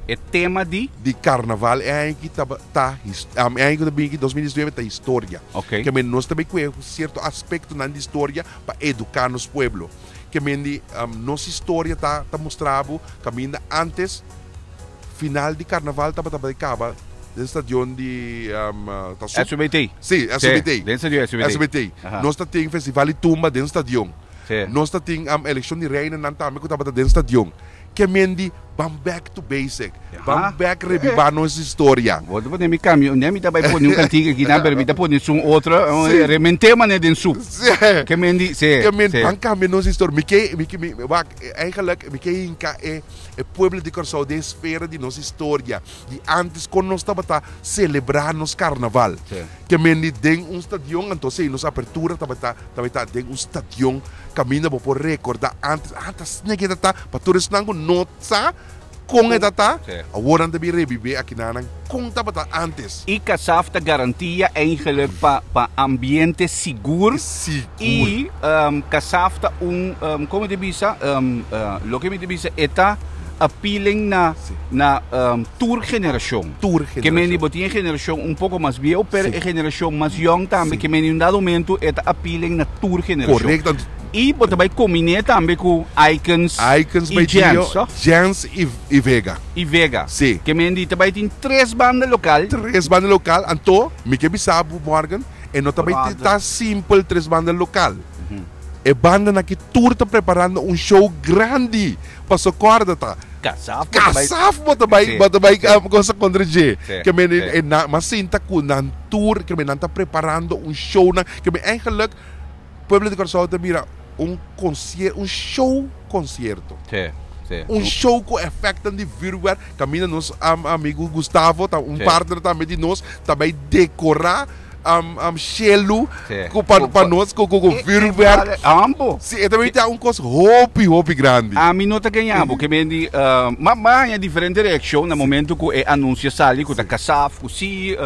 E tema di? Di karnaval e aña aki ta e aña ku ta bini aki 2019 ta historia. Ok. Ke men nos ta bay kue sierto aspektonan di historia pa eduká nos pueblo. Ke men di nos historia ta ta mustra bo kaminda antes final di karnaval tabata bay kaba den stadion di ta su SBT. Si, SBT. Den stadion SBT. SBT. Nos ta tin festival di tumba den stadion. Si. Nos ta tin elekshon di reinanan tambe ku tabata den stadion. Ke men di ban back to basic, ban back reviva nos historia. Bo ta pone mi cambio, ne mi ta bai pone un cantica aki nan, pero mi ta pone sun otro, Sí. remente mane den soep. Sí. Ke men di, sí, Ke men sí. ban cambia nos historia. Mi ke, mi ke, mi, wak, eigenlijk mi ke hinka e, e pueblo di Kòrsou den esfera di nos historia, di antes kon nos tabata celebra nos carnaval. Sí. Ke men di den un stadion, anto sí, nos apertura tabata, tabata den un stadion. Kaminda bo por rekordá antes, ah, ta asina ke ta ta, pa tur esnan ku no sa, Kon e ta, Si. awor nan ta bin revive aki nan kon tabata antes. E Kasaf ta garantia eigenlijk pa ambiente sigur. Sigur. E Kasaf ta un, kon mi ta bisa, loke mi ta bisa e ta appealing na tur generashon. Tur Ke men generashon. Bo tin e generashon un poko mas bieu, pero e generashon mas yong tambe, ke men in un dado momento e ta appealing na tur generashon. Korekto. I bo ta bai kombiné tambe ku Icons, Icons i bai Jens, Dio, no? Jens i Vega. I Vega. Si. Ke men di ta bai tin tres banda lokal. Tres banda lokal, anto mi ke bisa bo, Morgan, e no ta bai Brother. ta simpel tres banda lokal. E bandanan aki tur ta preparando un show grandi paso korda ta Kasaf bo ta bai. Kasaf bo ta bai Si, bo ta bai si. Cosa kontra dje. Si, Ke men si. e na mas sinta ku nan tur ke men nan ta preparando un show nan ke men eigenlijk pueblo di Kòrsou ta mira un konsier un show konsierto. Si, si. Un show ku efektonan di vuurwerk kaminda nos amigu Gustavo ta un partner tambe di nos ta bai dekorá shelu Si. ku pa nos ku vuurwerk. Ambo. Si, e ta bai ta un kos hopi hopi grandi. Ami no ta gaña bo, ke men di ma ma haña diferente reakshon na momento ku e anunsio sali ku ta Kasaf ku si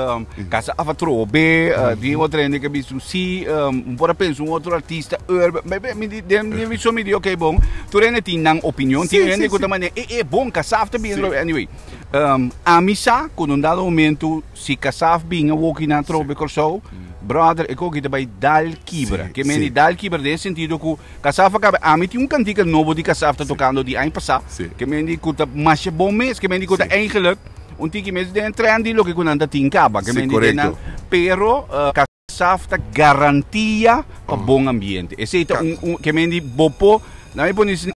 Kasaf a trobe, tin otro hende ke bisa si, un por a pensa un otro artista urban, mi di den mi so mi di ok bon, tur hende tin nan opinion, tin hende ku ta manera e e bon Kasaf ta bin trobe, anyway ami sa ku na un dado momento si Kasaf bin awoki nan trobe Kòrsou, brother e koki ta bai dal kibra. Ke men di dal kibra den e sentido ku Kasaf a kaba, ami tin un kantika nobo di Kasaf ta tokando di aña pasá, ke men di ku ta masha bon mes, ke men di ku ta eigenlijk un tiki mes den trend di loke ku nan ta tin kaba, ke men di den nan, pero Kasaf ta garantia pa bon ambiente. Esei ta un, ke men di bo por, nan mi pone si.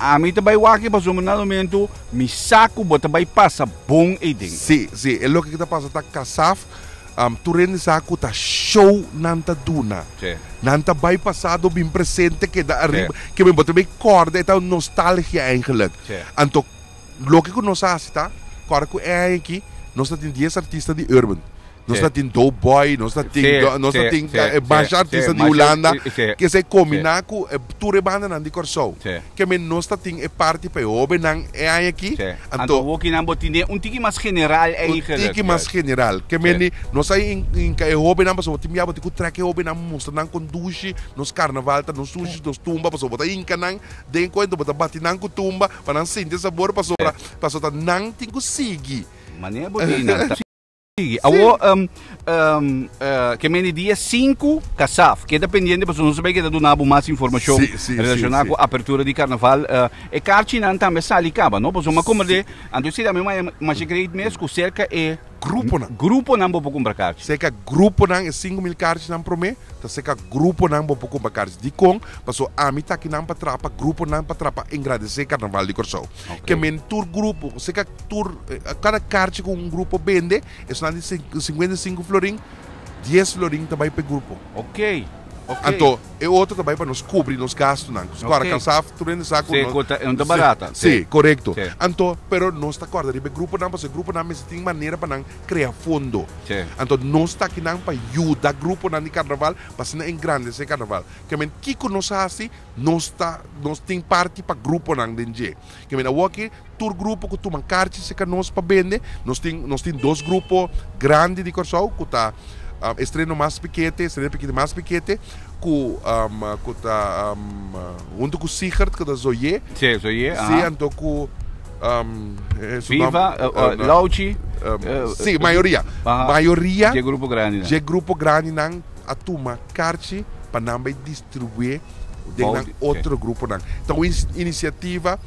Ami ta bai wak pasobra na momento mi sa ku bo ta bai pasa bon eiden. Si, si, e loke ki ta pasa ta Kasaf, tur hende sa ku ta show nan ta duna. Nan ta bai pasado bin presente keda ariba, ke men bo ta bai kòrda e ta un nostalgia eigenlijk. Anto loke ku nos a hasi ta, kòrda ku e aña aki nos ta tin dies artista di urban. Nos ta tin Dope Boy, nos ta tin, nos ta tin masha artista di Hulanda ke se kombiná ku tur e bandanan di Kòrsou. Ke men nos ta tin e parti pa e hóbennan e aña aki. Anto wokinan bo tine un tiki mas general eigenlijk. Un tiki mas general. Ke men di nos a hinka e hóbennan pasobra bo tin bia bo tin ku trèk e hóbennan mustra nan kon dushi nos karnaval ta, nos sushi, nos tumba pasobra bo ta hinka nan den kuento bo ta bati nan ku tumba pa nan sinti e sabor pasobra pasobra ta nan tin ku sigui. Manera bo tin nan ta. Sigui. Awor, ke mende dia 5 Kasaf. Keda pendiente pasobra nos bai keda duna bo mas informashon relashoná ku apertura di karnaval. E karchinan tambe a sali kaba, no? Pasobra mi a komprendé, anto esei tambe masha great mes ku serka e Gruponan. Gruponan bo por kumpra karchi. Serka gruponan e 5000 karchinan promé ta serka gruponan bo por kumpra karchi. Dikon? Pasobra ami ta akinan pa trapa gruponan pa trapa engrandesé karnaval di Kòrsou. Ke men tur grupo, serka tur kada karchi ku un grupo bende, esnan di 55 florin, 10 florin ta bai pa e grupo. Ok, ok. Anto e otro ta bai pa nos kubri nos gastunan. Ok. Kòrda kansá tur hende sa ku Sí, nos ku ta, e no ta barata. Sí, korekto. Sí. Anto, pero nos ta kòrda riba e gruponan, pasobra e gruponan mester tin manera pa nan krea fondo. Sí. Anto nos ta akinan pa yuda gruponan di karnaval pa asina engrandesé karnaval. Ke men kiko nos hasi, nos ta, nos tin parti pa gruponan den dje. Ke men awoki tur grupo ku tuma karchi serka nos pa bende, nos tin nos tin dos grupo grandi di Kòrsou ku ta Estreno Mas Pikete, Estreno Pikete Mas Pikete ku ku ta huntu ku Sigurd ku ta Zoyé. Sí, Zoyé, aha. Sí, anto ku su Viva, nòmber, Lauchi. Sí, mayoria. Mayoria Dje grupo grandinan. Dje grupo grandinan a tuma karchi pa nan bai distribué den nan otro gruponan. Ta un inisiativa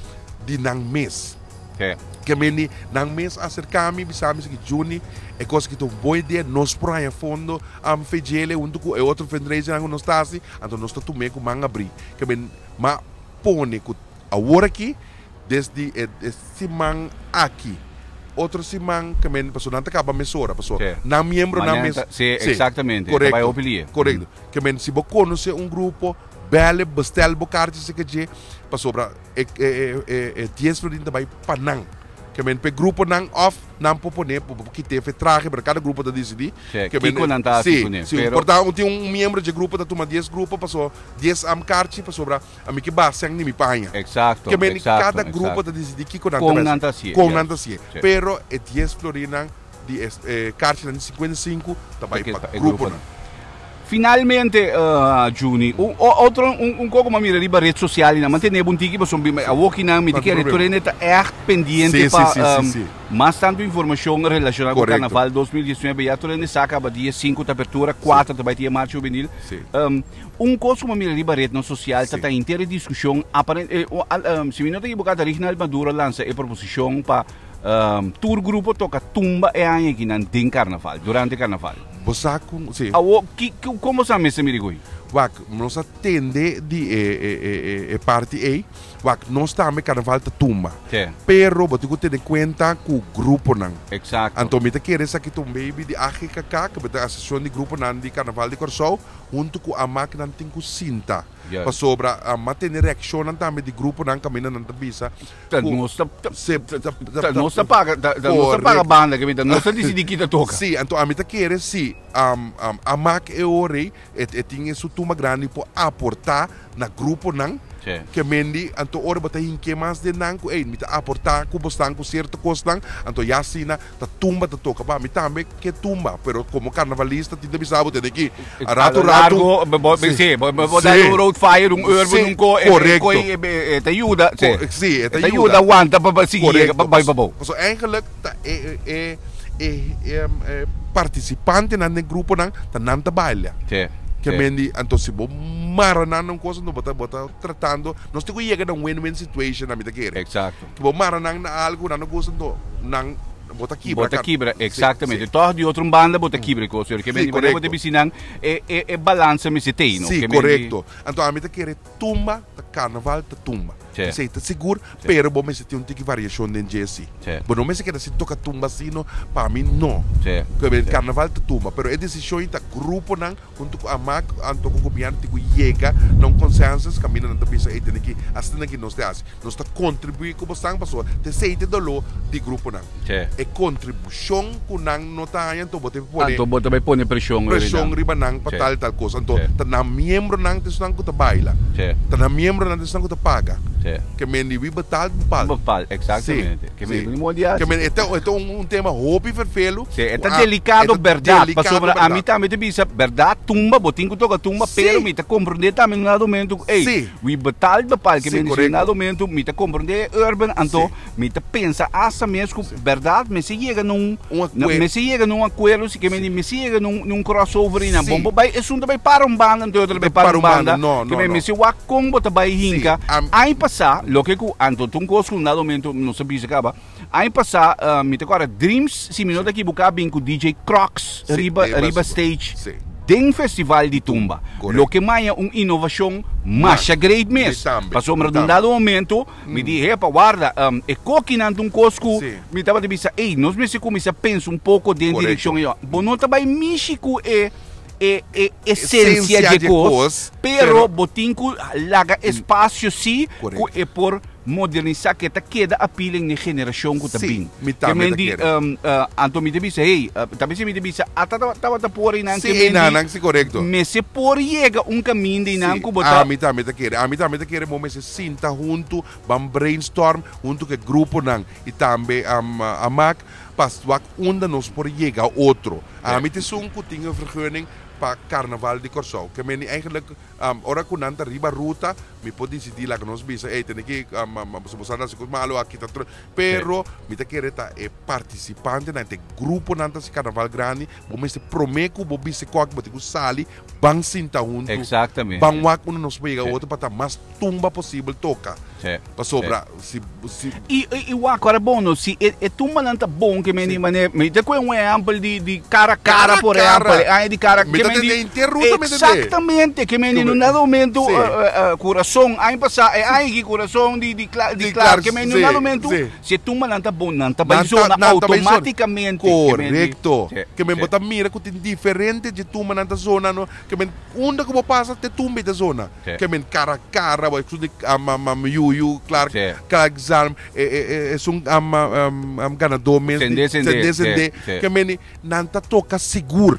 di nan mes. Ke meni nan mes aserká mi bisa mi siki Juni e kos aki ta un bon idea nos por haña fondo am fejele huntu ku e otro fundraisernan ku nos ta hasi anto nos ta tum'é ku man abrí. Ke men m'a pone ku awor aki desdi e siman aki otro siman ke men pasobra nan ta kaba mesora pasobra nan miembronan mes Sí, exactamente. Ta bai hopi lie. Korekto. Ke men si bo konosé un grupo bèl'e bestèl bo karchi seke dje pasobra e 10 florin ta bai pa nan. Ke men p'e gruponan òf nan por pone por kit'é fe trahe, pero kada grupo ta disidí. Sí, Ke men kiko nan ta hasi sí, kuné, sí, pero por ta un tin un miembro dje grupo ta tuma dies grupo paso dies am karchi pasobra ami ke basa ni mi paña. Exacto, Ke men exacto, kada grupo exacto. ta disidí kiko nan ta Kon bes nan ta hasié, kon yes. nan ta hasié. Sí. Pero e dies florinnan di e e karchinan di 55 ta bai Ke pa pa e gruponan. gruponan. Finalmente, Juni, un otro un koko mi a mira riba red sosial i nan mantené bo un tiki pasobra mi awokinan mi ta kere tur hende ta ègt pendiente pa mas tantu informashon relashoná ku Karnaval 2019 ya tur hende sa kaba dia sinku ta apertura kuater ta bai tin e marcha hubenil. Un kos ku mi a mira riba rednan sosial ta ta henter e diskushon si mi no ta ekiboká ta Rignald Maduro a lansa e proposishon pa Tur grupo toka tumba e aña akinan den karnaval, durante karnaval. Bo sa ku, si. Awor, ki, ki, kon bo sa mester mira koe? Wak, nos a tende di e, e, e, e, e parti ei. Wak, nos tambe karnaval ta tumba. Sí. Pero bo tin ku tene kuenta ku gruponan. Eksakto. Anto mi ta kere esaki ta un baby di AGKK, ku ta Asosiashon di Gruponan di Karnaval di Kòrsou, huntu ku amak nan tin ku sinta. Juist. Pasobra a tene reakshonnan tambe di gruponan kaminda nan ta bisa Ta ku nos ta se ta ta ta nos ta paga ta ta nos ta paga Correcto. banda ke mi ta nos ta disidí ki ta toka. Sí, anto ami ta kere si a mak e ora ei e e tin e su tumba grandi por aportá na gruponan Sí. ke mendi anto ora bo ta hinke mas den nan ku ey mi ta aportá ku bo stan ku sierto kosnan anto ya asina ta tumba ta toka pa mi tambe ke tumba pero komo karnavalista tin ta bisa bo tene ki a A ratu lo ratu largo bo bo sí sí bo bo dal sí un road fire un urban sí un ko e e korekto koi e e ta yuda sí ko sí e e ta ta yuda yuda wanta pa pa sigui yega pa korekto bai pa bou. paso eigenlijk ta e e e e e partisipantenan den gruponan ta nan ta baila Sí ke sí. mendi anto si bo mara nan na un cosa bo ta bo ta tratando nos tin ku yega na un win win situation ami ta kere Exacto. Bo mara nan na algu nan no gusta anto nan bo ta kibra Bo ta kibra, exactamente. Toch di otro banda bo ta kibra e cos. Ke Sí, men bo correcto. ta bisi nan e e e balansa mester tei, no? Sí, Ke men di correcto. Anto ami ta kere tumba ta carnaval ta tumba. Sí. Esei ta sigur, Sí. pero bo mester tin un tiki variacion den dje si. Sí. Bo no mester keda sin toca tumba asino, pa mi no. Sí. Ke men Sí. carnaval ta tumba, pero e decision ei ta gruponan Huntu ku Amak, anto ku gobièrnu tin ku yega na un konsensus kaminda nan ta bisa ey tene ki asina ki nos ta hasi. Nos ta kontribuí ku bosnan pasobra ta esei ta e doló di gruponan. E kontribushon ku nan no ta haña anto bo ta pone Anto bo ta bai pone preshon riba nan. preshon riba nan pa tal i tal kos. Anto ta nan miembronan ta esnan ku ta baila. Ta nan miembronan ta esnan ku ta paga. Ke men di wi betaal bepaal. Bepaal, exactamente. Ke men di modo di hasi. Ke men e ta e ta un tema hopi vervelu. Sí, e ta delicado berdad, pasobra ami tambe ta bisa berdad tumba, bo tin cu toca tumba, pero mi ta comprende tambe un dado momento cu ey, wi betaal bepaal, ke men di un dado momento mi ta comprende e urban, anto mi ta pensa hasta mes cu berdad mester yega na un, mester yega na un acuerdo, si ke men di mester yega na un crossover y nan bon bo bay, esun ta bay para un banda, anto e otro ta bay para un banda, ke men mester wak con bo ta bay hinca, aña pasa loke cu anto ta un cos cu un dado momento nos a bisa caba. Aña pasá mi ta kòrda Dreams, si mi no ta ekiboká, bin ku DJ Crocs riba riba stage den festival di tumba. Loke maya un inovashon masha great mes. Pasobra den un dado momento mi di, hepa, warda, e kokinan ta un kos ku mi tabata bisa, ey, nos mester kuminsá pensa un poko den direkshon ei. Bo no ta bai mishi ku e e e esensia dje kos, pero bo tin ku laga espasio si ku e por Modernisá ke ta keda appealing n'e generashon ku ta Sí, bin. mi Ke tambe men ta di, kere. anto mi ta bisa, hey, ta bisa mi ta bisa, ata tabata por einan Sí, ke men di, einanan, sí, korekto. mester por yega un kaminda einan Sí, ku bo ta. ami tambe ta kere. Ami tambe ta kere bo mester sinta huntu, ban brainstorm huntu ku e gruponan i tambe Amak pa wak unda nos por yega otro. Ami ta esun ku tin e vergunning pa Karnaval di Kòrsou. Ke men di eigenlijk Ora ku nan ta riba ruta, mi por disidí laga nos bisa, ey, tene ki si bo sa hasi kos malu aki ta tru. Pero mi ta kere ta e partisipantenan, ta e gruponan ta hasi karnaval grandi, bo mester promé ku bo bisa e kòki bo tin ku sali, ban sinta huntu, Exactamente. ban wak unda nos por yega otro pa ta mas tumba posibel toka. Pasobra si si. I i wak ora bon no, si e e tumbanan ta bon ke men di manera, mi ta kohe un ehèmpel di di kara kara por ehèmpel, e aña di kara Mi ke ta men di tende henter ruta mi tende. Exactamente, ke men di un dado momento kurason aña pasá e aña aki kurason di di kla di klar ke men di un dado momento si e tumbanan ta bon nan ta bai zona automaticamente. Korekto, ke men bo ta mira ku tin diferente dje tumbanan ta zona no, ke men unda ku bo pasa te tumba i ta zona. Ke men kara kara, bo esun di yuyu. Yuyu, Clark, Clark Zalm, esun ganadó mes. Sende, sende, Sende, sende. Ke meni, nan ta toka sigur.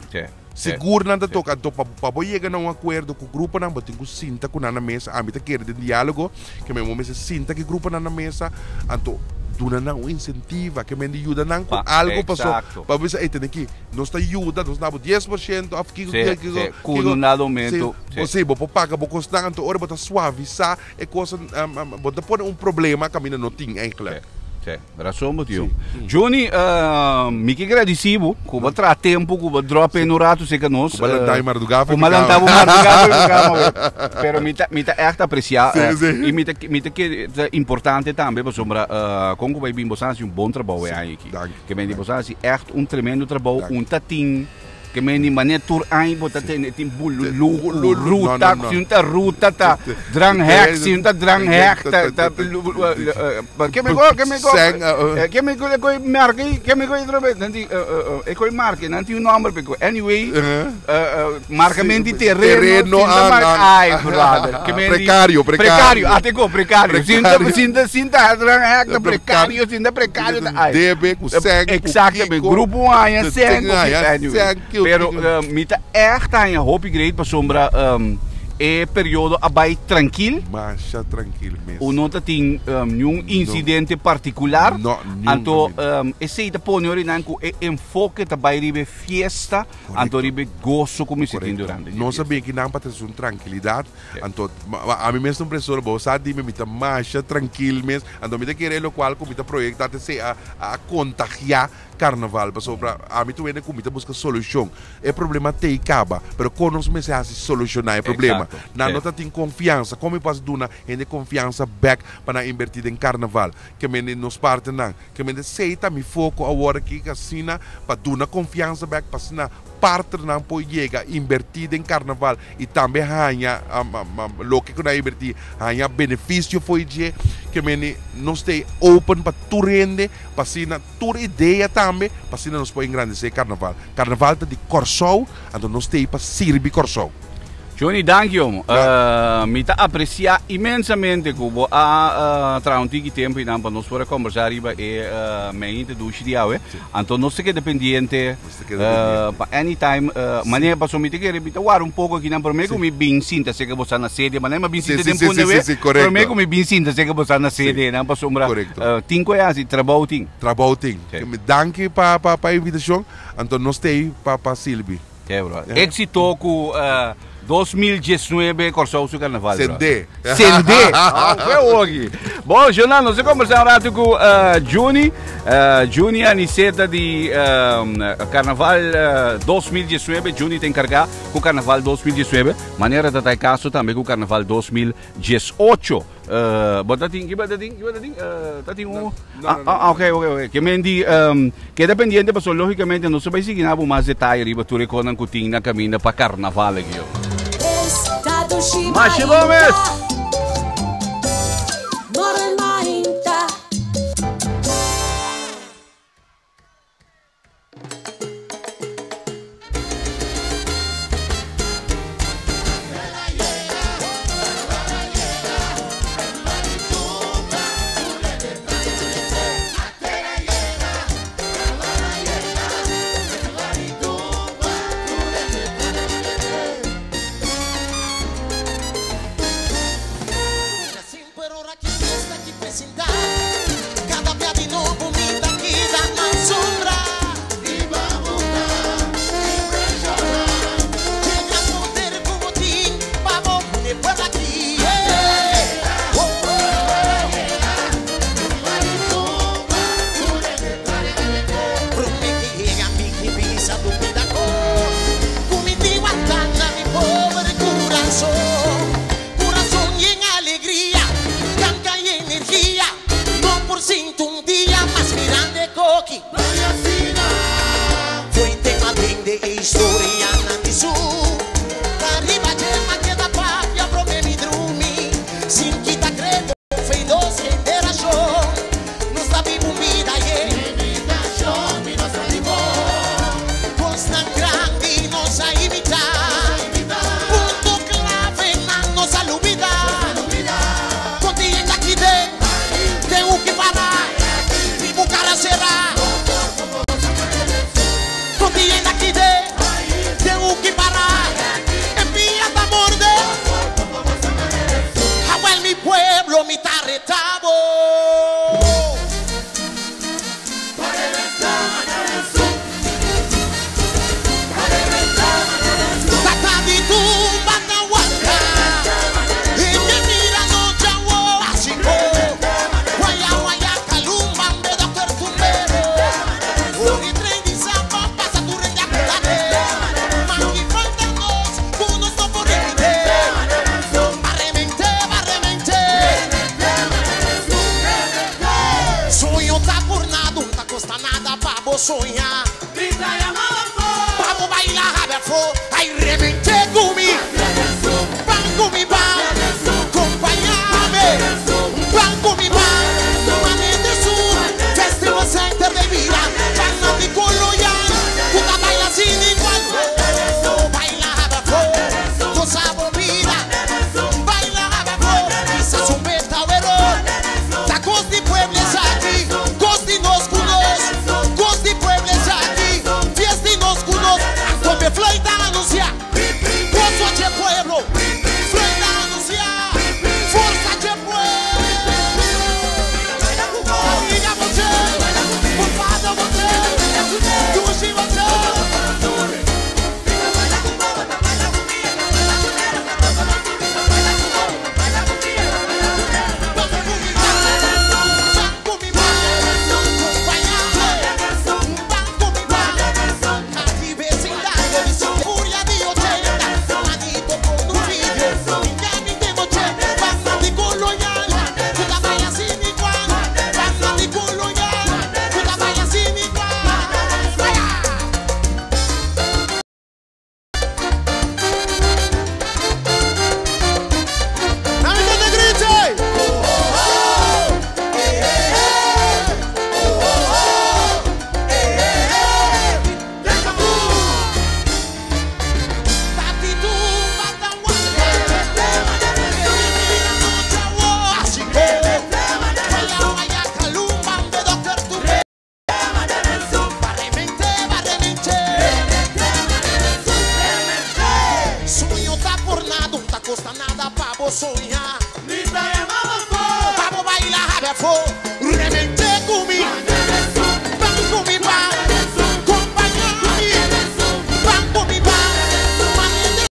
Sigur nan ta toka. Anto pa pa bo yega na un akuerdo ku gruponan, bo tin ku sinta ku nan na mesa. Ami ta kere den diálogo, ke men bo mester sinta ku e gruponan na mesa, anto duna nan un insentiva, ke men di yuda nan ku algu paso pa bo bisa, ey tene aki, nos ta yuda, nos da bo 10% òf kiko, kiko, kiko, Ku un dado momento. Si, bo por paga bo kosnan, anto ora bo ta suavisá e kos, bo ta pone un problema kaminda no tin eigenlijk. Sí, rason bo tin. Juni, mi ke gradisí bo ku bo a traha tempu, ku bo a drop in un ratu serka nos. Ku bo a lantá e mardugá for Ku di bo a lantá kama. bo mardugá for di kama, bo. Pero mi ta, mi ta ègt apresiá. Sí, sí. I mi ta, mi ta kere ta importante tambe pasobra kon ku bai bin bo sa hasi un bon trabou e aña aki. Danki. Ke men di bo sa hasi ègt un tremendo trabou, un ta tin. Ke men di manera tur aña bo ta tende tin bululu ku ruta, si un ta ruta ta dranghek, si un ta dranghek ta ta ke mi ko ke mi ko ke mi ko e koi merka ei ke mi ko nan di e koi marka nan tin un nomber pa e koi anyway markamen di tereno si un ta marka ai brother ke men di Prekario prekario ate ko prekario si un ta si un ta si un ta dranghek ta prekario si un ta prekario ta ai Debe ku sèn ku Exactamente kiko. grupo aña sèn ku Anyway, pero mi ta echt haña hopi great pasobra e periodo a bai trankil. Masha trankil mes. U no ta tin niun incidente particular. No, niun. Anto esei ta pone ora nan ku e enfoke ta bai riba e fiesta, anto riba e goso ku mester tin durante di Nos a fiesta. bin akinan pa trese un trankilidat. Anto ami mes ta un persona, bo sa di mi, mi ta masha trankil mes. Anto mi ta kere e lokual ku mi ta proyekta ta esei a kontagiá Carnaval pasobra ami ta wende cu mi ta busca solucion. E problema tey caba, pero con nos mester haci soluciona e problema? Nan no ta tin confiansa. Con mi por haci duna hende confiansa bek pa nan inverti den Carnaval? Ke mende nos partnernan, ke mende esey ta mi foco awor aki asina pa duna confiansa bek pa asina partnernan por yega inverti den Carnaval y tambe haña loke cu nan a inverti, haña beneficio fo'i dje. Ke mende nos tey open pa tur hende pa asina. Tur idea tambe pa asina nos por engrandesé Karnaval. Karnaval ta di Kòrsou, anto nos t'ei pa sirbi Kòrsou. Johnny, danki omo. Mi ta apresiá inmensamente ku bo a traha un tiki tempu einan pa nos por a kombersá riba e mei introdushi di awe. Anto nos ta keda pendiente pa anytime. Manera pasobra mi ta kere mi ta wara un poko akinan promé ku mi bin sinta serka bo sa na sede. Manera mi a bin sinta den Punta we, promé ku mi bin sinta serka bo sa na sede einan pasobra Tin ku e hasi, trabou tin. Trabou tin. Danki pa pa e invitashon. Anto nos ta ei pa pa sirbi. Ke bro. Éksito ku 2019 Kòrsou su karnaval bro. Sendé. Sendé. Fue oki. Bon, Jonan, nos a kombersá un ratu ku Juni. Juni Aniceta di Karnaval 2019. Juni ta enkargá ku Karnaval 2019. Manera ta ta e kaso tambe ku Karnaval 2018. Bo ta tin, kiba ta tin, kiba ta tin? Ta tin un. Ah, ah, ok, ok, ok. Ke men di, keda pendiente paso logicamente nos ta bai sigui na bo mas detaye riba tur e konan ku tin na kaminda pa karnaval aki yo. Mashi Gomez! pa bo soña. Pa bo baila habe afó. Ay, remente gumi. Pan gumi pan. Acompáñame. Pan gumi pan. Manete sur. Festival Center de vida. Fanático loyal. Puta baila sin igual. Oh, baila habe afó. Goza bo vida. Baila habe afó. Quizás un beta Tacos de pueblo es aquí, cos de nos cunos, cos de pueblo es aquí, fiesta de nos cunos, come flauta anuncia, gozo de pueblo, flauta anuncia, fuerza de pueblo. Amiga você, por favor você, dushi você. Sueño ta por nada, no ta costa nada pa bo soñar. Pa bo bailar, habe afó. Remente gumi. Pan gumi pan. Acompáñame. Pan gumi pan. Manete.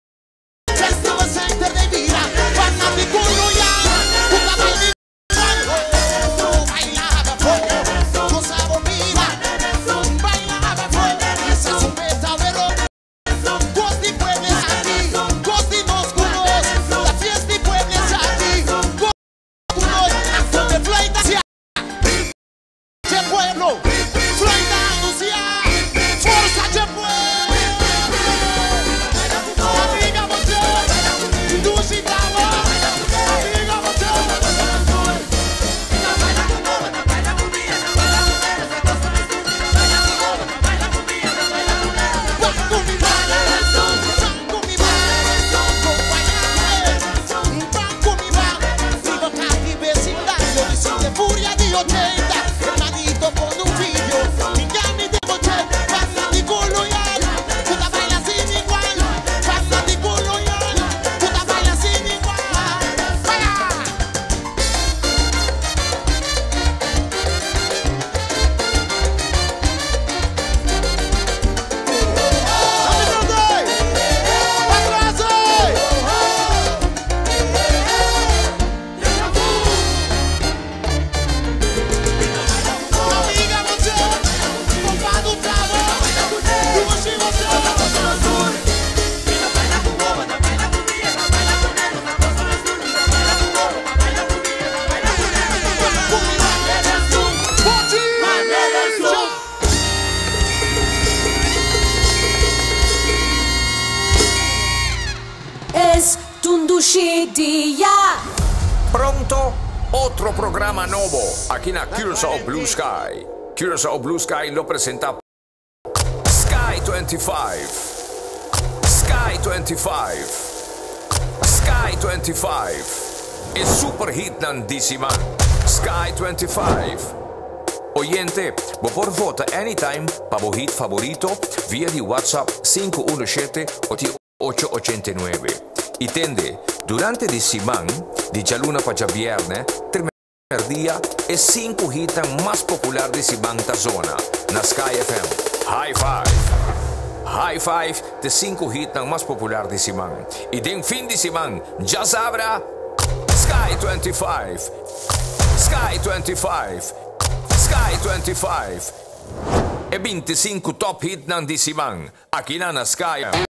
Festival Center de vida. Fanático loyal. Puta baile. Baila, habe afó. Goza bo vida. Baila, habe afó. Esa es un verdadero. Cos de pueblo es aquí, cos de nos cunos, la fiesta de pueblo es aquí, cos cunos, donde flauta sea, de pueblo, flauta anuncia, fuerza de pueblo. Amiga você, dushi tava, amiga você. Furia di 80, hermanito con un figlio, mi de boche, fanático loyal, puta baila sin igual, fanático loyal, puta baila sin igual. ¡Vaya! Amiga você, comprado travo, dushi você. Es Tundushi Dia. Pronto, otro programa nuevo aquí en Curaçao Blue Sky. Curaçao Blue Sky lo presenta Sky 25. Sky 25. Sky 25. Es super hit nandísima. Sky 25. Oyente, bo por vota anytime pa bo hit favorito via di WhatsApp 517 889. Y tende, durante di siman, di djaluna pa djabièrnè, dia e 5 hit mas popular di siman ta zona, na Sky FM. High Five. High Five, ta 5 hit mas popular di siman. I den fin di siman, djasabra, Sky 25. Sky 25. Sky 25. E 25 top hit nan di siman. Aki na Sky.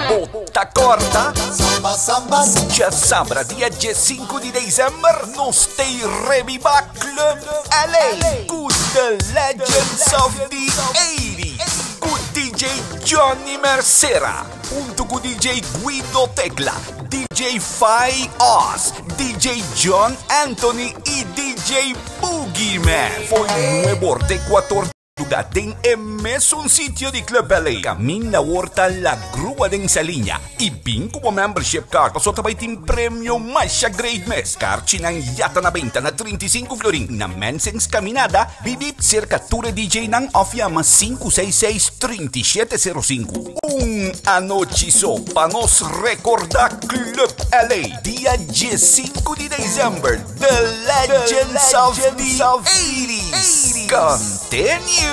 Bo ta Corta Samba Samba Djasabra dia 15 di december nos tey rebiba Club LA cu The Legends of the 80s cu DJ Johnny Mercera hunto cu DJ Guido Tecla, DJ Fai Oz, DJ John Anthony y DJ Boogeyman. Fo'i nuebor te cuator Luga den e mesun sitio di Club LA. Caminda awor ta La Grua den Saliña y bin cu bo membership card paso ta bay tin premio masha great mes. Carchinan ya ta na benta na 35 florin na Mensing's Caminada, Bibi, cerca tur e DJ-nan of yama 566 3705. Un anochi so pa nos recorda Club LA dia 15 di december. The Legends of the 80s continues.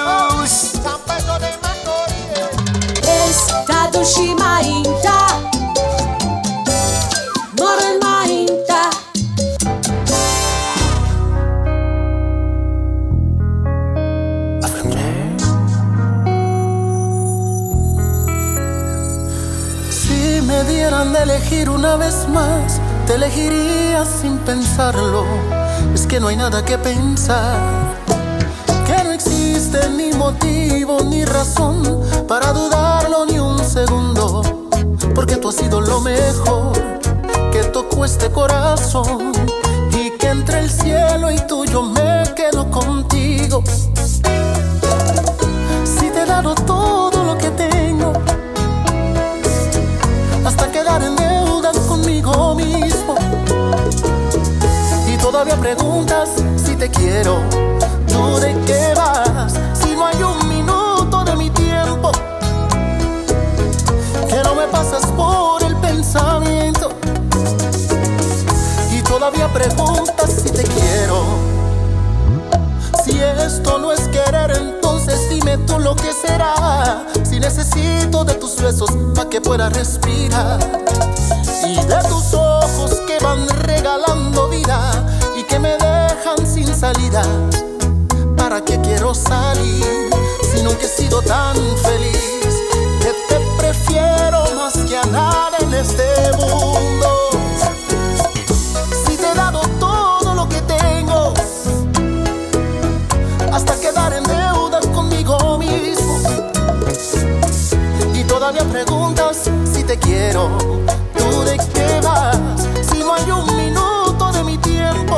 Esta Shimainta Morgen Mainta. Si me dieran de elegir una vez más, te elegiría sin pensarlo. Es que no hay nada que pensar. Que no existe ni motivo ni razón para dudarlo ni un segundo. Porque tú has sido lo mejor que tocó este corazón. Y que entre el cielo y tú yo me quedo contigo. Si te he dado todo lo que tengo, hasta quedar en deuda conmigo mismo. Y todavía preguntas si te quiero. ¿Tú de qué vas? Si no hay un minuto de mi tiempo que no me pasas por el pensamiento. Y todavía preguntas si te quiero. Si esto no es querer, entonces dime tú lo que será. Si necesito de tus besos pa' que pueda respirar. Y de tus ojos que van regalando vida y que me dejan sin salida. ¿Para qué quiero salir si nunca he sido tan feliz? Que te prefiero más que a nada en este mundo. Si te he dado todo lo que tengo, hasta quedar en deuda conmigo mismo. Y todavía preguntas si te quiero. ¿Tú de qué vas? Si no hay un minuto de mi tiempo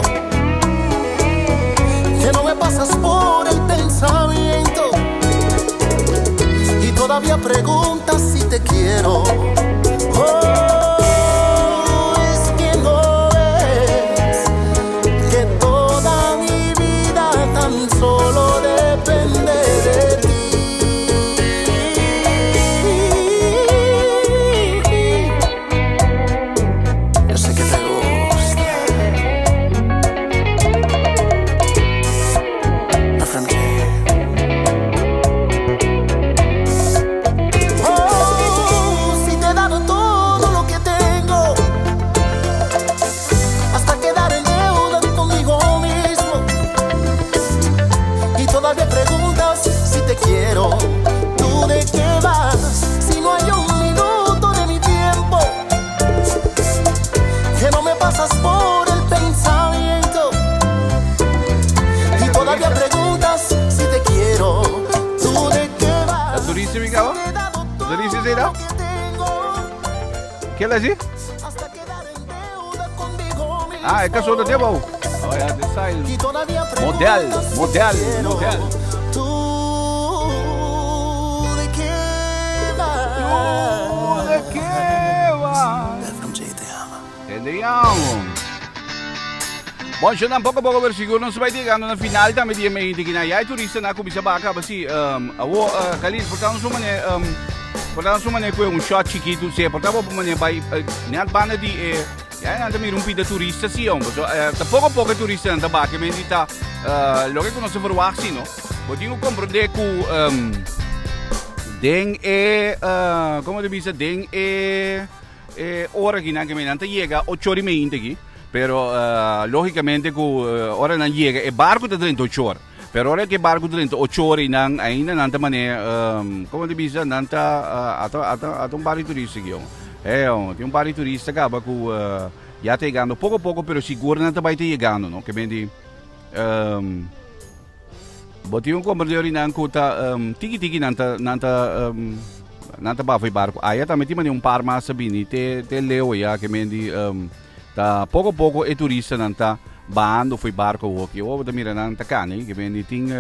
que no me pasas por el pensamiento. Y todavía preguntas si te quiero. Oh, es que no ves que toda mi vida tan solo depende de ti. Yo sé que te gusta. FM G. Oh, si te he dado todo lo que tengo, hasta quedar en deuda conmigo mismo. Y todavía preguntas si te quiero. ¿Tú de qué vas? Si no hay un minuto de mi tiempo que no me pasas por el pensamiento. Y todavía preguntas si te quiero. ¿Tú de qué vas? Ta turista mi caba? Turista esey ta? Ke la si? Ah, e caso ta te abou. Oh ya, de style. Model, model, model. ¿Tú de qué vas? ¿Tú de qué vas? Te amo. Bon, yo poco a poco pero sigur nos ta bai yegando na final tambe di e mente ki na ya e turistanan a cuminsa baha caba si um, awo uh, Khalil por ta un mane um, por ta un mane cu un shot chikitu se por ta bo mane bai uh, net banda di e ya nan ta mira un pida turista si hombre so uh, ta poco a poco e turistanan ta baha ke mente ta uh, loke cu nos ta verwacht si no bo tin cu comprende cu um, den e uh, como te bisa den e E ora aki nan ke nan ta yega ocho ora y meinte aki, pero logicamente ku ora nan yega e barco ta drenta ocho ora. Pero ora ke barco drenta ocho ora y nan ainda nan ta mane, como ta bisa, nan ta ata ata ata un barrio turista aki yongo. Eh, tin un par di turista kaba ku ya ta yegando poko poko pero sigur nan ta bai ta yegando no. Ke men di bo tin un komprendé nan ku ta tiki tiki nan ta nan ta nan ta bafa e barko. Aya tambe tin mane un par mas a bini te te leu ya ke men di ta poko poko e turistanan ta bahando for e barko awoki. Awor bo ta mira nan ta kani ke men di tin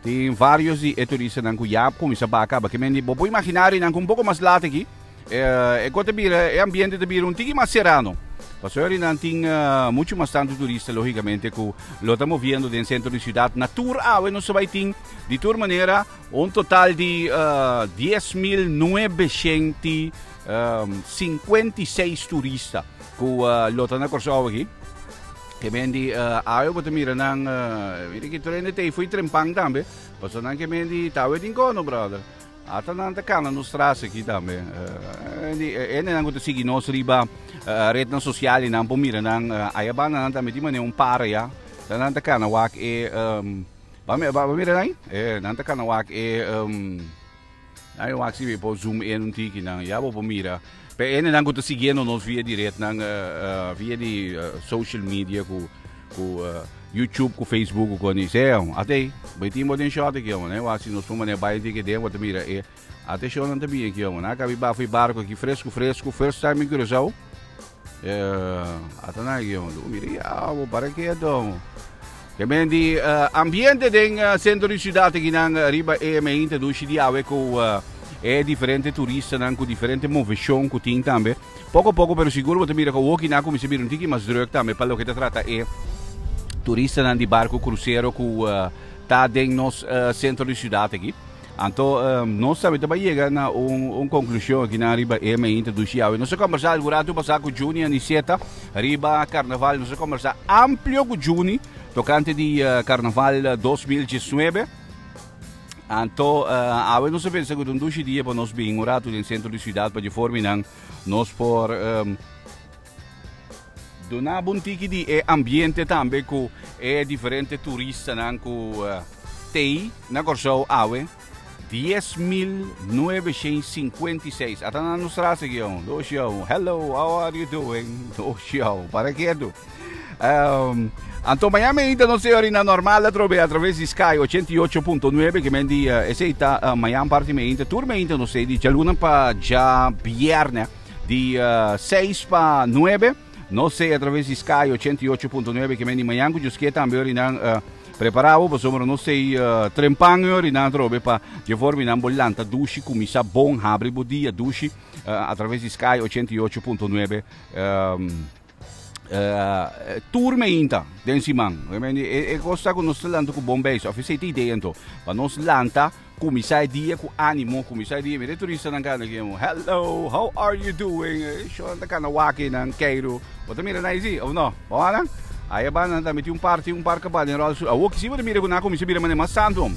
Tin varios di e turistanan ku ya kuminsá baha kaba. Ke men di, bo por imaginá rinan ku un poko mas lat aki, e kos ta bira, e ambiente ta bira un tiki mas serano. Pasobra rinan tin muchu mas tantu turista lógikamente ku lo ta moviendo den sentro di siudat. Na tur awe nos ta bai tin di tur manera un total di 10,956 turista ku lo ta na Kòrsou aki. Ke men di awe bo ta mira nan, mira ki tur hende ta ei fo'i trempan tambe, pasobra nan ke men di ta awe tin kono brother. Ata nan ta kana nos tras aki tambe. Di hendenan ku ta sigui nos riba retnan sosial i nan por mira nan aya banda nan tambe tin manera un para ya. Ta nan ta kana wak e ba mira nan ei? Nan ta kana wak e Nan wak si mi por zoom in un tiki nan ya bo por mira. Pe hendenan ku ta siguiendo nos via di retnan via di social media ku ku YouTube ku Facebook ku koni sea ate bai tin bo den shot aki hombre nan wak si nos por manera bai un tiki den bo ta mira e ate shownan ta bin aki hombre nan a kabi bafo e barco aki fresco fresco first time in Curaçao ata nan aki hombre mira ya bo para keto hombre. Ke men di ambiente den sentro di siudat akinan riba e meinte dushi di awe ku e diferente turistanan ku diferente moveshon ku tin tambe. Poko poko pero sigur bo ta mira ku awoki nan a kuminsá bira un tiki mas drùk tambe pa loke ta trata e turistanan di barku krusero ku ta den nos sentro di siudat aki. Anto nos tambe ta bai yega na un konklushon akinan riba e meinte dushi awe. Nos a kombersá algun ratu pasá ku Juni Aniceta riba karnaval. Nos a kombersá amplio ku Juni tokante di karnaval 2019. Anto awe nos a pensa ku ta un dushi dia pa nos bin un ratu den sentro di siudat pa di forminan nos por duna bo un tiki di e ambiente tambe ku e diferente turistanan ku tei na Kòrsou awe, 10,956. Ata nan nos tras aki aun. Dos yau. Hello, how are you doing? Dos yau. Para ketu. Anto mañana ainda nos te orina normal atrobe a través di Sky 88.9 que men di esei ta mañana parti me ainda tur me ainda nos te di djaluna pa dja bierne. Di 6 pa 9, nos sei a traves di Sky 88.9 ke men di mañan ku Dios ke tambe ori nan prepara bo pasobra nos sei trempan ori nan atrobe pa dje forma nan bo lanta dushi kuminsa bon habri bo dia dushi a traves di Sky 88.9. Tur meinta den siman. E kos ta ku nos ta lanta ku bon beis. Òf esei ta idea anto. Pa nos lanta, kuminsá e dia ku ánimo, kuminsá e dia. Mira e turistanan kana aki amo. Hello, how are you doing? E shownan ta kana wak einan, keiru. Bo ta mira nan ei si, òf no? Bo wak nan? Aya banda nan tambe tin un par, tin un par kaba den ròl su. Awor kisi bo ta mira ku nan a kuminsá bira manera mas santu.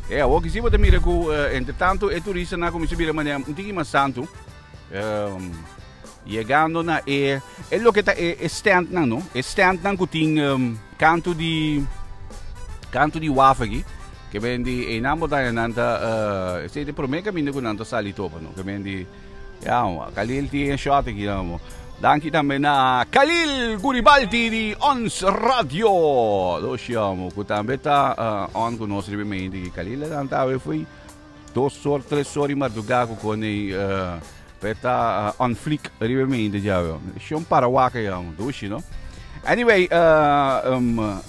E awor kisi bo ta mira ku entretantu e turistanan a kuminsá bira manera un tiki mas santu. Yegando na e e loke ta e e standnan no, e standnan ku tin kantu di kantu di waf aki ke men di einan bo ta haña nan ta esei ta e promé kaminda ku nan ta sali topa no ke men di ya Khalil tin e shot aki no. Danki tambe na Khalil Guribalti di Ons Radio dos yamo ku tambe ta on ku nos riba e mente aki. Khalil a lanta awe fo'i Dos or, tres or di mardugá ku kone pe ta on fleek riba e mente djawe. Shon para waka ya, dushi no. Anyway,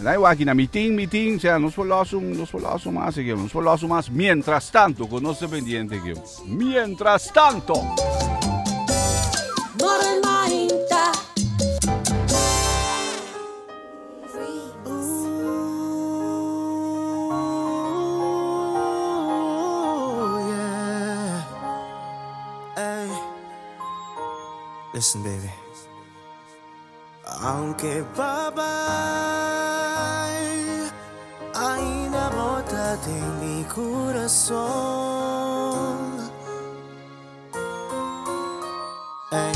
nai waki na meeting, meeting, sea nos por los un, nos por los un mas aquí, nos por los un mas. Mientras tanto, ku nos ta pendiente aquí. Mientras tanto. Listen, baby. Aunke bye bye, ainda bo ta den mi kurason. Ey,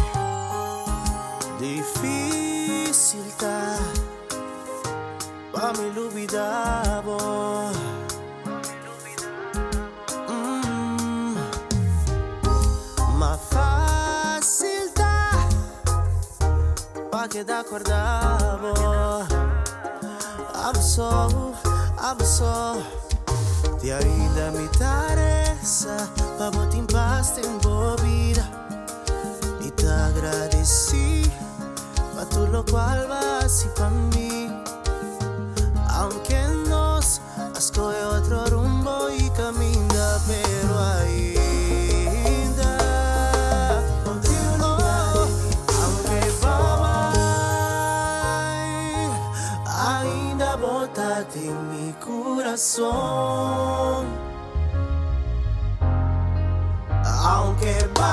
difícil ta pa mi lubida bo. Mm, ma fácil. queda acordado. I'm so, I'm so. Te ainda me taresa, pa botar em paz em boa vida. E te agradeci, pa tu lo cual vas y pa mí. Aunque nos has cogido otro rumbo y camina, pero ainda oh, aunque bye ainda botate en mi corazón. Aunque bye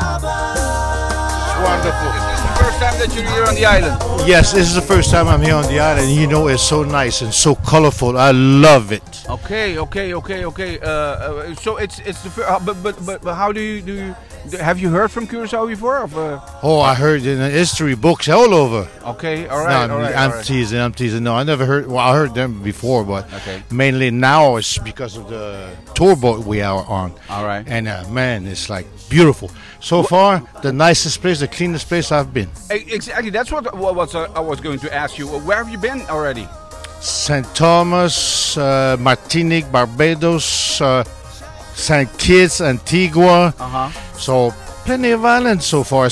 Wonderful. Is this the first time that you're here on the island? Yes, this is the first time I'm here on the island. You know, it's so nice and so colorful. I love it. Okay. So it's the first, but how do you do you have you heard from Curacao before? Of, Oh, I heard in the history books all over. Okay, all right, No, all right, I'm all right. teasing. I'm teasing. No, I never heard. Well, I heard them before, but Okay. mainly now it's because of the tour boat we are on. All right. And man, it's like beautiful. So far, the nicest place, the cleanest place I've been. Exactly. That's what I was going to ask you. Where have you been already? St. Thomas, Martinique, Barbados, St. Kitts, Antigua. So plenty of islands so far.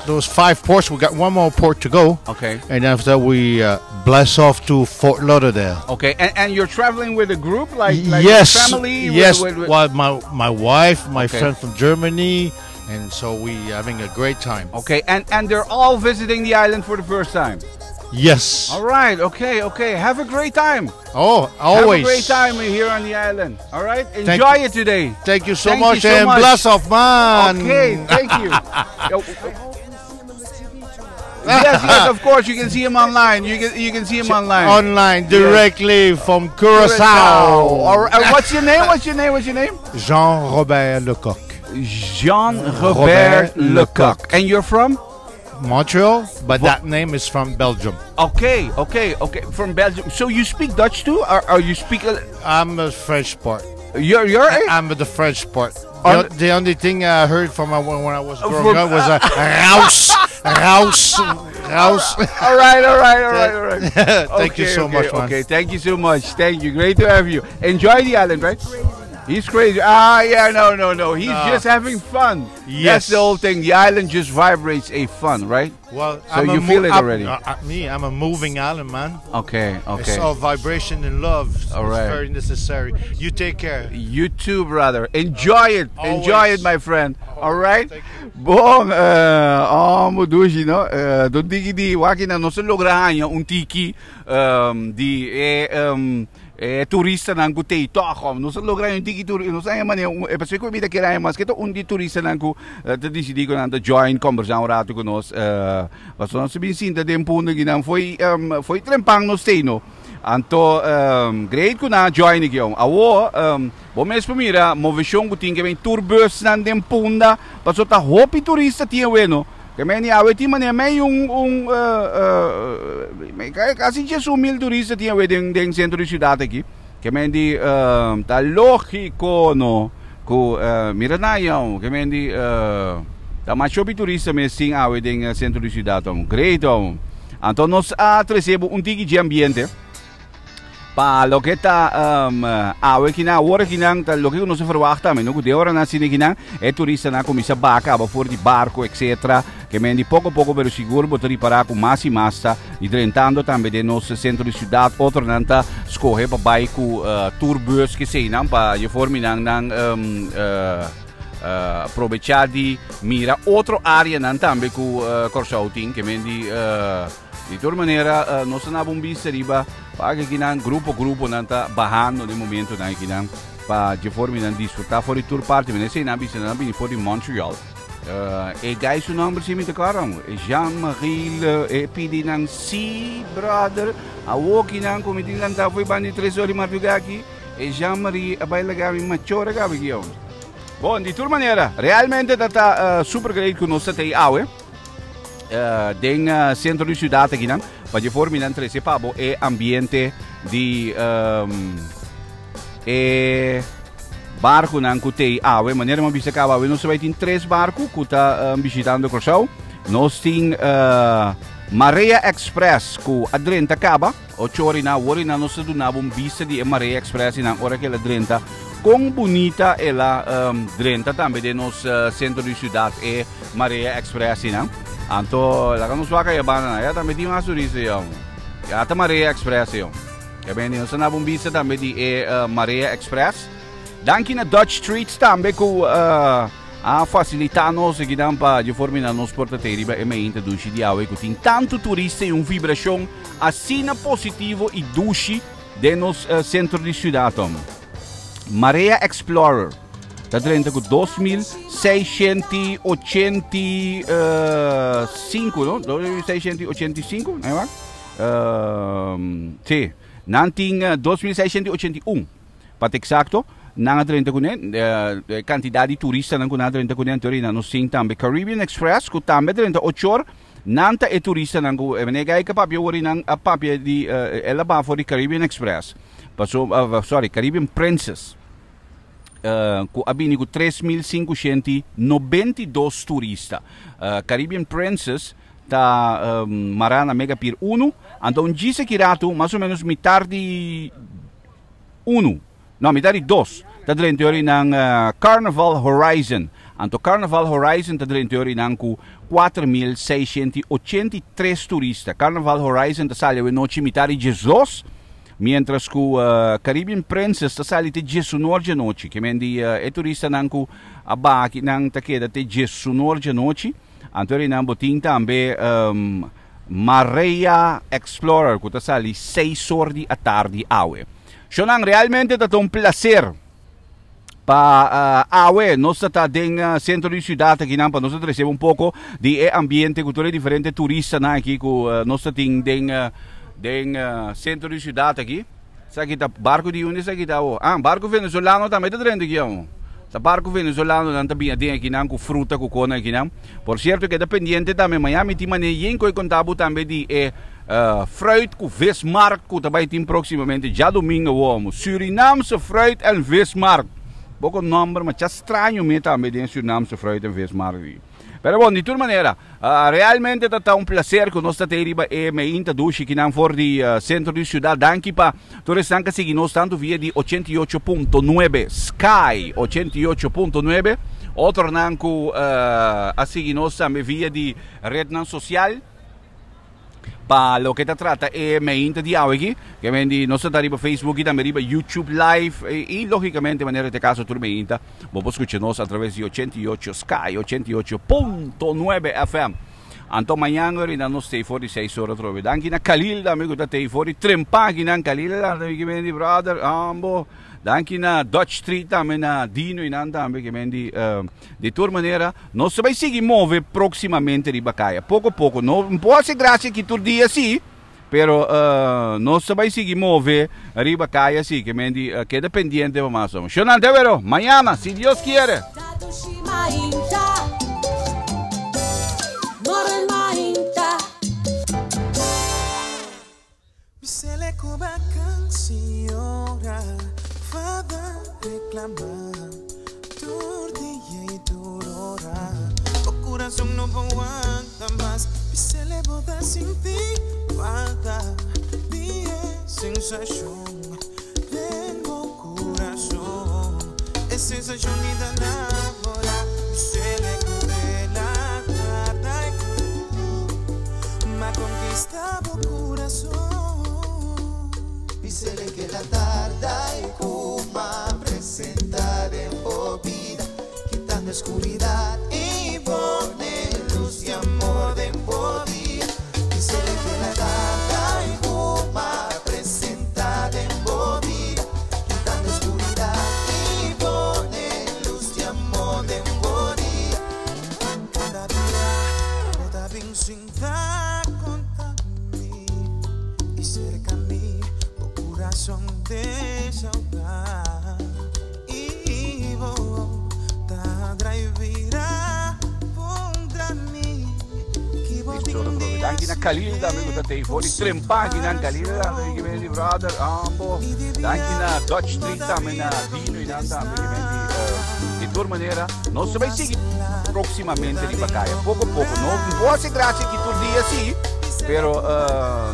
Those five ports, we got one more port to go. Okay. And after that, we blast off to Fort Lauderdale. Okay, and you're traveling with a group, like yes, your family? Yes. With Well, my wife, my Okay. friend from Germany, and so we having a great time. Okay, and they're all visiting the island for the first time. Yes. All right. Okay. Have a great time. Oh, Have a always. great time here on the island. All right. Thank Enjoy you. it today. Thank you so Thank much, you so and much. bless off, man. Okay. Thank you. Yo, yes, of course. You can see him online. You can see him online. Online directly from Curacao. All right. What's your name? What's your name? What's your name? Jean Robert Lecoq. Jean Robert Lecoq. And you're from? Montreal, but that name is from Belgium. Okay. From Belgium. So you speak Dutch too, or you speak? I'm a French part. You're a? I'm the French part. On- The only thing I heard from my, when I was growing From- up was a rouse, rouse, rouse. All right. All right. Thank you Okay, so okay, much, man. Okay, thank you so much. Thank you. Great to have you. Enjoy the island, right? He's crazy. Ah, yeah, no. He's No. just having fun. That's Yes. the whole thing. The island just vibrates a fun, right? Well, so I'm a you feel it already. Me, I'm a moving island, man. Okay. It's all vibration and love. All It's right. very necessary. You take care. You too, brother. Enjoy it. Enjoy Always. it, my friend. All right? Bon, oh, mudushi, no? Don tiki di waki na no se logra haña un tiki di e turistanan ku tei toch om. No se logra un tiki turista, no sa mane, e paso ku bida kera mas keto un di turistanan ku te disidí ku nan ta join kombersá un ratu ku nos. Paso nos bin sinta den Punda kinan foi trempan nos tei no. Anto great ku nan a join aki. Awo, bo mes por mira, moveshon ku tin ke men tourbus nan den Punda, paso ta hopi turista tin awe no. Ke men awe tin mane mei un kasi 1000 turista tin awe den sentro di siudat aki. Ke men di ta lógiko no ku mira na yon, ke men di ta mas hopi turista mes tin awe den sentro di siudat om. Great om. Anto nos a trese bo un tiki di ambiente. Pa loke ta awe kinan, awor kinan, ta loke nos verwacht tambe, no? Ku ora nan sine kinan, e turistanan kuminsá baha for di barko, etc. Ke men di poko poko pero sigur bo ta ripará ku mas i mas ta drentando tambe den nos sentro di siudat, otronan ta skohe pa bai ku tourbus ke sei nan pa je formi nan aprovechá di mira otro áreanan tambe ku Kòrsou tin, ke men di di tur manera nos na un bista riba pa ku nan grupo grupo nan ta bahando den momento nan ku nan pa di forma nan disfrutá for di tur parti, men sei nan bisa nan bini for di Montreal. E guy su nòmber si mi ta kòrda, Jean-Marie Le, e pidi nan si brother, awoki nan komiti nan ta foi bandi 3 or di mardugá aki, e Jean-Marie a bai laga mi machora gabi ki. Bon, di tur manera, realmente ta super great ku nos ta awe den sentro di siudat aki nan, pa di forma nan trese pa bo e ambiente di e barkonan ku tei awe, manera m'a bisa kaba awe nos bai tin tres barko ku ta bishitando Kòrsou. Nos tin Marea Express ku a drenta kaba, och'or i na awor i na nos ta duna bo un bista di e Marea Express i nan ora ku el a drenta kon bunita el a drenta tambe den nos sentro di siudat e Marea Express i nan. Anto laga nos wak aya banda nan, ya tambe tin mas turista ya amo. Ya ta Marea Express yo. Ya beni nos ta duna bo un bista tambe di e Marea Express. Danki na Dutch Treats tambe ku a fasilitá nos ekinan pa dje forma nan nos por ta tei riba e meinta dushi di awe ku tin tantu turista i un vibrashon asina positivo i dushi den nos sentro di siudat. Marea Explorer ta drenta ku 2685, no? 2685, no e wak? Sí, nan tin 2681. Pa ta eksakto, nan a drenta kuné, e kantidat di turistanan ku nan a drenta kuné anterior i nan nos tin tambe Caribbean Express ku tambe a drenta ochor, nan ta e turistanan ku e meneer Geica papia awor i nan a papia di el a baha for di Caribbean Express paso sorry Caribbean Princess ku a bini ku 3592 turista. Caribbean Princess ta mará na Mega Pier unu, anto un djis aki ratu mas o menos mitar di Unu, no, mitar di dos, ta drenta yori nan Carnival Horizon. Anto Carnival Horizon ta drenta yori nan ku 4683 turista. Carnival Horizon ta sali awe nochi mitar di 12, mientras ku Caribbean Princess ta sali te 19 djanochi. Ke men di e turistanan ku a baha aki nan ta keda te 19 djanochi. Anto yori nan bo tin tambe Marea Explorer ku ta sali seis or di atardi awe. Shownan realmente ta ta un placer pa awe nos ta ta den sentro di siudat akinan pa nos ta trese un poko di e ambiente ku tur e diferente turistanan aki ku nos ta tin den den sentro di siudat aki. Esaki ta barco di unda esaki ta awo? Ah, barco venezolano tambe ta drenta aki awo. Ta barco venezolano nan ta bin aden akinan cu fruta cu cona akinan. Por cierto keda pendiente tambe mañana mi tin mane yen cu e conta bo tambe di e fruit cu vismarkt cu ta bay tin proximamente djadomingo awo amo. Surinaamse fruit en vismarkt. Poco nomber ma cha straño mi tambe den Surinaamse fruit en vismarkt aki. Pero bon, di tur manera, realmente ta ta un placer cu nos ta tey riba e meinta dushi kinan for di centro di ciudad. Danki pa tur esnan cu a sigui nos tanto via di 88.9 Sky 88.9, otronan cu a sigui nos tambe via di rednan social. Pa loke ta trata e meinta di awe aki, ke men di nos ta ta riba Facebook y tambe riba YouTube Live y logicamente manera ta e caso tur meinta bo por scucha nos a traves di 88 Sky 88.9 FM. Anto mañan ora nos stay for di 6 ora atrobe. Danki na Khalil tambe cu ta tey for di trempa akinan. Khalil tambe ke men di brother ambo. Danki na Dutch Street tambe na Dino y nan tambe ke men di Di tur manera, nos ta bai sigui move próksimamente riba kaya. Poko poko. No por hasi grasia aki tur dia sí, pero nos ta bai sigui move riba kaya sí. Ke men di keda pendiente pa mas. Shonnan te wero mañana, si Dios kiere. Danki na Khalil tambe ku ta tei for di trempa akinan. Khalil tambe ki bini di brother ambo. Danki na Dutch Street tambe na Dino y nan tambe ki bini di tur manera nos ta bai sigui próximamente riba kaya poko poko. No por hasi gracia aki tur dia si. Pero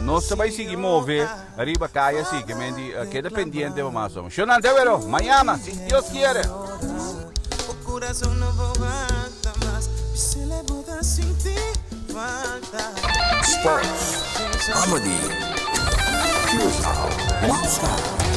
nos ta bay sigui move riba caya si ke men di keda pendiente pa mas. Shonan te wero, mañana si Dios quiere. Corazón no aguanta más. Se le boda sin ti falta. Sports, comedy, Curaçao, Blue Sky.